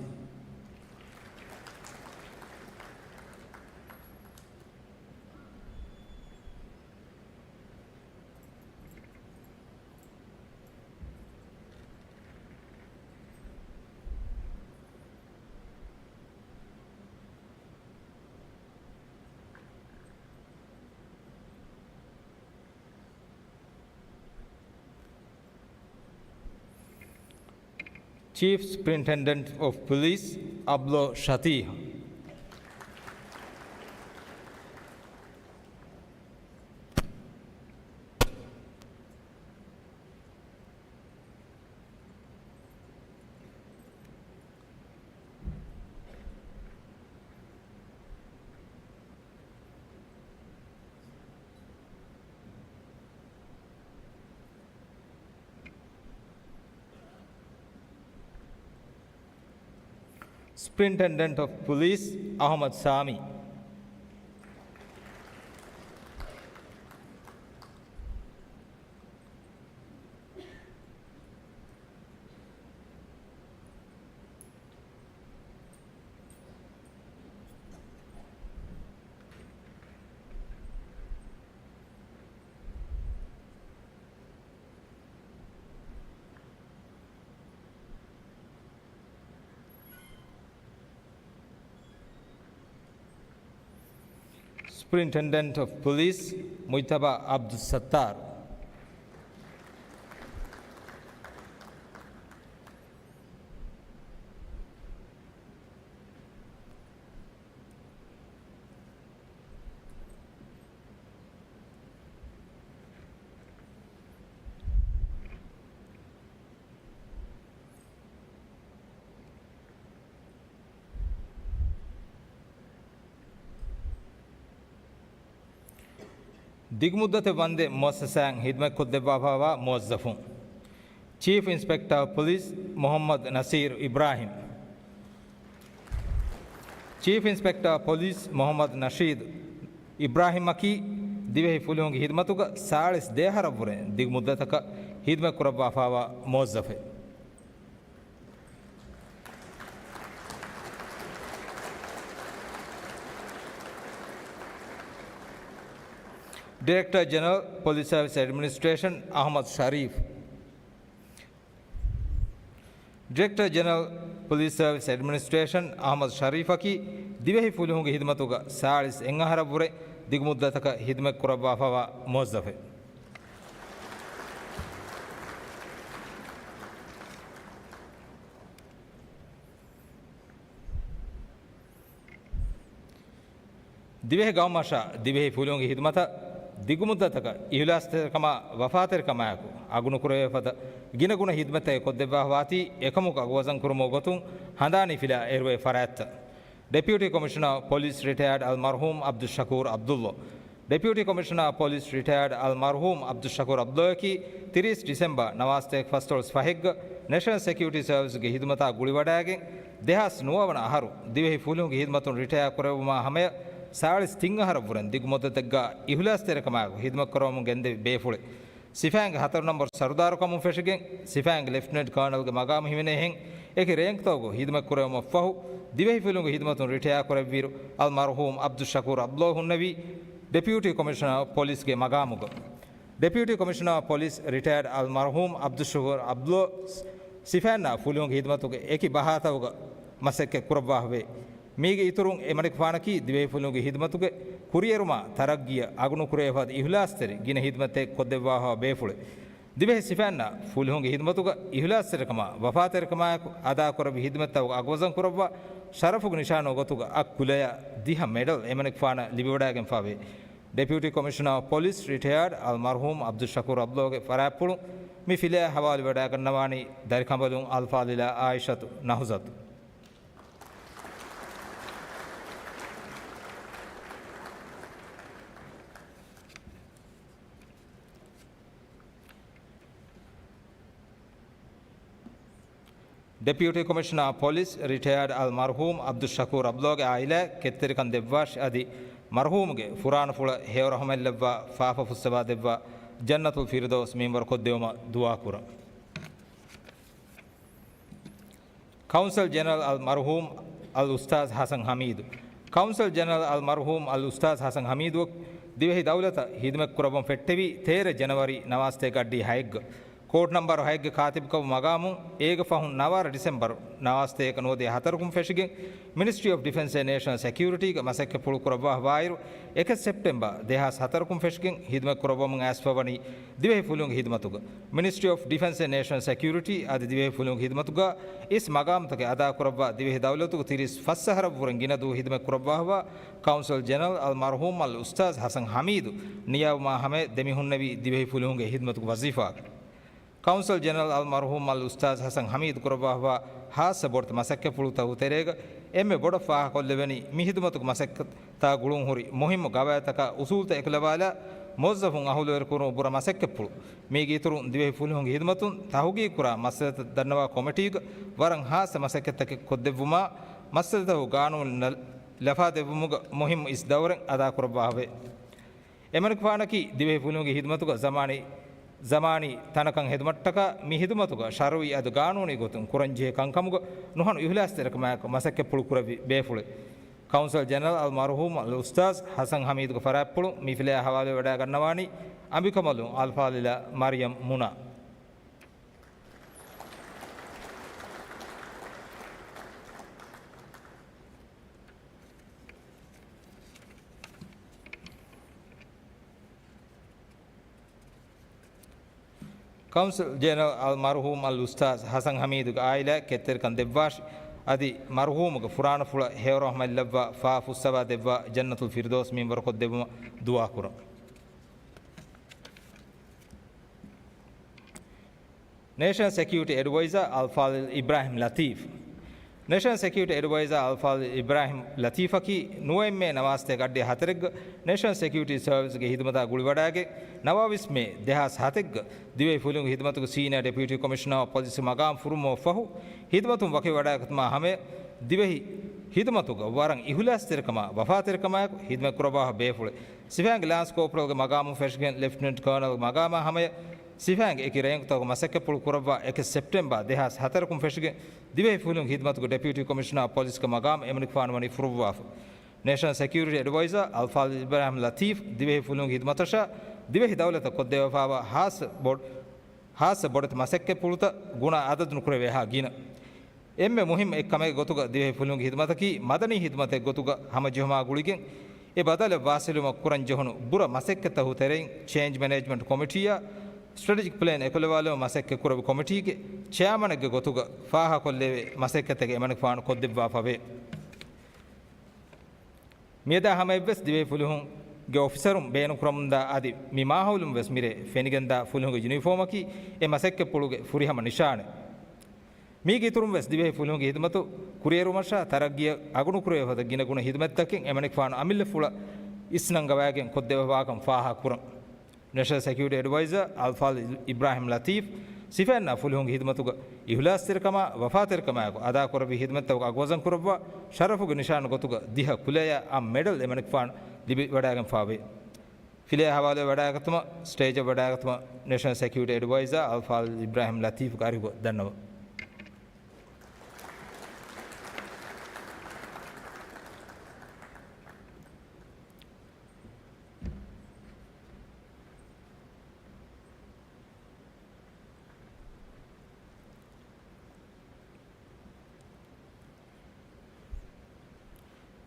ޗީފް ސުޕްރިންޓެންޑެންޓް އޮފް ޕޮލިސް އަބްލޯ ޝަތީހް. ސުޕްރިންޓެންޑެންޓް އޮފް ޕޮލިސް އަޙްމަދު ސާމީ. ސުޕްރިންޓެންޑެންޓް އޮފް ޕޮލިސް މުޖްތަބާ ޢަބްދުއްސައްތާރު. ދިގުމުއްދަތެއް ވަންދެން މުއައްސަސާއިން ހިދުމަތްކޮށްދެއްވާފައިވާ މުވައްޒަފުން. ޗީފް އިންސްޕެކްޓަރ ޕޮލިސް މުޙައްމަދު ނަސީރު އިބްރާހިމް. ޗީފް އިންސްޕެކްޓަރ ޕޮލިސް މުޙައްމަދު ނަޝީދު އިބްރާހިމްއަކީ، ދިވެހި ފުލުހުންގެ ހިދުމަތުގަ ސާޅީސް ދެ އަހަރަށްވުރެ ދިގުމުއްދަތަކަށް ހިދުމަތްކުރައްވާފައިވާ މުވައްޒަފެއް. ޑިރެކްޓަރ ޖެނެރަލް ޕޮލިސް ސަރވިސް އެޑްމިނިސްޓްރޭޝަން އަޙްމަދު ޝަރީފް. ޑިރެކްޓަރ ޖެނެރަލް ޕޮލިސް ސަރވިސް އެޑްމިނިސްޓްރޭޝަން އަޙްމަދު ޝަރީފަކީ، ދިވެހި ފުލުހުންގެ ހިދުމަތުގަ ސާޅީސް އެއް އަހަރަށްވުރެ ދިގުމުއްދަތަކަށް ހިދުމަތްކުރައްވާފައިވާ މުވައްޒަފެއް. ދިވެހި ގައުމަށާ ދިވެހި ފުލުހުންގެ ހިދުމަތަށް ދިގުމުއްދަތަކަށް އިހުލާސްތެރިކަމާ ވަފާތެރިކަމާއެކު އަގުނުކުރެވޭ ފަދަ ގިނަގުނަ ހިދުމަތްތަކެއް ކޮށްދެއްވާފަވާތީ އެކަމުގެ އަގުވަޒަންކުރުމުގެ ގޮތުން ހަނދާނީ ފިލާ އެރުވޭ ފަރާތްތައް. ޑެޕިއުޓީ ކޮމިޝަނަރ ޕޮލިސް ރިޓަޔާޑް އަލް މަރްޙޫމް ޢަބްދުއްޝަކޫރު ޢަބްދުއްލޯ. ޑެޕިއުޓީ ކޮމިޝަނަރ ޕޮލިސް ރިޓަޔާޑް އަލް މަރްޙޫމް ޢަބްދުއްޝަކޫރު ޢަބްދުއްލޯއަކީ، ތިރީސް ޑިސެމްބަރ ނަވާސްތޭކަ ފަސްދޮޅަސް ފަހެއްގަ ނެޝަނަލް ސެކިއުރިޓީ ސަރވިސްގެ ހިދުމަތާ ގުޅިވަޑައިގެން، ދެހާސް ނުވަ ވަނަ އަހަރު ދިވެހި ފުލުހުންގެ ހިދުމަތުން ރިޓަޔާ ކުރެއްވުމާ ހަމަޔަށް ސާޅީސް ތިން އަހަރަށްވުރެން ދިގު މުއްދަތެއްގަ އިހުލާސްތެރިކަމާއެކު ހިދުމަތްކުރަމުން ގެންދެވި ބޭފުޅެއް. ސިފައިންގެ ހަތަރު ނަންބަރު ސަރުދާރުކަމުން ފެށިގެން، ސިފައިންގެ ލެފްޓިނެންޓް ކާނަލްގެ މަގާމު ހިމެނޭހެން، އެކި ރޭންކްތަކުގަ ހިދުމަތްކުރެވުމަށްފަހު، ދިވެހި ފުލުހުންގެ ހިދުމަތުން ރިޓަޔާ ކުރެއްވިއިރު، އަލް މަރްޙޫމް ޢަބްދުއްޝަކޫރު ޢަބްދުއްލޯ ހުންނެވީ، ޑެޕިއުޓީ ކޮމިޝަނަރ ޕޮލިސްގެ މަގާމުގަ. ޑެޕިއުޓީ ކޮމިޝަނަރ ޕޮލިސް ރިޓަޔާޑް އަލް މަރްޙޫމް ޢަބްދުއްޝަކޫރު ޢަބްދުއްލޯ ސިފައިންނާ ފުލުހުންގެ ހިދުމަތުގެ އެކި ބަހާތަކުގަ މަސައްކަތް ކުރައްވާފަވޭ. މީގެ އިތުރުން އެމަނިކުފާނަކީ ދިވެހި ފުލުހުންގެ ހިދުމަތުގެ ކުރިއެރުމާ ތަރައްގީއަށް އަގުނުކުރެވޭ ފަދަ އިހުލާސްތެރި ގިނަ ހިދުމަތެއް ކޮށްދެއްވާފަ ބޭފުޅެއް. ދިވެހި ސިފައިންނާ ފުލުހުންގެ ހިދުމަތުގަ އިހުލާސްތެރިކަމާ ވަފާތެރިކަމާއެކު އަދާކުރެއްވި ހިދުމަތްތަކުގެ އަގުވަޒަން ކުރައްވާ ޝަރަފުގެ ނިޝާނުގެ ގޮތުގަ އަށް ކުލަޔާ ދިހަ މެޑަލް އެމަނިކުފާނަށް ލިބިވަޑައިގެންފާވޭ. ޑެޕިއުޓީ ކޮމިޝަނަރ އޮފް ޕޮލިސް ރިޓަޔާޑް އަލް މަރްހޫމް އަބްދުއްޝަކޫރު އަބްދުﷲގެ ފަރާތްޕުޅުން މި ފިލާ ހަވާލުވެވަޑައިގަންނަވާނީ ދަރިކަނބަލުން އަލްފާޟިލާ އާއިޝަތު ނަހުޒަތު. ޑެޕިއުޓީ ކޮމިޝަނަރ އޮފް ޕޮލިސް ރިޓަޔާޑް އަލް މަރްހޫމް އަބްދުއްޝަކޫރު އަބްދުﷲގެ އާއިލާއަށް ކެތްތެރިކަން ދެއްވާށި އަދި މަރްހޫމްގެ ފުރާނަފުޅަށް ހެޔޮރަހުމަތްލައްވާ ފާފަ ފުއްސަވާދެއްވާ ޖަންނަތުލް ފިރުދައުސް މިންވަރުކޮށްދެވުމަށް ދުޢާކުރަން. ކައުންސަލް ޖެނެރަލް އަލް މަރްހޫމް އަލް އުސްތާޛް ޙަސަން ޙަމީދު. ކައުންސަލް ޖެނެރަލް އަލް މަރްހޫމް އަލް އުސްތާޛް ޙަސަން ޙަމީދު ދިވެހި ދައުލަތަށް ހިދުމަތްކުރައްވަން ފެއްޓެވީ ތޭރަ ޖަނަވަރީ ނަވާސްތޭކަ އައްޑިހަ ހައެއްގަ. ކޯޑް ނަމްބަރު ހައެއްގެ ކާތިބުކަމު މަގާމުން އޭގެ ފަހުން ނަވާރަ ޑިސެމްބަރު ނަވާސްތޭކަ ނުވަދިހަ ހަތަރަކުން ފެށިގެން މިނިސްޓްރީ އޮފް ޑިފެންސް އެންޑް ނޭޝަނަލް ސެކިއުރިޓީގެ މަސައްކަތްޕުޅު ކުރައްވާފަވާއިރު، އެކެއް ސެޕްޓެމްބަރ ދެހާސް ހަތަރަކުން ފެށިގެން ހިދުމަތްކުރައްވަމުން އައިސްފަވަނީ ދިވެހި ފުލުހުންގެ ހިދުމަތުގަ. މިނިސްޓްރީ އޮފް ޑިފެންސް އެންޑް ނޭޝަނަލް ސެކިއުރިޓީ އަދި ދިވެހި ފުލުހުންގެ ހިދުމަތުގަ އިސް މަގާމުތަކެއް އަދާކުރައްވާ ދިވެހި ދައުލަތުގެ ތިރީސް ފަސް އަހަރަށްވުރެ ގިނަ ދުވަހު ހިދުމަތްކުރައްވާފަވާ ކައުންސަލް ޖެނެރަލް އަލް މަރްހޫމް އަލް އުސްތާޛް ޙަސަން ޙަމީދު ނިޔާވުމާ ހަމަޔަށް ދެމިހުންނެވީ ދިވެހި ފުލުހުންގެ ހިދުމަތުގެ ވަޒީފާގަ. ކައުންސަލް ޖެނެރަލް އަލް މަރްހޫމް އަލް އުސްތާޛް ޙަސަން ޙަމީދު ކުރައްވާފަވާ ޚާއްޞަ ބޮޑެތި މަސައްކަތްޕުޅުތަކުގެ ތެރޭގަ އެންމެ ބޮޑަށް ފާހަގަކޮށްލެވެނީ މި ހިދުމަތުގެ މަސައްކަތާ ގުޅުންހުރި މުހިއްމު ގަވާއިދުތަކާ އުސޫލުތައް އެކުލަވާލާ މުވައްޒަފުން އަހުލުވެރިކުރުމަށް ބުރަ މަސައްކަތްޕުޅު. މީގެ އިތުރުން ދިވެހި ފުލުހުންގެ ހިދުމަތުން ތަހުގީގުކުރާ މައްސަލަތައް ދަންނަވާ ކޮމިޓީގަ ވަރަށް ޚާއްޞަ މަސައްކަތްތަކެއް ކޮށްދެއްވުމާ، މައްސަލަތަކުގެ ގާނޫނު ލަ-، ލަފާދެއްވުމުގަ މުހިއްމު އިސް ދައުރެއް އަދާކުރައްވާފަވޭ. އެމަނިކުފާނަކީ ދިވެހި ފުލުހުންގެ ހިދުމަތުގަ ޒަމާނީ، ޒަމާނީ ތަނަކަށް ހެދުމަށްޓަކާ މި ހިދުމަތުގަ ޝަރުޢީ އަދި ގާނޫނީ ގޮތުން ކުރަންޖެހޭ ކަންކަމުގަ ނުހަނު އިހުލާސްތެރިކަމާއެކު މަސައްކަތްޕުޅު ކުރެއްވި ބޭފުޅެއް. ކައުންސަލް ޖެނެރަލް އަލް މަރްހޫމް އަލް އުސްތާޛް ޙަސަން ޙަމީދުގެ ފަރާތްޕުޅުން މި ފިލާ ހަވާލުވެވަޑައިގަންނަވާނީ އަނބިކަނބަލުން އަލްފާޟިލާ މަރިޔަމް މުނާ. ކައުންސަލް ޖެނެރަލް އަލް މަރްޙޫމް އަލް އުސްތާޛް ޙަސަން ޙަމީދުގެ ޢާއިލާއަށް ކެތްތެރިކަން ދެއްވާށި، އަދި މަރްޙޫމުގެ ފުރާނަފުޅަށް ހެޔޮރަޙްމަތްލައްވާ، ފާފަ ފުއްސަވާ ދެއްވާ، ޖަންނަތުލް ފިރްދައުސް މިންވަރުކޮށްދެއްވުމަށް ދުޢާކުރަން. ނޭޝަނަލް ސެކިއުރިޓީ އެޑްވައިޒާ އަލްފާޟިލް އިބްރާހިމް ލަތީފް. ނޭޝަނަލް ސެކިއުރިޓީ އެޑްވައިޒާ އަލްފާޟިލް އިބްރާހިމް ލަތީފަކީ ނުވައެއް މޭ ނަވާސްތޭކަ އައްޑިހަ ހަތަރެއްގަ ނޭޝަނަލް ސެކިއުރިޓީ ސަރވިސްގެ ހިދުމަތާ ގުޅިވަޑައިގެން، ނަވާވީސް މޭ ދެހާސް ހަތެއްގަ ދިވެހި ފުލުހުންގެ ހިދުމަތުގެ ސީނިއާ ޑެޕިއުޓީ ކޮމިޝަނަރ އޮފް ޕޮލިސްގެ މަގާމް ފުރުމުން ފަހު، ހިދުމަތުން ވަކިވެވަޑައިގަތުމާ ހަމަޔަށް ދިވެހި ހިދުމަތުގަ ވަރަށް އިހުލާސްތެރިކަމާ ވަފާތެރިކަމާއެކު ހިދުމަތްކުރައްވާފަ ބޭފުޅެއް. ސިފައިންގެ ލާންސް ކޯޕްރަލްގެ މަގާމުން ފެށިގެން ލެފްޓިނެންޓް ކާނަލްގެ މަގާމާ ހަމަޔަށް ސިފައިންގެ އެކި ރޭންކުތަކުގެ މަސައްކަތްޕުޅު ކުރައްވާ އެކެއް ސެޕްޓެމްބަރ ދެހާސް ހަތަރަކުން ފެށިގެން ދިވެހި ފުލުހުންގެ ހިދުމަތުގެ ޑެޕިއުޓީ ކޮމިޝަނަރ އޮފް ޕޮލިސްގެ މަގާމް އެމަނިކުފާނު ވަނީ ފުރުއްވާފަ. ނޭޝަނަލް ސެކިއުރިޓީ އެޑްވައިޒާ އަލްފާޟިލް އިބްރާހިމް ލަތީފް ދިވެހި ފުލުހުންގެ ހިދުމަތަށާ ދިވެހި ދައުލަތަށް ކޮށްދެވިފައިވާ ޚާއްޞަ ބޮޑު، ޚާއްޞަ ބޮޑެތި މަސައްކަތްޕުޅުތައް ގުނަ އަދަދު ނުކުރެވޭހާ ގިނަ. އެންމެ މުހިއްމު އެއްކަމެއްގެ ގޮތުގަ ދިވެހި ފުލުހުންގެ ހިދުމަތަކީ މަދަނީ ހިދުމަތެއްގެ ގޮތުގަ ހަމަޖެހުމާ ގުޅިގެން، އެ ބަދަލަށް ވާސިލުވުމަށް ކުރަން ޖެހުނު ބުރަ މަސައްކަތްތަކުގެ ތެރެއިން ޗޭންޖް މެނޭޖްމަންޓް ކޮމިޓީއާ ސްޓްރެޓެޖިކް ޕްލޭން އެކުލަވާލުމަށް މަސައްކަތް ކުރެއްވި ކޮމިޓީގެ ޗެއާމަނެއްގެ ގޮތުގަ ފާހަގަކޮށްލެވޭ މަސައްކަތެއް އެމަނިކުފާނު ކޮށްދެއްވާފަވޭ. މިއަދާ ހަމަޔަށްވެސް ދިވެހި ފުލުހުންގެ އޮފިސަރުން ބޭނުންކުރަމުންދާ އަދި މި މާހައުލުން ވެސް މިރޭ ފެނިގެންދާ ފުލުހުންގެ ޔުނީފޯމަކީ އެ މަސައްކަތްޕުޅުގެ ފުރިހަމަ ނިޝާނެއް. މީގެ އިތުރުން ވެސް ދިވެހި ފުލުހުންގެ ހިދުމަތު ކުރިއެރުމަށާ ތަރައްގީއަށް އަގުނުކުރެވޭ ފަދަ ގިނަގުނަ ހިދުމަތްތަކެއް އެމަނިކުފާނު އަމިއްލަފުޅަށް އިސްނަންގަވައިގެން ކޮށްދެއްވާކަން ފާހަގަކުރަން. ނޭޝަނަލް ސެކިއުރިޓީ އެޑްވައިޒާ އަލްފާޟިލް އިބްރާހިމް ލަތީފް ސިފައިންނާ ފުލުހުންގެ ހިދުމަތުގަ އިހުލާސްތެރިކަމާ ވަފާތެރިކަމާއެކު އަދާކުރެއްވި ހިދުމަތްތަކުގެ އަގުވަޒަން ކުރައްވާ ޝަރަފުގެ ނިޝާނު ގޮތުގަ ދިހަ ކުލަޔާ އަށް މެޑަލް އެމަނިކުފާނު ލިބިވަޑައިގެންފާވޭ. ފިލާ ހަވާލުވެވަޑައިގަތުމަށް ސްޓޭޖަށް ވަޑައިގަތުމަށް ނޭޝަނަލް ސެކިއުރިޓީ އެޑްވައިޒާ އަލްފާޟިލް އިބްރާހިމް ލަތީފްގެ އަރިހުގަ ދަންނަވަން.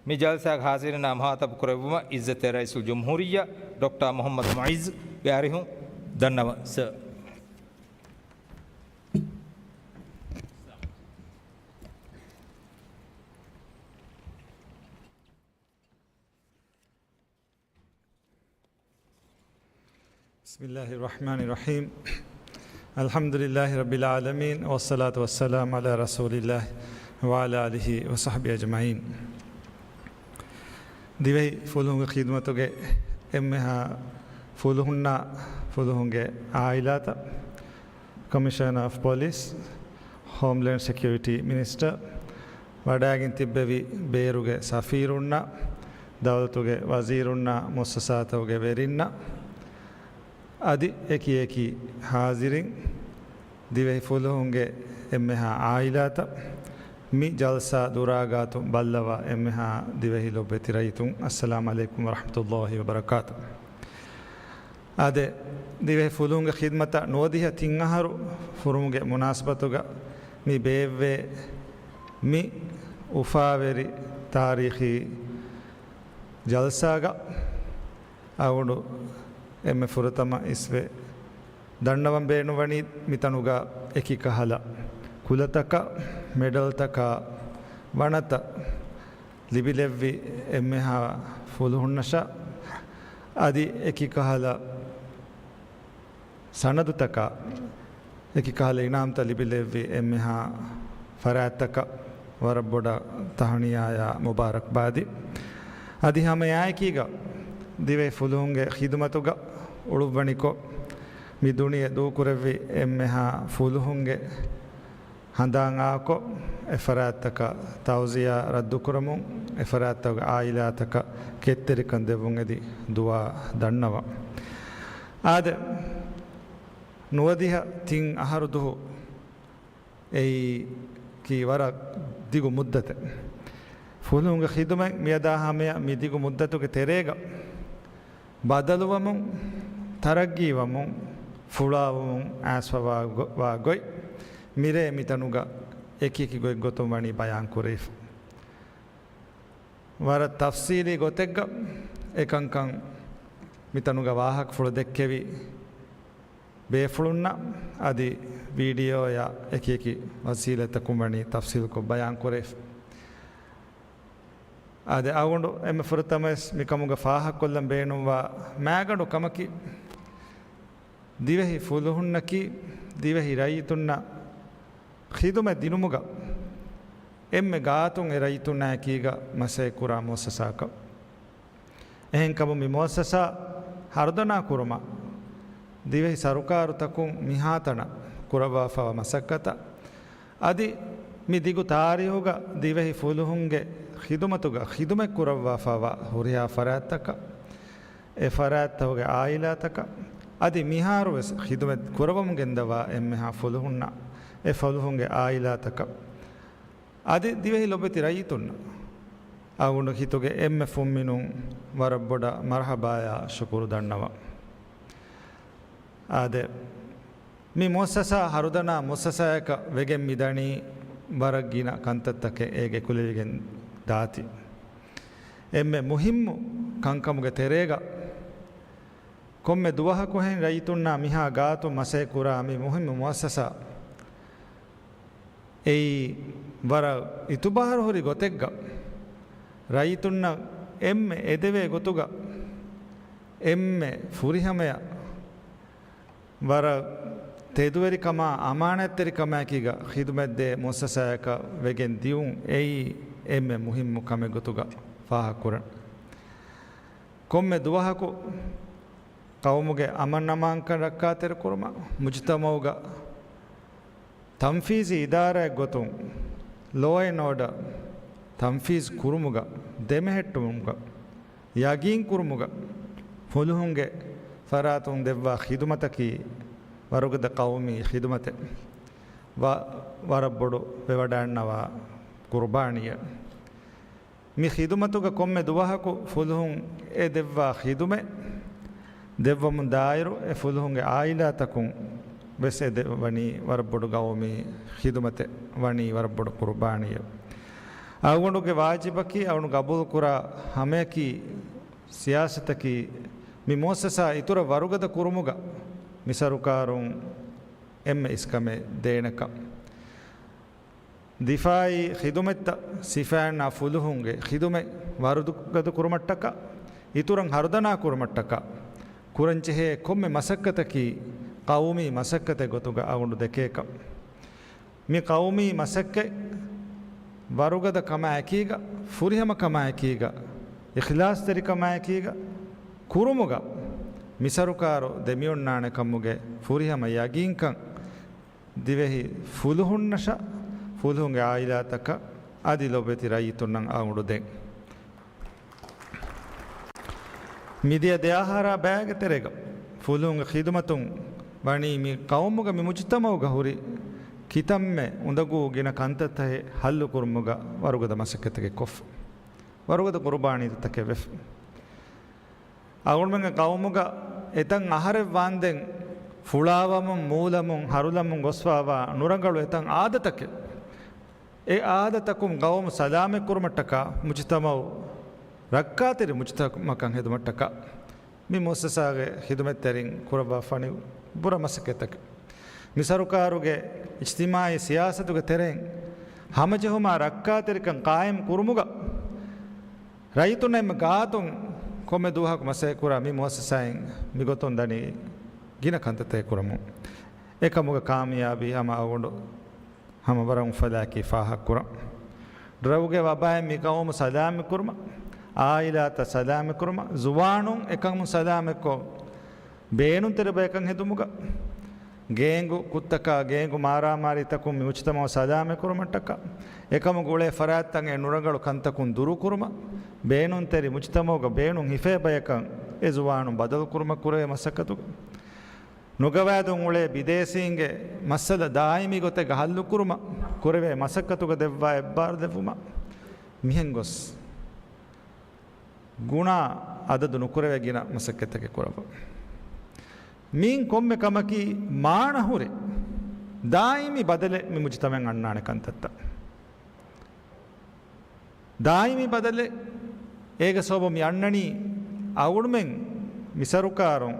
މި ޖަލްސާގެ ހާޒިރީންނާ މުހާތަބު ކުރެއްވުމަށް ޢިއްޒަތްތެރި ރައީސުލްޖުމްހޫރިއްޔާ ޑޮކްޓަރ މުޙައްމަދު މުޢިއްޒުގެ އަރިހުން ދަންނަވަން ސަރ. بسم الله الرحمن الرحيم. الحمد لله رب العالمين، والصلاة والسلام على رسول الله وعلى آله وصحبه أجمعين. ދިވެހި ފުލުހުންގެ ޚިދުމަތުގެ އެންމެހާ ފުލުހުންނާ ފުލުހުންގެ ޢާއިލާތައް، ކޮމިޝަނަރ އޮފް ޕޮލިސް، ހޯމްލޭންޑް ސެކިއުރިޓީ މިނިސްޓަރ، ވަޑައިގެން ތިއްބެވި ބޭރުގެ ސަފީރުންނަށް، ދައުލަތުގެ ވަޒީރުންނާ މުއައްސަސާތަކުގެ ވެރިންނަށް، އަދި އެކި އެކި ހާޒިރިން، ދިވެހި ފުލުހުންގެ އެންމެހާ ޢާއިލާތައް، މި ޖަލްސާ ދުރާގާތު ބައްލަވާ އެންމެހާ ދިވެހި ލޮބުވެތި ރައްޔިތުން، އައްސަލާމު ޢަލައިކުމް ވަރަޙްމަތުﷲ ވަބަރަކާތު. އާދެ، ދިވެހި ފުލުހުންގެ ޚިދުމަތަށް ނުވަދިހަ ތިން އަހަރު ފުރުމުގެ މުނާސަބަތުގަ މި ބޭއްވޭ މި އުފާވެރި ތާރީޚީ ޖަލްސާގަ އަޅުގަނޑު އެންމެ ފުރަތަމަ އިސްވެ ދަންނަވަން ބޭނުންވަނީ މިތަނުގަ އެކި ކަހަލަ ކުލަތަކާ، މެޑަލްތަކާ ވަނަތައް ލިބިލެއްވި އެންމެހާ ފުލުހުންނަށާ، އަދި އެކި ކަހަލަ ސަނަދުތަކާ، އެކި ކަހަލަ އިނާމްތައް ލިބިލެއްވި އެންމެހާ ފަރާތްތަކަށް ވަރަށް ބޮޑަށް ތަހުނިޔާޔާ މުބާރަކްބާދި. އަދި ހަމަ އެއާއެކީގަ ދިވެހި ފުލުހުންގެ ޚިދުމަތުގަ އުޅުއްވަނިކޮށް، މި ދުނިޔެ ދޫކުރެއްވި އެންމެހާ ފުލުހުންގެ ހަނދާން އާކޮށް، އެ ފަރާތްތަކަށް ތައުޒިޔާ ރައްދުކުރަމުން، އެ ފަރާތްތަކުގެ ޢާއިލާތަކަށް ކެތްތެރިކަން ދެއްވުން އެދި ދުޢާ ދަންނަވަން. އާދެ، ނުވަދިހަ ތިން އަހަރު ދުހު އެއީ ކީ ވަރަށް ދިގު މުއްދަތެއް. ފުލުހުންގެ ޚިދުމަތް މިއަދާ ހަމަޔަށް މި ދިގު މުއްދަތުގެ ތެރޭގަ ބަދަލުވަމުން، ތަރައްގީވަމުން، ފުޅާވަމުން އައިސްފަވާ ގޮ-، ވާ ގޮތް މިރޭ މިތަނުގަ އެކިއެކި ގޮތްގޮތުން ވަނީ ބަޔާން ކުރެވިފަ. ވަރަށް ތަފްސީލީ ގޮތެއްގަ އެކަންކަން މިތަނުގަ ވާހަކަފުޅު ދެއްކެވި ބޭފުޅުންނަށް އަދި ވީޑިއޯއާ އެކިއެކި ވަސީލަތްތަކުން ވަނީ ތަފްސީލުކޮށް ބަޔާން ކުރެވިފަ. އާދެ، އަޅުގަނޑު އެންމެ ފުރަތަމަވެސް މިކަމުގަ ފާހަގަކޮށްލަން ބޭނުންވާ މާގަނޑު ކަމަކީ، ދިވެހި ފުލުހުންނަކީ ދިވެހި ރައްޔިތުންނަށް ޚިދުމަތް ދިނުމުގަ އެންމެ ގާތުން އެ ރައްޔިތުންނާއެކީގަ މަސައްކަތްކުރާ މުއައްސަސާކަށް. އެހެންކަމުން މި މުއައްސަސާ ހަރުދަނާ ކުރުމަށް ދިވެހި ސަރުކާރުތަކުން މިހާތަނަށް ކުރައްވާފައިވާ މަސައްކަތަށް، އަދި މި ދިގު ތާރީހުގަ ދިވެހި ފުލުހުންގެ ޚިދުމަތުގަ ޚިދުމަތް ކުރައްވާފައިވާ ހުރިހާ ފަރާތްތަކަށް، އެ ފަރާތްތަކުގެ ޢާއިލާތަކަށް، އަދި މިހާރުވެސް ޚިދުމަތް ކުރައްވަމުން ގެންދަވާ އެންމެހާ ފުލުހުންނަށް، އެ ފުލުހުންގެ ޢާއިލާތަކަށް، އަދި ދިވެހި ލޮބުވެތި ރައްޔިތުންނަށް އަޅުގަނޑު ހިތުގެ އެންމެ ފުންމިނުން ވަރަށް ބޮޑަށް މަރުޙަބާޔާ ޝުކުރު ދަންނަވަން. އާދެ، މި މުއައްސަސާ ހަރުދަނާ މުއައްސަސާއަކަށް ވެގެން މިދަނީ ވަރަށް ގިނަ ކަންތައްތަކެއް އޭގެ އެކުލެވިގެން ދާތީ. އެންމެ މުހިއްމު ކަންކަމުގެ ތެރޭގަ ކޮންމެ ދުވަހަކުހެން ރައްޔިތުންނާ މިހާ ގާތުން މަސައްކަތް ކުރާ މި މުހިއްމު މުއައްސަސާ އެއީ ވަރަށް އިތުބާރު ހުރި ގޮތެއްގަ ރައްޔިތުންނަށް އެންމެ އެދެވޭ ގޮތުގަ އެންމެ ފުރިހަމަޔަށް ވަރަށް ތެދުވެރިކަމާ އަމާނާތްތެރިކަމާއެކީގަ ޚިދުމަތްދޭ މުއައްސަސާއަކަށް ވެގެން ދިއުން އެއީ އެންމެ މުހިއްމު ކަމެއް ގޮތުގަ ފާހަގަކުރަން. ކޮންމެ ދުވަހަކު ޤައުމުގެ އަމަން އަމާންކަން ރައްކާތެރިކުރުމަށް، މުޖުތަމަޢުގަ ތަންފީޒީ އިދާރާއެއް ގޮތުން ލޯ އެންޑް އޯޑަރ ތަންފީޒް ކުރުމުގަ ދެމެހެއްޓުމުގަ ޔަގީންކުރުމުގަ ފުލުހުންގެ ފަރާތުން ދެއްވާ ޚިދުމަތަކީ ވަރުގަދަ ޤައުމީ ޚިދުމަތެއް، ވަ-، ވަރަށް ބޮޑު ވެވަޑައިގަންނަވާ ޤުރުބާނީއެއް. މި ޚިދުމަތުގަ ކޮންމެ ދުވަހަކު ފުލުހުން އެ ދެއްވާ ޚިދުމަތް ދެއްވަމުން ދާއިރު، އެ ފުލުހުންގެ ޢާއިލާތަކުން ވެސް އެ ދެ-، ވަނީ ވަރަށް ބޮޑު ޤައުމީ ޚިދުމަތެއް، ވަނީ ވަރަށް ބޮޑު ޤުރުބާނީއެއް. އަޅުގަނޑުގެ ވާޖިބަކީ އަޅުގަނޑު ގަބޫލުކުރާ ހަމައަކީ ސިޔާސަތަކީ މި މުއައްސަސާ އިތުރަށް ވަރުގަދަ ކުރުމުގަ މި ސަރުކާރުން އެންމެ އިސްކަމެއް ދޭނެކަން. ދިފާއީ ޚިދުމަތްތައް ސިފައިންނާ ފުލުހުންގެ ޚިދުމަތް ވަރުގަދަ ކުރުމަށްޓަކާ، އިތުރަށް ހަރުދަނާ ކުރުމަށްޓަކާ، ކުރަންޖެހޭ ކޮންމެ މަސައްކަތަކީ ޤައުމީ މަސައްކަތެއް ގޮތުގަ އަޅުގަނޑު ދެކޭކަން. މި ޤައުމީ މަސައްކަތް ވަރުގަދަ ކަމާއެކީގަ، ފުރިހަމަ ކަމާއެކީގަ، އިޚްލާޞްތެރިކަމާއެކީގަ ކުރުމުގަ މި ސަރުކާރު ދެމިއޮންނާނެ ކަމުގެ ފުރިހަމަ ޔަގީންކަން ދިވެހި ފުލުހުންނަށާ، ފުލުހުންގެ އާއިލާތަކަށް އަދި ލޮބުވެތި ރައްޔިތުންނަށް އަޅުގަނޑު ދޭން. މިދިޔަ ދެއަހަރާ ބައިގެ ތެރޭގަ ފުލުހުންގެ ޚިދުމަތުން ވަނީ މި ޤައުމުގަ މި މުޖުތަމަޢުގަ ހުރި ކިތަންމެ އުނދަގޫ ގިނަ ކަންތައްތައް ހައްލުކުރުމުގަ ވަރުގަދަ މަސައްކަތެއް ކޮށްފަ، ވަރުގަދަ ޤުރުބާނީތަކެއް ވެފަ. އަޅުގަނޑުމެންގެ ޤައުމުގަ އެތަން އަހަރެއް ވާންދެން ފުޅާވަމުން، މޫލަމުން، ހަރުލަމުން ގޮސްފާވާ ނުރަނގަޅު އެތަން އާދަތަކެއް. އެ އާދަތަކުން ޤައުމު ސަލާމަތްކުރުމަށްޓަކާ، މުޖުތަމަޢު ރައްކާތެރި މުޖުތަމަޢަކަށް ހެދުމަށްޓަކާ، މި މުއައްސަސާގެ ޚިދުމަތްތެރިން ކުރައްވާފާނީ ބުރަ މަސައްކަތްތަކެއް. މި ސަރުކާރުގެ އިޖްތިމާޢީ ސިޔާސަތުގެ ތެރެއިން ހަމަޖެހުމާ ރައްކާތެރިކަން ޤާއިމް ކުރުމުގަ، ރައްޔިތުންނަށް އެންމެ ގާތުން ކޮންމެ ދުވަހަކު މަސައްކަތް ކުރާ މި މުއައްސަސާއިން މިގޮތުން ދަނީ ގިނަ ކަންތައްތައް ކުރަމުން. އެކަމުގެ ކާމިޔާބީ ހަމަ އަޅުގަނޑު ހަމަ ވަރަށް އުފަލާއެކީ ފާހަގަކުރަން. ޑްރަގުގެ ވަބާއިން މި ޤައުމު ސަލާމަތްކުރުމަށް، އާއިލާތައް ސަލާމަތްކުރުމަށް، ޒުވާނުން އެކަމުން ސަލާމަތްކޮށް، ބޭނުންތެރި ބަޔަކަށް ހެދުމުގަ، ގޭންގު ކުށްތަކާ، ގޭންގު މާރާމާރީތަކުން މި މުޖުތަމަޢު ސަލާމަތްކުރުމަށްޓަކާ، އެކަމުގެ އުޅޭ ފަރާތްތައް އެ ނުރަނގަޅު ކަންތަކުން ދުރުކުރުމަށް، ބޭނުންތެރި މުޖުތަމަޢުގަ ބޭނުން ހިފޭ ބަޔަކަށް އެ ޒުވާނުން ބަދަލުކުރުމަށް ކުރެވޭ މަސައްކަތުގަ، ނުގަވާދުން އުޅޭ ބިދޭސީންގެ މައްސަލަ ދާއިމީ ގޮތެއްގަ ހައްލުކުރުމަށް ކުރެވޭ މަސައްކަތުގަ ދެއްވާ އެއްބާރުލެއްވުމަށް މިހެން ގޮސް، ގުނާ އަދަދު ނުކުރެވޭ ގިނަ މަސައްކަތްތަކެއް ކުރައްވަ. މިއިން ކޮންމެ ކަމަކީ މާނަހުރި ދާއިމީ ބަދަލެއް މި މުޖުތަމަޢަށް އަންނާނެ ކަންތައްތައް. ދާއިމީ ބަދަލެއް އޭގެ ސަބަބުން މި އަންނަނީ އަޅުގަނޑުމެން މި ސަރުކާރުން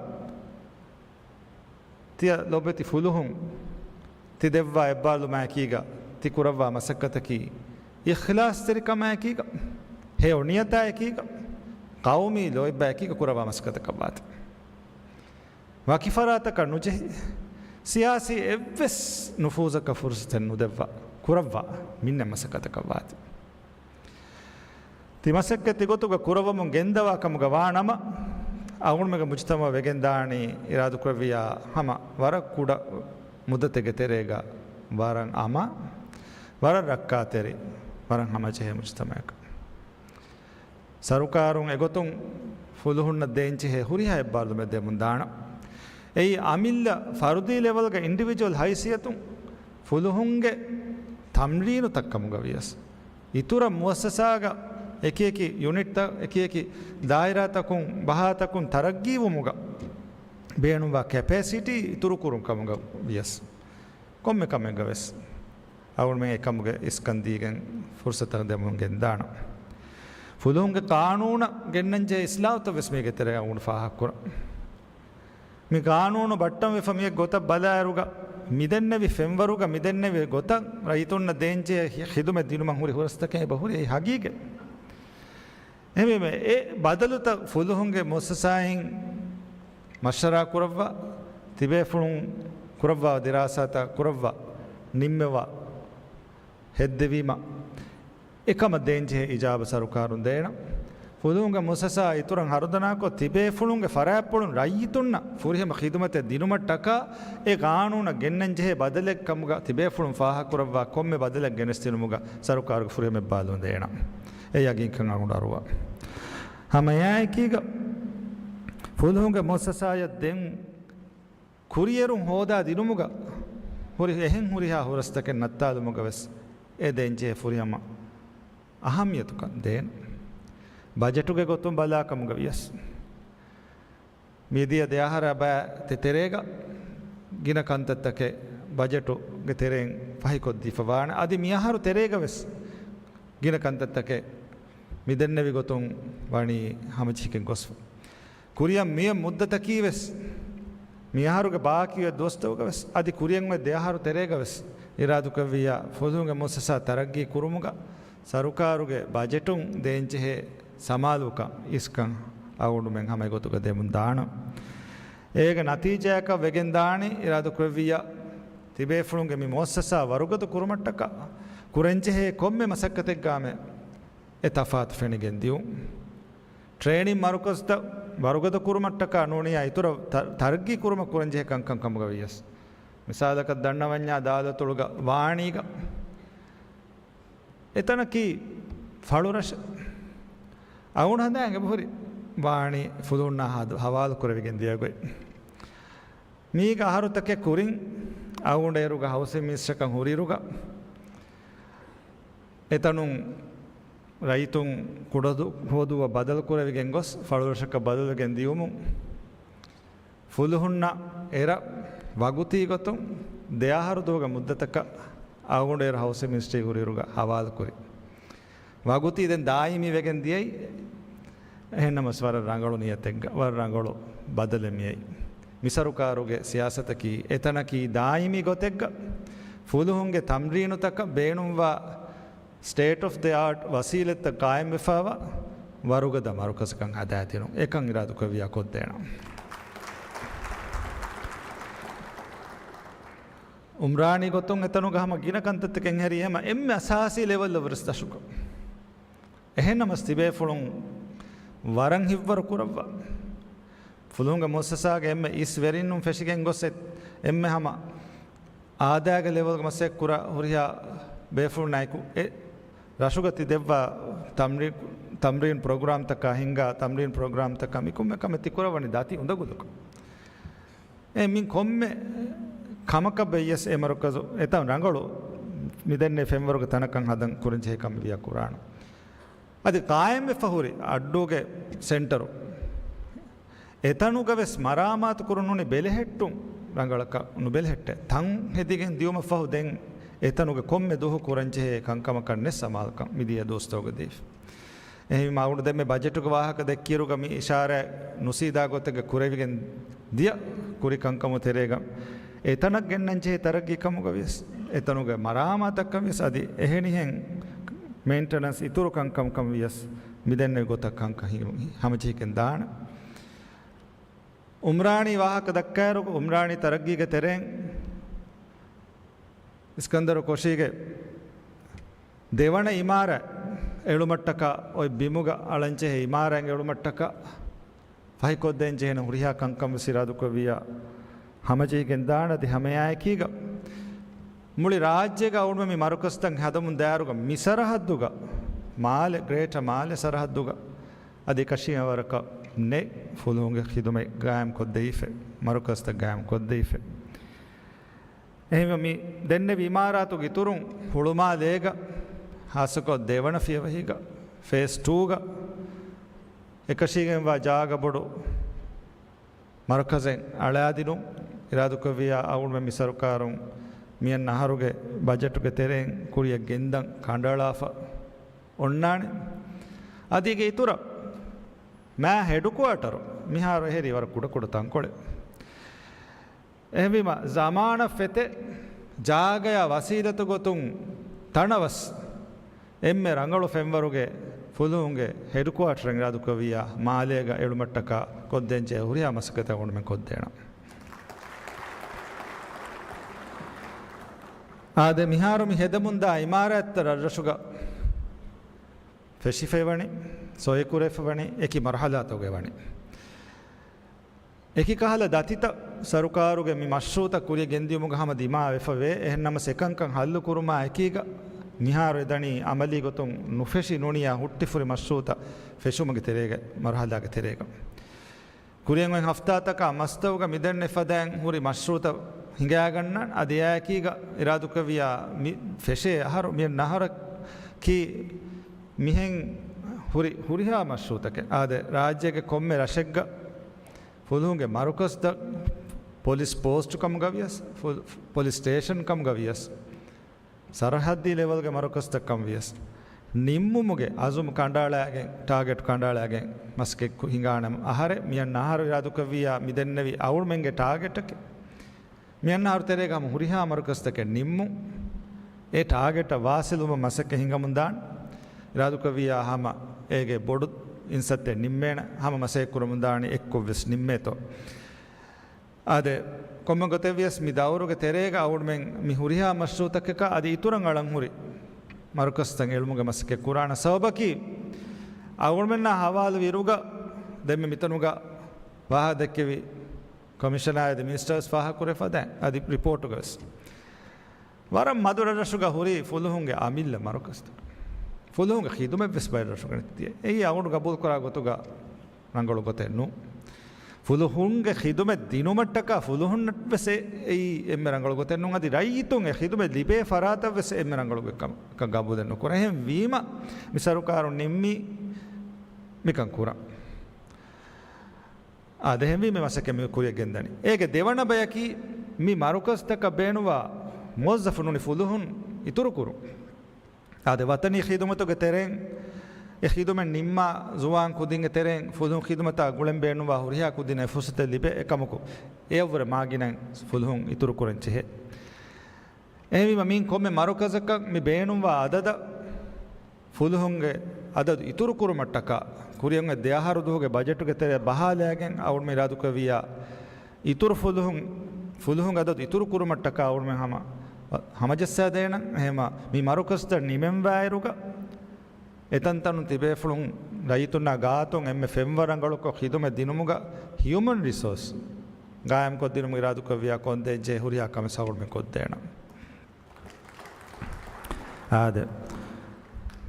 ތިޔަ ލޮބެތި ފުލުހުން ތި ދެއްވާ އެއްބާރުލުމާއެކީގަ ތި ކުރައްވާ މަސައްކަތަކީ އިޚްލާޞްތެރިކަމާއެކީގަ، ހެޔޮ ނިޔަތާއެކީގަ، ޤައުމީ ލޯތްބާއެކީގަ ކުރައްވާ މަސައްކަތަކަށް ވާތީ. ވަކި ފަރާތަކަށް ނުޖެހި، ސިޔާސީ އެއްވެސް ނުފޫޒަކަށް ފުރުޞަތެއް ނުދެއްވާ، ކުރައްވާ މިންނަ މަސައްކަތަކަށް ވާތީ. ތި މަސައްކަތް ތިގޮތުގަ ކުރައްވަމުން ގެންދަވާ ކަމުގަ ވާ ނަމަ، އަޅުގަނޑުމެންގެ މުޖުތަމަޢު ވެގެންދާނީ އިރާދަކުރެއްވިއްޔާ ހަމަ ވަރަށް ކުޑަ މުއްދަތެއްގެ ތެރޭގަ ވަރަށް އަމާ، ވަރަށް ރައްކާތެރި، ވަރަށް ހަމަޖެހޭ މުޖުތަމަޢަކަށް. ސަރުކާރުން އެގޮތުން ފުލުހުންނަށް ދޭންޖެހޭ ހުރިހާ އެއްބާރުލުމެއް ދެމުން ދާނަން. އެއީ އަމިއްލަ ފަރުދީ ލެވެލްގަ އިންޑިވިޖުއަލް ހައިސިއްޔަތުން ފުލުހުންގެ ތަމްރީނުތައް ކަމުގަ ވިޔަސް، އިތުރަށް މުއައްސަސާގަ އެކިއެކި ޔުނިޓްތައް، އެކިއެކި ދާއިރާތަކުން، ބަހާތަކުން ތަރައްގީވުމުގަ ބޭނުންވާ ކެޕޭސިޓީ އިތުރުކުރުން ކަމުގަ ވިޔަސް، ކޮންމެ ކަމެއްގަ ވެސް އަޅުގަނޑުމެން އެކަމުގެ އިސްކަން ދީގެން ފުރުޞަތަށް ދެމުން ގެންދާނަން. ފުލުހުންގެ ޤާނޫނަށް ގެންނަންޖެހޭ އިސްލާހުތައް ވެސް މީގެ ތެރޭ އަޅުގަނޑު ފާހަގަކުރަން. މި ޤާނޫނު ބައްޓަންވެފަ މިއޮތް ގޮތަށް ބަލާއިރުގަ، މިދެންނެވި ފެންވަރުގަ މިދެންނެވި ގޮތަށް ރައްޔިތުންނަށް ދޭންޖެހޭ ޚިދުމަތް ދިނުމަށް ހުރި ހުރަސްތަކެއް އެބަ ހުރި ހަގީގަތް. އެހެންވީމަ، އެ ބަދަލުތައް ފުލުހުންގެ މުއައްސަސާއިން މަޝްވަރާ ކުރައްވާ، ތިބޭފުޅުން ކުރައްވާ ދިރާސާތައް ކުރައްވާ، ނިންމަވާ، ހެއްދެވީމަ، އެކަމަށް ދޭންޖެހޭ އިޖާބަ ސަރުކާރުން ދޭނަން. ފުލުހުންގެ މުއައްސަސާ އިތުރަށް ހަރުދަނާކޮށް، ތިބޭފުޅުންގެ ފަރާތްޕުޅުން ރައްޔިތުންނަށް ފުރިހަމަ ޚިދުމަތެއް ދިނުމަށްޓަކާ، އެ ޤާނޫނަށް ގެންނަންޖެހޭ ބަދަލެއް ކަމުގަ ތިބޭފުޅުން ފާހަގަކުރައްވާ ކޮންމެ ބަދަލެއް ގެނެސްދިނުމުގަ ސަރުކާރުގެ ފުރިހަމަ އެއްބާރުލުން ދޭނަން. އެ ޔަގީންކަން އަޅުގަނޑު އަރުވާ. ހަމައެއާއެކީގަ، ފުލުހުންގެ މުއައްސަސާޔަށް ދެން ކުރިއެރުން ހޯދާ ދިނުމުގަ ހުރި އެހެން ހުރިހާ ހުރަސްތަކެއް ނައްތާލުމުގަ ވެސް އެ ދޭންޖެހޭ ފުރިހަމަ އަހައްމިޔަތުކަން ދޭން. ބަޖެޓުގެ ގޮތުން ބަލާ ކަމުގަ ވިޔަސް، މިދިޔަ ދެއަހަރާ ބައި ތެ-، ތެރޭގަ ގިނަ ކަންތައްތަކެއް ބަޖެޓުގެ ތެރެއިން ފަހިކޮށްދީފަ ވާނެ. އަދި މިއަހަރު ތެރޭގަ ވެސް ގިނަ ކަންތައްތަކެއް މިދެންނެވި ގޮތުން ވަނީ ހަމަޖެހިގެން ގޮސްފަ. ކުރިއަށް މިއޮތް މުއްދަތަކީ ވެސް، މިއަހަރުގެ ބާކީ އޮތް ދުވަސްތަކުގަ ވެސް އަދި ކުރިއަށް އޮތް ދެ އަހަރު ތެރޭގަ ވެސް އިރާދުކުރެއްވިއްޔާ ފުލުހުންގެ މުއައްސަސާ ތަރައްގީ ކުރުމުގަ ސަރުކާރުގެ ބަޖެޓުން ދޭންޖެހޭ ސަމާލުކަން އިސްކަން އަޅުގަނޑުމެން ހަމަ އެގޮތުގަ ދެމުން ދާނަން. އޭގެ ނަތީޖާއަކަށް ވެގެން ދާނީ އިރާދުކުރެއްވިއްޔާ ތިބޭފުޅުންގެ މި މުއައްސަސާ ވަރުގަދަ ކުރުމަށްޓަކާ ކުރަންޖެހޭ ކޮންމެ މަސައްކަތެއްގައިމެ އެ ތަފާތު ފެނިގެން ދިޔުން. ޓްރޭނިން މަރުކަޒުތައް ވަރުގަދަ ކުރުމަށްޓަކާ ނޫނިއްޔާ އިތުރަށް ތަ-، ތަރައްގީ ކުރުމަށް ކުރަންޖެހޭ ކަންކަން ކަމުގަ ވިޔަސް، މިސާލަކަށް ދަންނަވަންޏާ ދާލަތުޅުގަ ވާނީގަ އެތަނަކީ ފަޅުރަށެއް. އަޅުގަނޑު ހަނދާން އެބަހުރި ވާނީ ފުލުހުންނާ ހަދު-، ހަވާލު ކުރެވިގެން ދިޔަ ގޮތް. މީގެ އަހަރުތަކެއް ކުރިން އަޅުގަނޑު އޭރުގަ ހައުސިން މިނިސްޓަރކަން ހުރިއިރުގަ އެތަނުން ރައްޔިތުން ކުޑަދު-، ހޯދުއްވަ ބަދަލު ކުރެވިގެން ގޮސް ފަޅުރަށަކަށް ބަދަލުވެގެން ދިޔުމުން ފުލުހުންނަށް އެރަށް ވަގުތީ ގޮތުން ދެ އަހަރު ދުވަހުގެ މުއްދަތަކަށް އަޅުގަނޑު އޭރު ހައުސިން މިނިސްޓްރީ ހުރިއިރުގަ ހަވާލު ކުރި. ވަގުތީ ދެން ދާއިމީ ވެގެން ދިޔައީ. އެހެންނަމަސް ވަރަށް ރަނގަޅު ނިޔަތެއްގަ، ވަރަށް ރަނގަޅު ބަދަލެއް މިއައީ. މި ސަރުކާރުގެ ސިޔާސަތަކީ އެތަނަކީ ދާއިމީ ގޮތެއްގަ ފުލުހުންގެ ތަމްރީނުތަކަށް ބޭނުންވާ ސްޓޭޓް އޮފް ދަ އާޓް ވަސީލަތްތައް ޤާއިމްވެފައިވާ ވަރުގަދަ މަރުކަޒަކަށް ހަދާދިނުން. އެކަން އިރާދުކުރެއްވިއްޔާ ކޮށްދޭނަން. އުމްރާނީ ގޮތުން އެތަނުގަ ހަމަ ގިނަ ކަންތައްތަކެއް ހެރީ ހަމަ އެންމެ އަސާސީ ލެވެލް އަށްވުރެސް ދަށުގަ. އެހެންނަމަސް ތިބޭފުޅުން ވަރަށް ހިތްވަރު ކުރައްވާ. ފުލުހުންގެ މުއައްސަސާގެ އެންމެ އިސް ވެރިންނުން ފެށިގެން ގޮސް އެ-، އެންމެ ހަމަ އާދައިގެ ލެވެލްގެ މަސައްކަތް ކުރާ ހުރިހާ ބޭފުޅުންނާއެކު އެ ރަށުގަ ތި ދެއްވާ ތަމްރީ-، ތަމްރީން ޕްރޮގްރާމްތަކާ ހިންގާ ތަމްރީން ޕްރޮގްރާމްތަކާ މިކޮންމެ ކަމެއް ތި ކުރައްވަނީ ދަތި އުނދަގުލަކުން. އެ މި ކޮންމެ ކަމަކަށް ވެއްޔަސް އެ މަރުކަޒު އެތަން ރަނގަޅު މިދެންނެ ފެންވަރުގެ ތަނަކަށް ހަދަން ކުރަންޖެހޭ ކަމެއް ވިޔާ ކުރާނަން. އަދި ޤާއިމްވެފަ ހުރި އައްޑޫގެ ސެންޓަރު އެތަނުގަ ވެސް މަރާމާތު ކުރަން ނޫނީ ބެލެހެއްޓުން ރަނގަޅަކަށް ނުބެލެހެއްޓޭ. ތަން ހެދިގެން ދިޔުމަށްފަހު ދެން އެތަނުގެ ކޮންމެ ދުވަހު ކުރަންޖެހޭ ކަންކަމަކަށް ނެއް ސަމާލުކަން މިދިޔަ ދުވަސްތަކުގަ ދީފަ. އެހެންވީމަ އަޅުގަނޑު ދެންމެ ބަޖެޓުގެ ވާހަކަ ދެއްކިއިރުގަ މި އިޝާރާތް ނުސީދާ ގޮތެއްގަ ކުރެވިގެން ދިޔަ ކުރި ކަންކަމު ތެރޭގަ އެތަނަށް ގެންނަންޖެހޭ ތަރައްގީ ކަމުގަ ވިޔަސް، އެތަނުގެ މަރާމާތަށްކަން ވިޔަސް، އަދި އެހެނިހެން މެއިންޓެނަންސް އިތުރު ކަންކަމަކަށް ވިޔަސް މިދެންނެވި ގޮތަށް ކަންކަން ހި-، ހަމަޖެހިގެން ދާނެ. އުމްރާނީ ވާހަކަ ދައްކާއިރު، އުމްރާނީ ތަރައްގީގެ ތެރެއިން އިސްކަންދަރު ކޮށީގެ ދެވަނަ އިމާރާތް އެޅުމަށްޓަކާ، އޮތް ބިމުގަ އަޅަންޖެހޭ އިމާރާތް އެޅުމަށްޓަކާ، ފަހިކޮށްދޭން ޖެހޭނެ ހުރިހާ ކަންކަން ވެސް އިރާދަކުރެއްވިއްޔާ ހަމަޖެހިގެން ދާނެ. އަދި ހަމައެއާއެކީގަ މުޅި ރާއްޖޭގަ އަޅުގަނޑުމެން މި މަރުކަޒުތައް ހަދަމުން ދާއިރުގަ މި ސަރަހައްދުގަ، މާލެ، ގްރޭޓަ މާލެ ސަރަހައްދުގަ އަދި އެކަށީގެން ވަރަކަށް ނެތް ފުލުހުންގެ ޚިދުމަތް ގާއިމް ކޮށްދެވިފަ، މަރުކަޒުތައް ގާއިމް ކޮށްދެވިފަ. އެހެންވެ، މި ދެންނެވި އިމާރާތުގެ އިތުރުން ހުޅުމާލޭގަ، ހާއްސަކޮށް ދެވަނަ ފިޔަވަހީގަ، ފޭސް ޓޫގަ އެކަށީގެންވާ ޖާގަ ބޮޑު މަރުކަޒެއް އަޅާދިނުން އިރާދަކުރެއްވިއްޔާ އަޅުގަނޑުމެން މި ސަރުކާރުން މިއަންނަ އަހަރުގެ ބަޖެޓުގެ ތެރެއިން ކުރިއަށް ގެންދަން ކަނޑައަޅާފަ އޮންނާނެ. އަދި އޭގެ އިތުރަށް މާ ހެޑްކުއާޓަރު މިހާރު އެހެރީ ވަރަށް ކުޑަކުޑަ ތަންކޮޅެއް. އެހެންވީމަ، ޒަމާނަށް ފެތެ ޖާގަޔާ ވަސީލަތު ގޮތުން ތަނަވަސް އެންމެ ރަނގަޅު ފެންވަރުގެ ފުލުހުންގެ ހެޑްކުއާޓަރެއް އިރާދަކުރެއްވިއްޔާ، މާލޭގަ އެޅުމަށްޓަކާ ކޮށްދޭންޖެހޭ ހުރިހާ މަސައްކަތެއް އަޅުގަނޑުމެން ކޮށްދޭނަން. އާދެ، މިހާރު މި ހެދެމުންދާ އިމާރާތްތައް ރަށްރަށުގަ ފެށިފައިވަނީ، ސޮއިކުރެފައިވަނީ، އެކި މަރުހަލާތަކުގައިވަނީ. އެކި ކަހަލަ ދަތިތައް ސަރުކާރުގެ މި މަޝްރޫއުތައް ކުރިއަށް ގެންދިޔުމުގަ ހަމަ ދިމާވެފަވޭ. އެހެންނަމަސް އެކަންކަން ހައްލުކުރުމާ އެކީގަ މިހާރު އެދަނީ އަމަލީ ގޮތުން ނުފެށި ނޫނިއްޔާ ހުއްޓިފުރި މަޝްރޫއުތައް ފެށުމުގެ ތެރޭގަ، މަރުހަލާގެ ތެރޭގަ. ކުރިއަށް އޮތް ހަފްތާތަކާ މަސްތައުގަ މިދެންނެ ފަދައިން ހުރި މަޝްރޫއުތައް ހިނގާގަންނަން. އަދި އެއާއެކީގަ އިރާދަކުރެއްވިއްޔާ މި ފެށޭ އަހަރު، މި ނަހަރަކީ މިހެން ހުރި ހުރިހާ މަޝްރޫއުތަކެއް. އާދެ، ރާއްޖޭގެ ކޮންމެ ރަށެއްގަ ފުލުހުންގެ މަރުކަޒުތައް، ޕޮލިސް ޕޯސްޓު ކަމުގަ ވިޔަސް، ފު-، ޕޮލިސް ސްޓޭޝަން ކަމުގަ ވިޔަސް، ސަރަހައްދީ ލެވެލްގެ މަރުކަޒުތައް ކަމުގަ ވިޔަސް، ނިންމުމުގެ އަޒުމް ކަނޑައަޅާގެން، ޓާގެޓް ކަނޑައަޅާގެން މަސައްކަތް ކު-، ހިނގާނަމަ، އަހަރެއް މިއަންނަ އަހަރު އިރާދުކުރެއްވިއްޔާ މިދެންނެވި އަޅުމެންގެ ޓާގެޓަކީ، މިއަންނަ އަހަރު ތެރޭގަ ހަމަ ހުރިހާ މަރުކަޒުތަކެއް ނިންމުން، އެ ޓާގެޓަށް ވާސިލުވުމަށް މަސައްކަތް ހިނގަމުން ދާން. އިރާދުކުރެއްވިއްޔާ ހަމަ އޭގެ ބޮޑު އިންސައްތެއް ނިންމޭނެ، ހަމަ މަސައްކަތް ކުރަމުން ދާނީ އެއްކޮށްވެސް ނިންމޭތޯ. އާދެ، ކޮންމެ ގޮތެއްވިޔަސް މި ދައުރުގެ ތެރޭގަ އަޅުމެން މި ހުރިހާ މަޝްރޫއުތަކަކަށް އަދި އިތުރަށް އަޅަން ހުރި މަރުކަޒުތައް އެޅުމުގެ މަސައްކަތް ކުރާނެ. ސަބަބަކީ އަޅުމެންނާ ހަވާލު ވިރުގަ ދެންމެ މިތަނުގަ ވާހަކަ ދެއްކެވި ކޮމިޝަނާ އަދި މިނިސްޓަރސް ފާހަގަކުރެފަ ދެން އަދި ރިޕޯޓުގަވެސް ވަރަށް މަދު ރަށްރަށުގަ ހުރި ފުލުހުންގެ އަމިއްލަ މަރުކަޒުތައް. ފުލުހުންގެ ޚިދުމަތްވެސް ބައެއް ރަށުގަ ނެތި. އެއީ އަޅުގަނޑު ގަބޫލުކުރާ ގޮތުގަ ރަނގަޅު ގޮތެއް ނޫން. ފުލުހުންގެ ޚިދުމަތް ދިނުމަށްޓަކާ ފުލުހުންނަށްވެސް އެ-، އެއީ އެންމެ ރަނގަޅު ގޮތެއް ނޫން. އަދި ރައްޔިތުން އެ ޚިދުމަތް ލިބޭ ފަރާތަށްވެސް އެންމެ ރަނގަޅު ގޮތް ކަމަކަށް ގަބޫލެއް ނުކުރޭ. އެހެން ވީމަ މި ސަރުކާރުން ނިންމީ މިކަން ކުރަން. އާދެ، އެހެންވީމަ މަސައްކަތް މި ކުރިއަށް ގެންދަނީ. އޭގެ ދެވަނަ ބަޔަކީ މި މަރުކަޒުތަކަށް ބޭނުންވާ މުވައްޒަފު ނޫނީ ފުލުހުން އިތުރުކުރުން. އާދެ، ވަތަނީ ޚިދުމަތުގެ ތެރެއިން އެ ޚިދުމަތް ނިންމާ ޒުވާން ކުދިންގެ ތެރެއިން ފުލުހުން ޚިދުމަތާ ގުޅެން ބޭނުންވާ ހުރިހާ ކުދިންނަށް އެ ފުރުސަތެއް ލިބޭ އެކަމަކު، އެއަށްވުރެ މާގިނައިން ފުލުހުން އިތުރުކުރަން ޖެހޭ. އެހެންވީމަ މިއިން ކޮންމެ މަރުކަޒަކަށް މި ބޭނުންވާ އަދަދަށް ފުލުހުންގެ އަދަދު އިތުރުކުރުމަށްޓަކާ ކުރިއަށް އޮތް ދެ އަހަރު ދުވަހުގެ ބަޖެޓުގެ ތެރެއަށް ބަހާލައިގެން އަޅުގަނޑު އިރާދުކުރެއްވިއްޔާ އިތުރު ފުލުހުން، ފުލުހުން އަދަދު އިތުރުކުރުމަށްޓަކާ އަޅުގަނޑުމެން ހަމަ، ހަމަޖައްސާދޭނަން. އެހެންވީމަ މި މަރުކަޒުތައް ނިމެންވާއިރުގަ އެތަންތަނުން ތިބޭފުޅުން ރައްޔިތުންނާ ގާތުން އެންމެ ފެންވަރަށް ރަނގަޅުކޮށް ޚިދުމަތް ދިނުމުގަ ހިއުމަން ރިސޯސް ގާއިމްކޮށްދިނުމަށް އިރާދުކުރެއްވިއްޔާ ކޮންދޭންޖެހޭ ހުރިހާ ކަމެއް އަޅުގަނޑުމެން ކޮށްދޭނަން. އާދެ،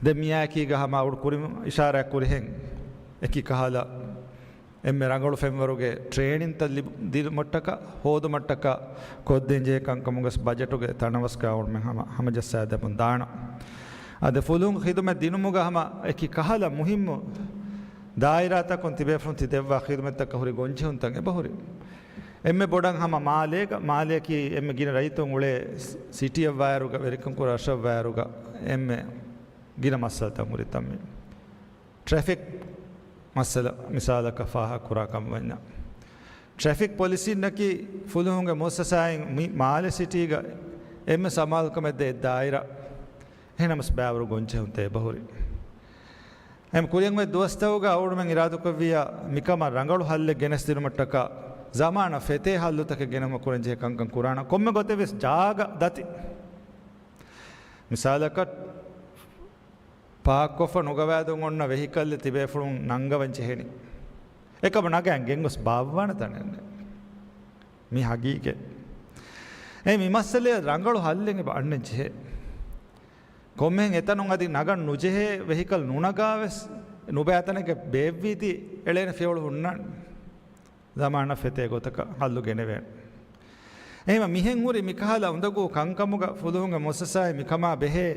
ދެން މިއާއެކީގަ ހަމަ އަޅުގަނޑު ކުރިން އިޝާރާތް ކުރިހެން އެކި ކަހަލަ އެންމެ ރަނގަޅު ފެންވަރުގެ ޓްރޭނިންތައް ލިބު-، ދިނުމަށްޓަކާ، ހޯދުމަށްޓަކާ ކޮށްދޭންޖެހޭ ކަންކަމުގަސް ބަޖެޓުގެ ތަނަވަސްގަ އަޅުގަނޑުމެން ހަމަ ހަމަޖައްސާދެމުން ދާނަން. އަދި ފުލުހުން ޚިދުމަތް ދިނުމުގަ ހަމަ އެކި ކަހަލަ މުހިއްމު ދާއިރާތަކުން ތިބޭފުޅުން ތި ދެއްވާ ޚިދުމަތްތަކަށް ހުރި ގޮންޖެހުންތައް އެބަހުރި. އެންމެ ބޮޑަށް ހަމަ މާލޭގަ، މާލެއަކީ އެންމެ ގިނަ ރައްޔިތުން އުޅޭ ސި-، ސިޓީއަށްވާއިރުގަ، ވެރިކަން ކުރާ ރަށަށްވާއިރުގަ އެންމެ ގިނަ މައްސަލަތައް ހުރި ތަން މި. ޓްރެފިކް މައްސަލަ މިސާލަކަށް ފާހަގަކުރާ ކަމަށް ވަންޏާ، ޓްރެފިކް ޕޮލިސީންނަކީ ފުލުހުންގެ މުއައްސަސާއިން މި މާލެ ސިޓީގަ އެންމެ ސަމާލުކަމެއް ދޭ ދާއިރާ. އެހެނަސް ބައިވަރު ގޮންޖެހުންތައް އެބަހުރި. އެހެން ކުރިއަށް އޮތް ދުވަސްތަކުގަ އަޅުގަނޑުމެން އިރާދަކުރެއްވިއްޔާ މިކަމަށް ރަނގަޅު ހައްލެއް ގެނެސްދިނުމަށްޓަކާ ޒަމާނަށް ފެތޭ ހައްލުތަކެއް ގެނައުމަށް ކުރަންޖެހޭ ކަންކަން ކުރާނަން. ކޮންމެ ގޮތެއްވެސް ޖާގަ ދަތި. މިސާލަކަށް، ޕާކްކޮށްފަ ނުގަވާދުން އޮންނަ ވެހިކަލްއެއް ތިބޭފުޅުން ނަންގަވަން ޖެހެނީ. އެކަމަށް ނަގައިން ގެންގޮސް ބާއްވާނެ ތަނެއް ނެތް. މީ ހަގީގަތް. އެ މި މައްސަލައަށް ރަނގަޅު ހައްލެއް އެބަ އަންނަން ޖެހޭ. ކޮންމެހެން އެތަނުން އަދި ނަގަން ނުޖެހޭ ވެހިކަލް ނުނަގާވެސް ނުބައި ތަނެއްގަ ބޭއްވީތީ އެޅޭނެ ފިޔަވަޅު ހުންނާނެ. ޒަމާނަށް ފެތޭ ގޮތަކަށް ހައްލު ގެނެވޭނެ. އެހެންވެ މިހެން ހުރި މިކަހަލަ އުނދަގޫ ކަންކަމުގަ ފުލުހުންގެ މުއައްސަސާއިން މިކަމާ ބެހޭ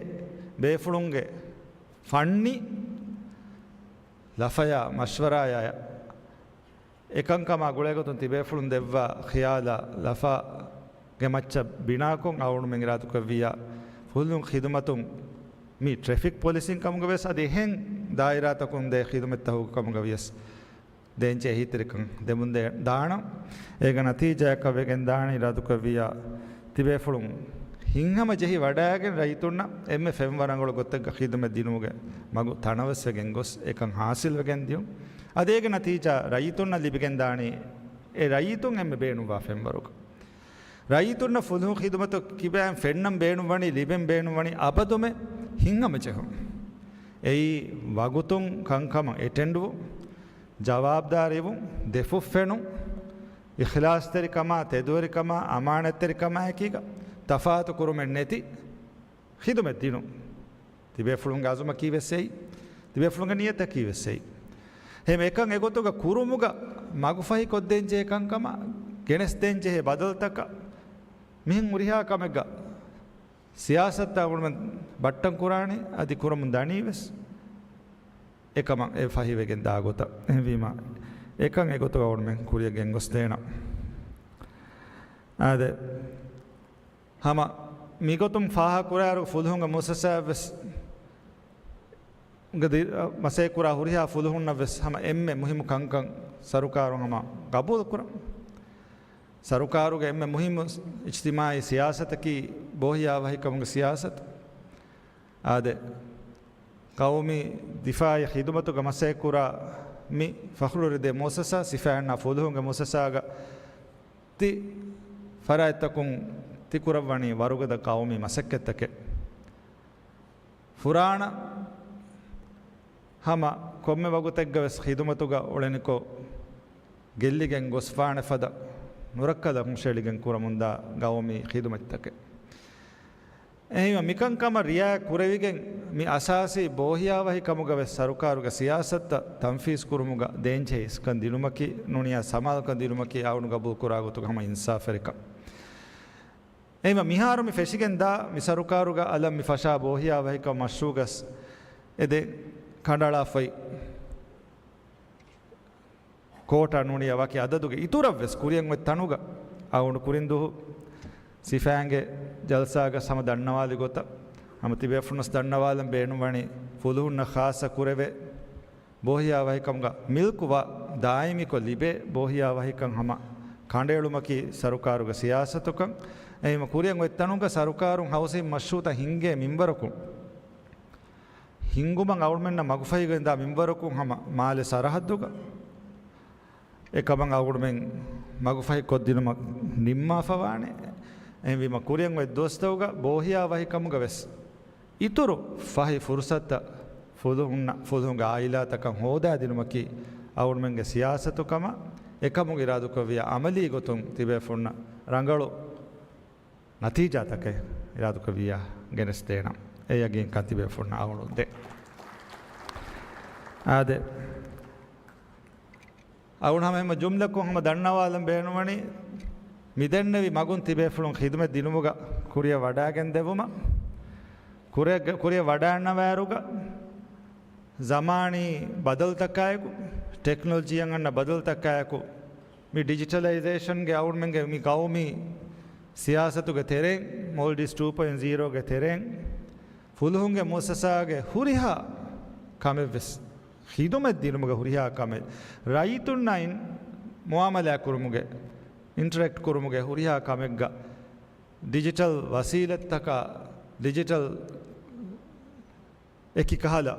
ބޭފުޅުންގެ ފަންނި ލަފަޔާ މަޝްވަރާޔާ އެކަންކަމާ ގުޅޭގޮތުން ތިބޭފުޅުން ދެއްވާ ޚިޔާލާ ލަފާގެ މައްޗަށް ބިނާކޮށް އަޅުގަނޑުމެން އިރާދަކުރެއްވިއްޔާ ފުލުހުން ޚިދުމަތުން މި ޓްރެފިކް ޕޮލިސިން ކަމުގަ ވިޔަސް އަދި އެހެން ދާއިރާތަކުން ދޭ ޚިދުމަތްތަކުގެ ކަމުގަ ވިޔަސް ދޭންޖެހޭ އެހީތެރިކަން ދެމުން ދޭ-، ދާނަން. އޭގެ ނަތީޖާއަކަށް ވެގެން ދާނީ އިރާދަކުރެއްވިއްޔާ ތިބޭފުޅުން ހިތްހަމަޖެހި ވަޑައިގެން ރައްޔިތުންނަށް އެންމެ ފެންވަރަށް ރަނގަޅު ގޮތެއްގަ ޚިދުމަތް ދިނުމުގެ މަގު ތަނަވަސްވެގެން ގޮސް އެކަން ހާސިލްވެގެން ދިޔުން. އަދި އޭގެ ނަތީޖާ ރައްޔިތުންނަށް ލިބިގެން ދާނީ އެ ރައްޔިތުން އެންމެ ބޭނުންވާ ފެންވަރުގަ. ރައްޔިތުންނަށް ފުލުހުން ޚިދުމަތު ކިބައިން ފެންނަން ބޭނުންވަނީ، ލިބެން ބޭނުންވަނީ އަބަދުމެ ހިތްހަމަޖެހުން. އެއީ ވަގުތުން ކަންކަމަށް އެޓެންޑްވުން، ޖަވާބުދާރީވުން، ދެފުށްފެނުން، އިޚްލާޞްތެރިކަމާ، ތެދުވެރިކަމާ، އަމާނަތްތެރިކަމާއެކީގަ ތަފާތު ކުރުމެއް ނެތި ޚިދުމަތް ދިނުން. ތިބޭފުޅުންގެ އަޒުމަކީ ވެސް އެއީ. ތިބޭފުޅުންގެ ނިޔަތަކީ ވެސް އެއީ. އެހެން އެކަން އެގޮތުގަ ކުރުމުގަ މަގުފަހި ކޮށްދޭންޖެހޭ ކަންކަމާ، ގެނެސްދޭންޖެހޭ ބަދަލުތަކަށް މިހެން ހުރިހާ ކަމެއްގަ ސިޔާސަތުތައް އަޅުގަނޑުމެން ބައްޓަން ކުރާނީ، އަދި ކުރަމުން ދަނީ ވެސް. އެކަމަށް އެ ފަހިވެގެން ދާ ގޮތަށް. އެހެންވީމަ، އެކަން އެގޮތުގަ އަޅުގަނޑުމެން ކުރިއަށް ގެންގޮސްދޭނަން. އާދެ، ހަމަ މިގޮތުން ފާހަގަކުރާއިރު ފުލުހުންގެ މުއައްސަސާއަށްވެސް ގަ ދި-، މަސައްކަތްކުރާ ހުރިހާ ފުލުހުންނަށް ވެސް ހަމަ އެންމެ މުހިއްމު ކަންކަން ސަރުކާރުން ހަމަ ގަބޫލުކުރަން. ސަރުކާރުގެ އެންމެ މުހިއްމު އިޖްތިމާޢީ ސިޔާސަތަކީ ބޯހިޔާވަހިކަމުގެ ސިޔާސަތު. އާދެ، ޤައުމީ ދިފާޢީ ޚިދުމަތުގަ މަސައްކަތްކުރާ މި ފަޚްރުއްރިދޭ މުއައްސަސާ ސިފައިންނާ ފުލުހުންގެ މުއައްސަސާގަ ތި ފަރާތްތަކުން ތި ކުރައްވަނީ ވަރުގަދަ ޤައުމީ މަސައްކަތްތަކެއް. ފުރާނަ ހަމަ ކޮންމެ ވަގުތެއްގަ ވެސް ޚިދުމަތުގަ އުޅެނިކޮށް، ގެއްލިގެން ގޮސްފާނެ ފަދަ ނުރައްކަލަށް ހުށައެޅިގެން ކުރަމުންދާ ގައުމީ ޚިދުމަތްތަކެއް. އެހެންވެ، މިކަންކަމަށް ރިޢާޔަތް ކުރެވިގެން، މި އަސާސީ ބޯހިޔާވަހިކަމުގަ ވެސް ސަރުކާރުގެ ސިޔާސަތުތައް ތަންފީޒު ކުރުމުގަ ދޭންޖެހޭ އިސްކަން ދިނުމަކީ، ނޫނިޔާ ސަމާލުކަން ދިނުމަކީ އަޅުގަނޑު ގަބޫލުކުރާ ގޮތުގަ ހަމަ އިންސާފުވެރިކަން. އެހެންވެ، މިހާރު މި ފެށިގެންދާ މި ސަރުކާރުގަ އަލަށް މި ފަށާ ބޯހިޔާވަހިކަމު މަޝްރޫޢުގަސް އެދެން ކަނޑައަޅާފައި ކޯޓާ ނޫނިޔާ ވަކި އަދަދުގެ އިތުރަށް ވެސް ކުރިއަށް އޮތް ތަނުގަ އަޅުގަނޑު ކުރިން ދުވަހު ސިފައިންގެ ޖަލްސާގަސް ހަމަ ދަންނަވާލި ގޮތަށް، ހަމަ ތިބޭފުޅުންނަސް ދަންނަވާލަން ބޭނުންވަނީ ފުލުހުންނަށް ޚާއްޞަ ކުރެވޭ ބޯހިޔާވަހިކަމުގަ މިލްކު ވާ ދާއިމީކޮށް ލިބޭ ބޯހިޔާވަހިކަން ހަމަ ކަނޑައެޅުމަކީ ސަރުކާރުގެ ސިޔާސަތުކަން. އެހެންވީމަ ކުރިއަށް އޮތް ތަނުގަ ސަރުކާރުން ހައުސިން މަޝްރޫޢުތައް ހިންގޭ މިންވަރަކުން، ހިންގުމަށް އަޅުގަނޑުމެންނަށް މަގުފަހިގެންދާ މިންވަރަކުން ހަމަ މާލެ ސަރަހައްދުގަ އެކަމަށް އަޅުގަނޑުމެން މަގުފަހި ކޮށްދިނުމަށް ނިންމާފަވާނެ. އެހެންވީމަ ކުރިއަށް އޮތް ދުވަސްތަކުގަ ބޯހިޔާވަހިކަމުގަ ވެސް އިތުރު ފަހި ފުރުސަތުތައް ފުލުހުންނަށް، ފުލުހުންގެ އާއިލާތަކަށް ހޯދާދިނުމަކީ އަޅުގަނޑުމެންގެ ސިޔާސަތު ކަމަށް، އެކަމުގެ އިރާދަކުރެއްވިޔާ އަމަލީ ގޮތުން ތިބޭފުޅުންނަށް ރަނގަޅު ނަތީޖާތަކެއް އިރާދަކުރެއްވިޔާ ގެނެސްދޭނަން. އެ ޔަގީންކަން ތިބޭފުޅުންނަށް އަޅުގަނޑު ދޭ. އާދެ، އަޅުގަނޑު ހަމަ އެންމެ ޖުމްލަކޮށް ހަމަ ދަންނަވާލަން ބޭނުންވަނީ، މިދެންނެވި މަގުން ތިބޭފުޅުން ޚިދުމަތް ދިނުމުގަ ކުރިއަށް ވަޑައިގެން ދެވުމަށް، ކުރިއަށް، ކުރިއަށް ވަޑައިގަންނަވާއިރުގަ، ޒަމާނީ ބަދަލުތަކާއެކު، ޓެކްނޮލޮޖީއަށް އަންނަ ބަދަލުތަކާއެކު، މި ޑިޖިޓަލައިޒޭޝަންގެ އަޅުގަނޑުމެންގެ މި ގައުމީ ސިޔާސަތުގެ ތެރެއިން، މޯލްޑިވްސް ޓޫ ޕޮއިންޓް ޒީރޯގެ ތެރެއިން، ފުލުހުންގެ މުއައްސަސާގެ ހުރިހާ ކަމެއްވެސް، ޚިދުމަތް ދިނުމުގެ ހުރިހާ ކަމެއް، ރައްޔިތުންނާއިން މުއާމަލާތް ކުރުމުގެ، އިންޓަރެކްޓް ކުރުމުގެ ހުރިހާ ކަމެއްގަ، ޑިޖިޓަލް ވަސީލަތްތަކާ، ޑިޖިޓަލް އެކި ކަހަލަ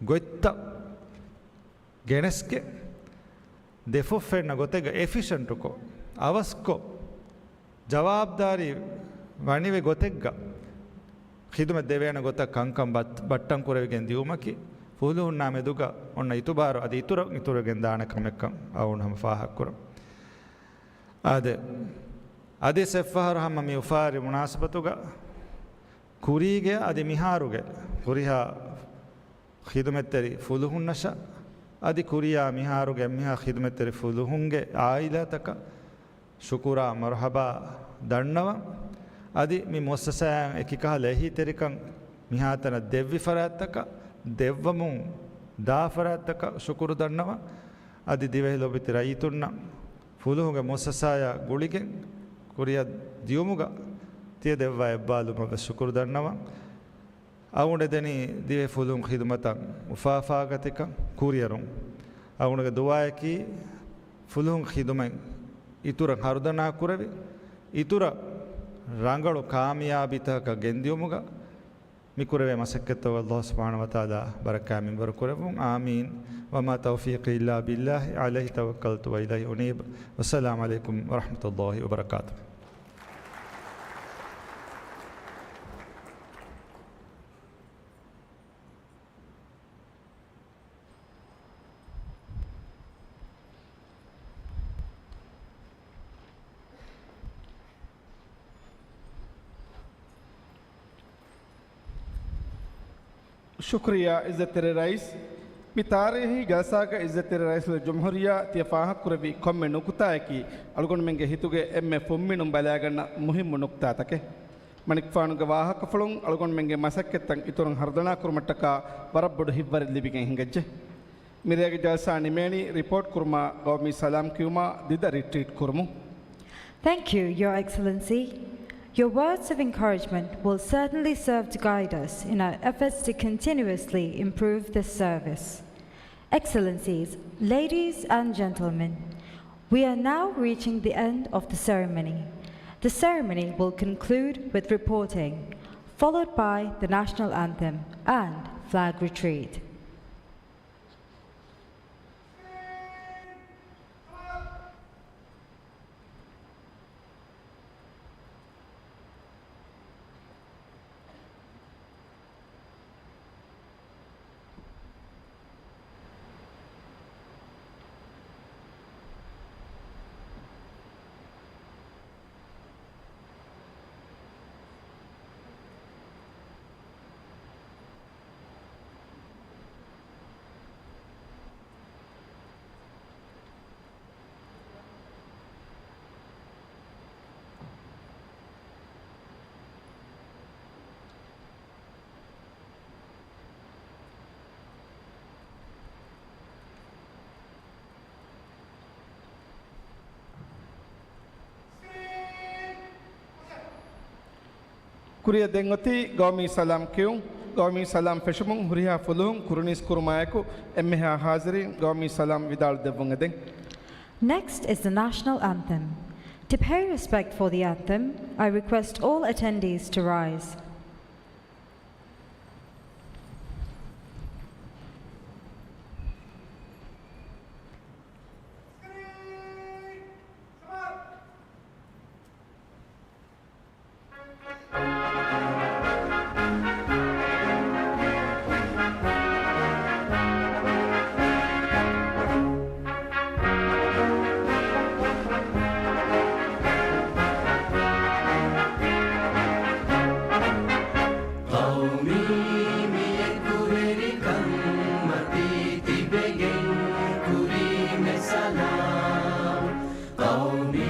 ގޮތްތައް ގެނެސްގެން، ދެފުށް ފެންނަ ގޮތެއްގަ އެފިޝަންޓުކޮށް، އަވަސްކޮށް، ޖަވާބުދާރީ ވަނިވި ގޮތެއްގަ ޚިދުމަތް ދެވޭނެ ގޮތަށް ކަންކަން ބައް-، ބައްޓަން ކުރެވިގެން ދިއުމަކީ، ފުލުހުންނާ މެދުގަ އޮންނަ އިތުބާރު އަދި އިތުރަށް އިތުރުވެގެން ދާނެ ކަމެއްކަން އަޅުގަނޑު ހަމަ ފާހަގަކުރަން. އާދެ، އަދި އެއްފަހަރު ހަމަ މި އުފާވެރި މުނާސަބަތުގަ ކުރީގެ އަދި މިހާރުގެ ހުރިހާ ޚިދުމަތްތެރި ފުލުހުންނަށާ، އަދި ކުރިޔާ މިހާރުގެ އެންމެހާ ޚިދުމަތްތެރި ފުލުހުންގެ އާއިލާތަކަށް ޝުކުރާ މަރުޙަބާ ދަންނަވަން. އަދި މި މުއައްސަސާއަށް އެކިކަހަލަ އެހީތެރިކަން މިހާތަނަށް ދެއްވި ފަރާތްތަކަށް ދެއްވަމުން ދާ ފަރާތްތަކަށް ޝުކުރު ދަންނަވަން. އަދި ދިވެހި ލޯބިވެތި ރައްޔިތުންނަށް ފުލުހުންގެ މުއައްސަސާއާ ގުޅިގެން ކުރިއަށް ދިޔުމުގަ ތިޔަ ދެއްވާ އެއްބާލުމަށް ވެސް ޝުކުރު ދަންނަވަން. އަޅުގަނޑު ދެނީ ދިވެހި ފުލުހުން ޚިދުމަތަށް އުފާ އުފާގަތިކަން ކުރިއެރުން. އަޅުގަނޑުގެ ދުޢާއަކީ ފުލުހުން ޚިދުމަތް އިތުރަށް ހަރުދަނާ ކުރެވި، އިތުރަށް ރަނގަޅު ކާމިޔާބީތަކަކަށް ގެންދިޔުމުގަ މި ކުރެވޭ މަސައްކަތްތަކަށް ﷲ ސުބްޙާނަހޫ ވަތަޢާލާ ބަރަކާތް މިންވަރު ކުރެއްވުން. އާމީން. وما توفيقي إلا بالله عليه توكلت وإليه أنيب. والسلام عليكم ورحمة الله وبركاته. ޝުކުރިއްޔާ އިއްޒަތްތެރި ރައީސް. މި ތާރީހީ ޖަލްސާގަ އިއްޒަތްތެރި ރައީސުލްޖުމްހޫރިއްޔާ ތިޔަ ފާހަގަކުރެއްވި ކޮންމެ ނުކުތާއަކީ އަޅުގަނޑުމެންގެ ހިތުގެ އެންމެ ފުންމިނުން ބަލާގަންނަ މުހިއްމު ނުކުތާތަކެއް. މަނިކުފާނުގެ ވާހަކަފުޅުން އަޅުގަނޑުމެންގެ މަސައްކަތްތައް އިތުރުން ހަރުދަނާކުރުމަށްޓަކާ ވަރަށް ބޮޑު ހިތްވަރެއް ލިބިގެން ހިނގައްޖެ. މިރޭގެ ޖަލްސާ ނިމޭނީ ރިޕޯޓް ކުރުމާ ގައުމީ ސަލާމް ކިޔުމާ ދިދަ ރިޓްރީޓް ކުރުމުން. Thank you, Your Excellency. Your words of encouragement will certainly serve to guide us in our efforts to continuously improve this service. Excellencies, ladies and gentlemen, we are now reaching the end of the ceremony. The ceremony will conclude with reporting, followed by the national anthem and flag retreat. ކުރިއަށް ދެން އޮތީ ގައުމީ ސަލާމް ކިޔުން. ގައުމީ ސަލާމް ފެށުމުން ހުރިހާ ފުލުހުން ކުރުނީސް ކުރުމާއެކު، އެންމެހާ ހާޒިރީން ގައުމީ ސަލާމް ވިދާޅު ދެއްވުން އެދެން. Next is the national anthem. To pay respect for the anthem, I request all attendees to rise. ޤައުމީ މި އެކުވެރިކަން މަތީ ތިބެގެން ކުރީމެ ސަލާމް. ޤައުމީ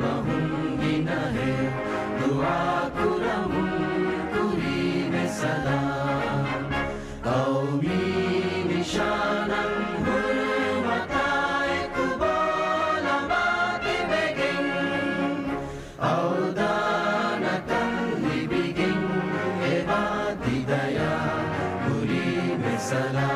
ބަހުން ގިނަހެއް ދުޢާ ކުރަމުން ކުރީމެ ސަލާމް. ޤައުމީ ނިޝާނަށް ހުރުމަތާއެކު ބޯލަމާ ތިބެގެން، އަވްދާނަކަން ލިބިގެން އެބާ ތި ދަޔާ ކުރީމެ ސަލާމް.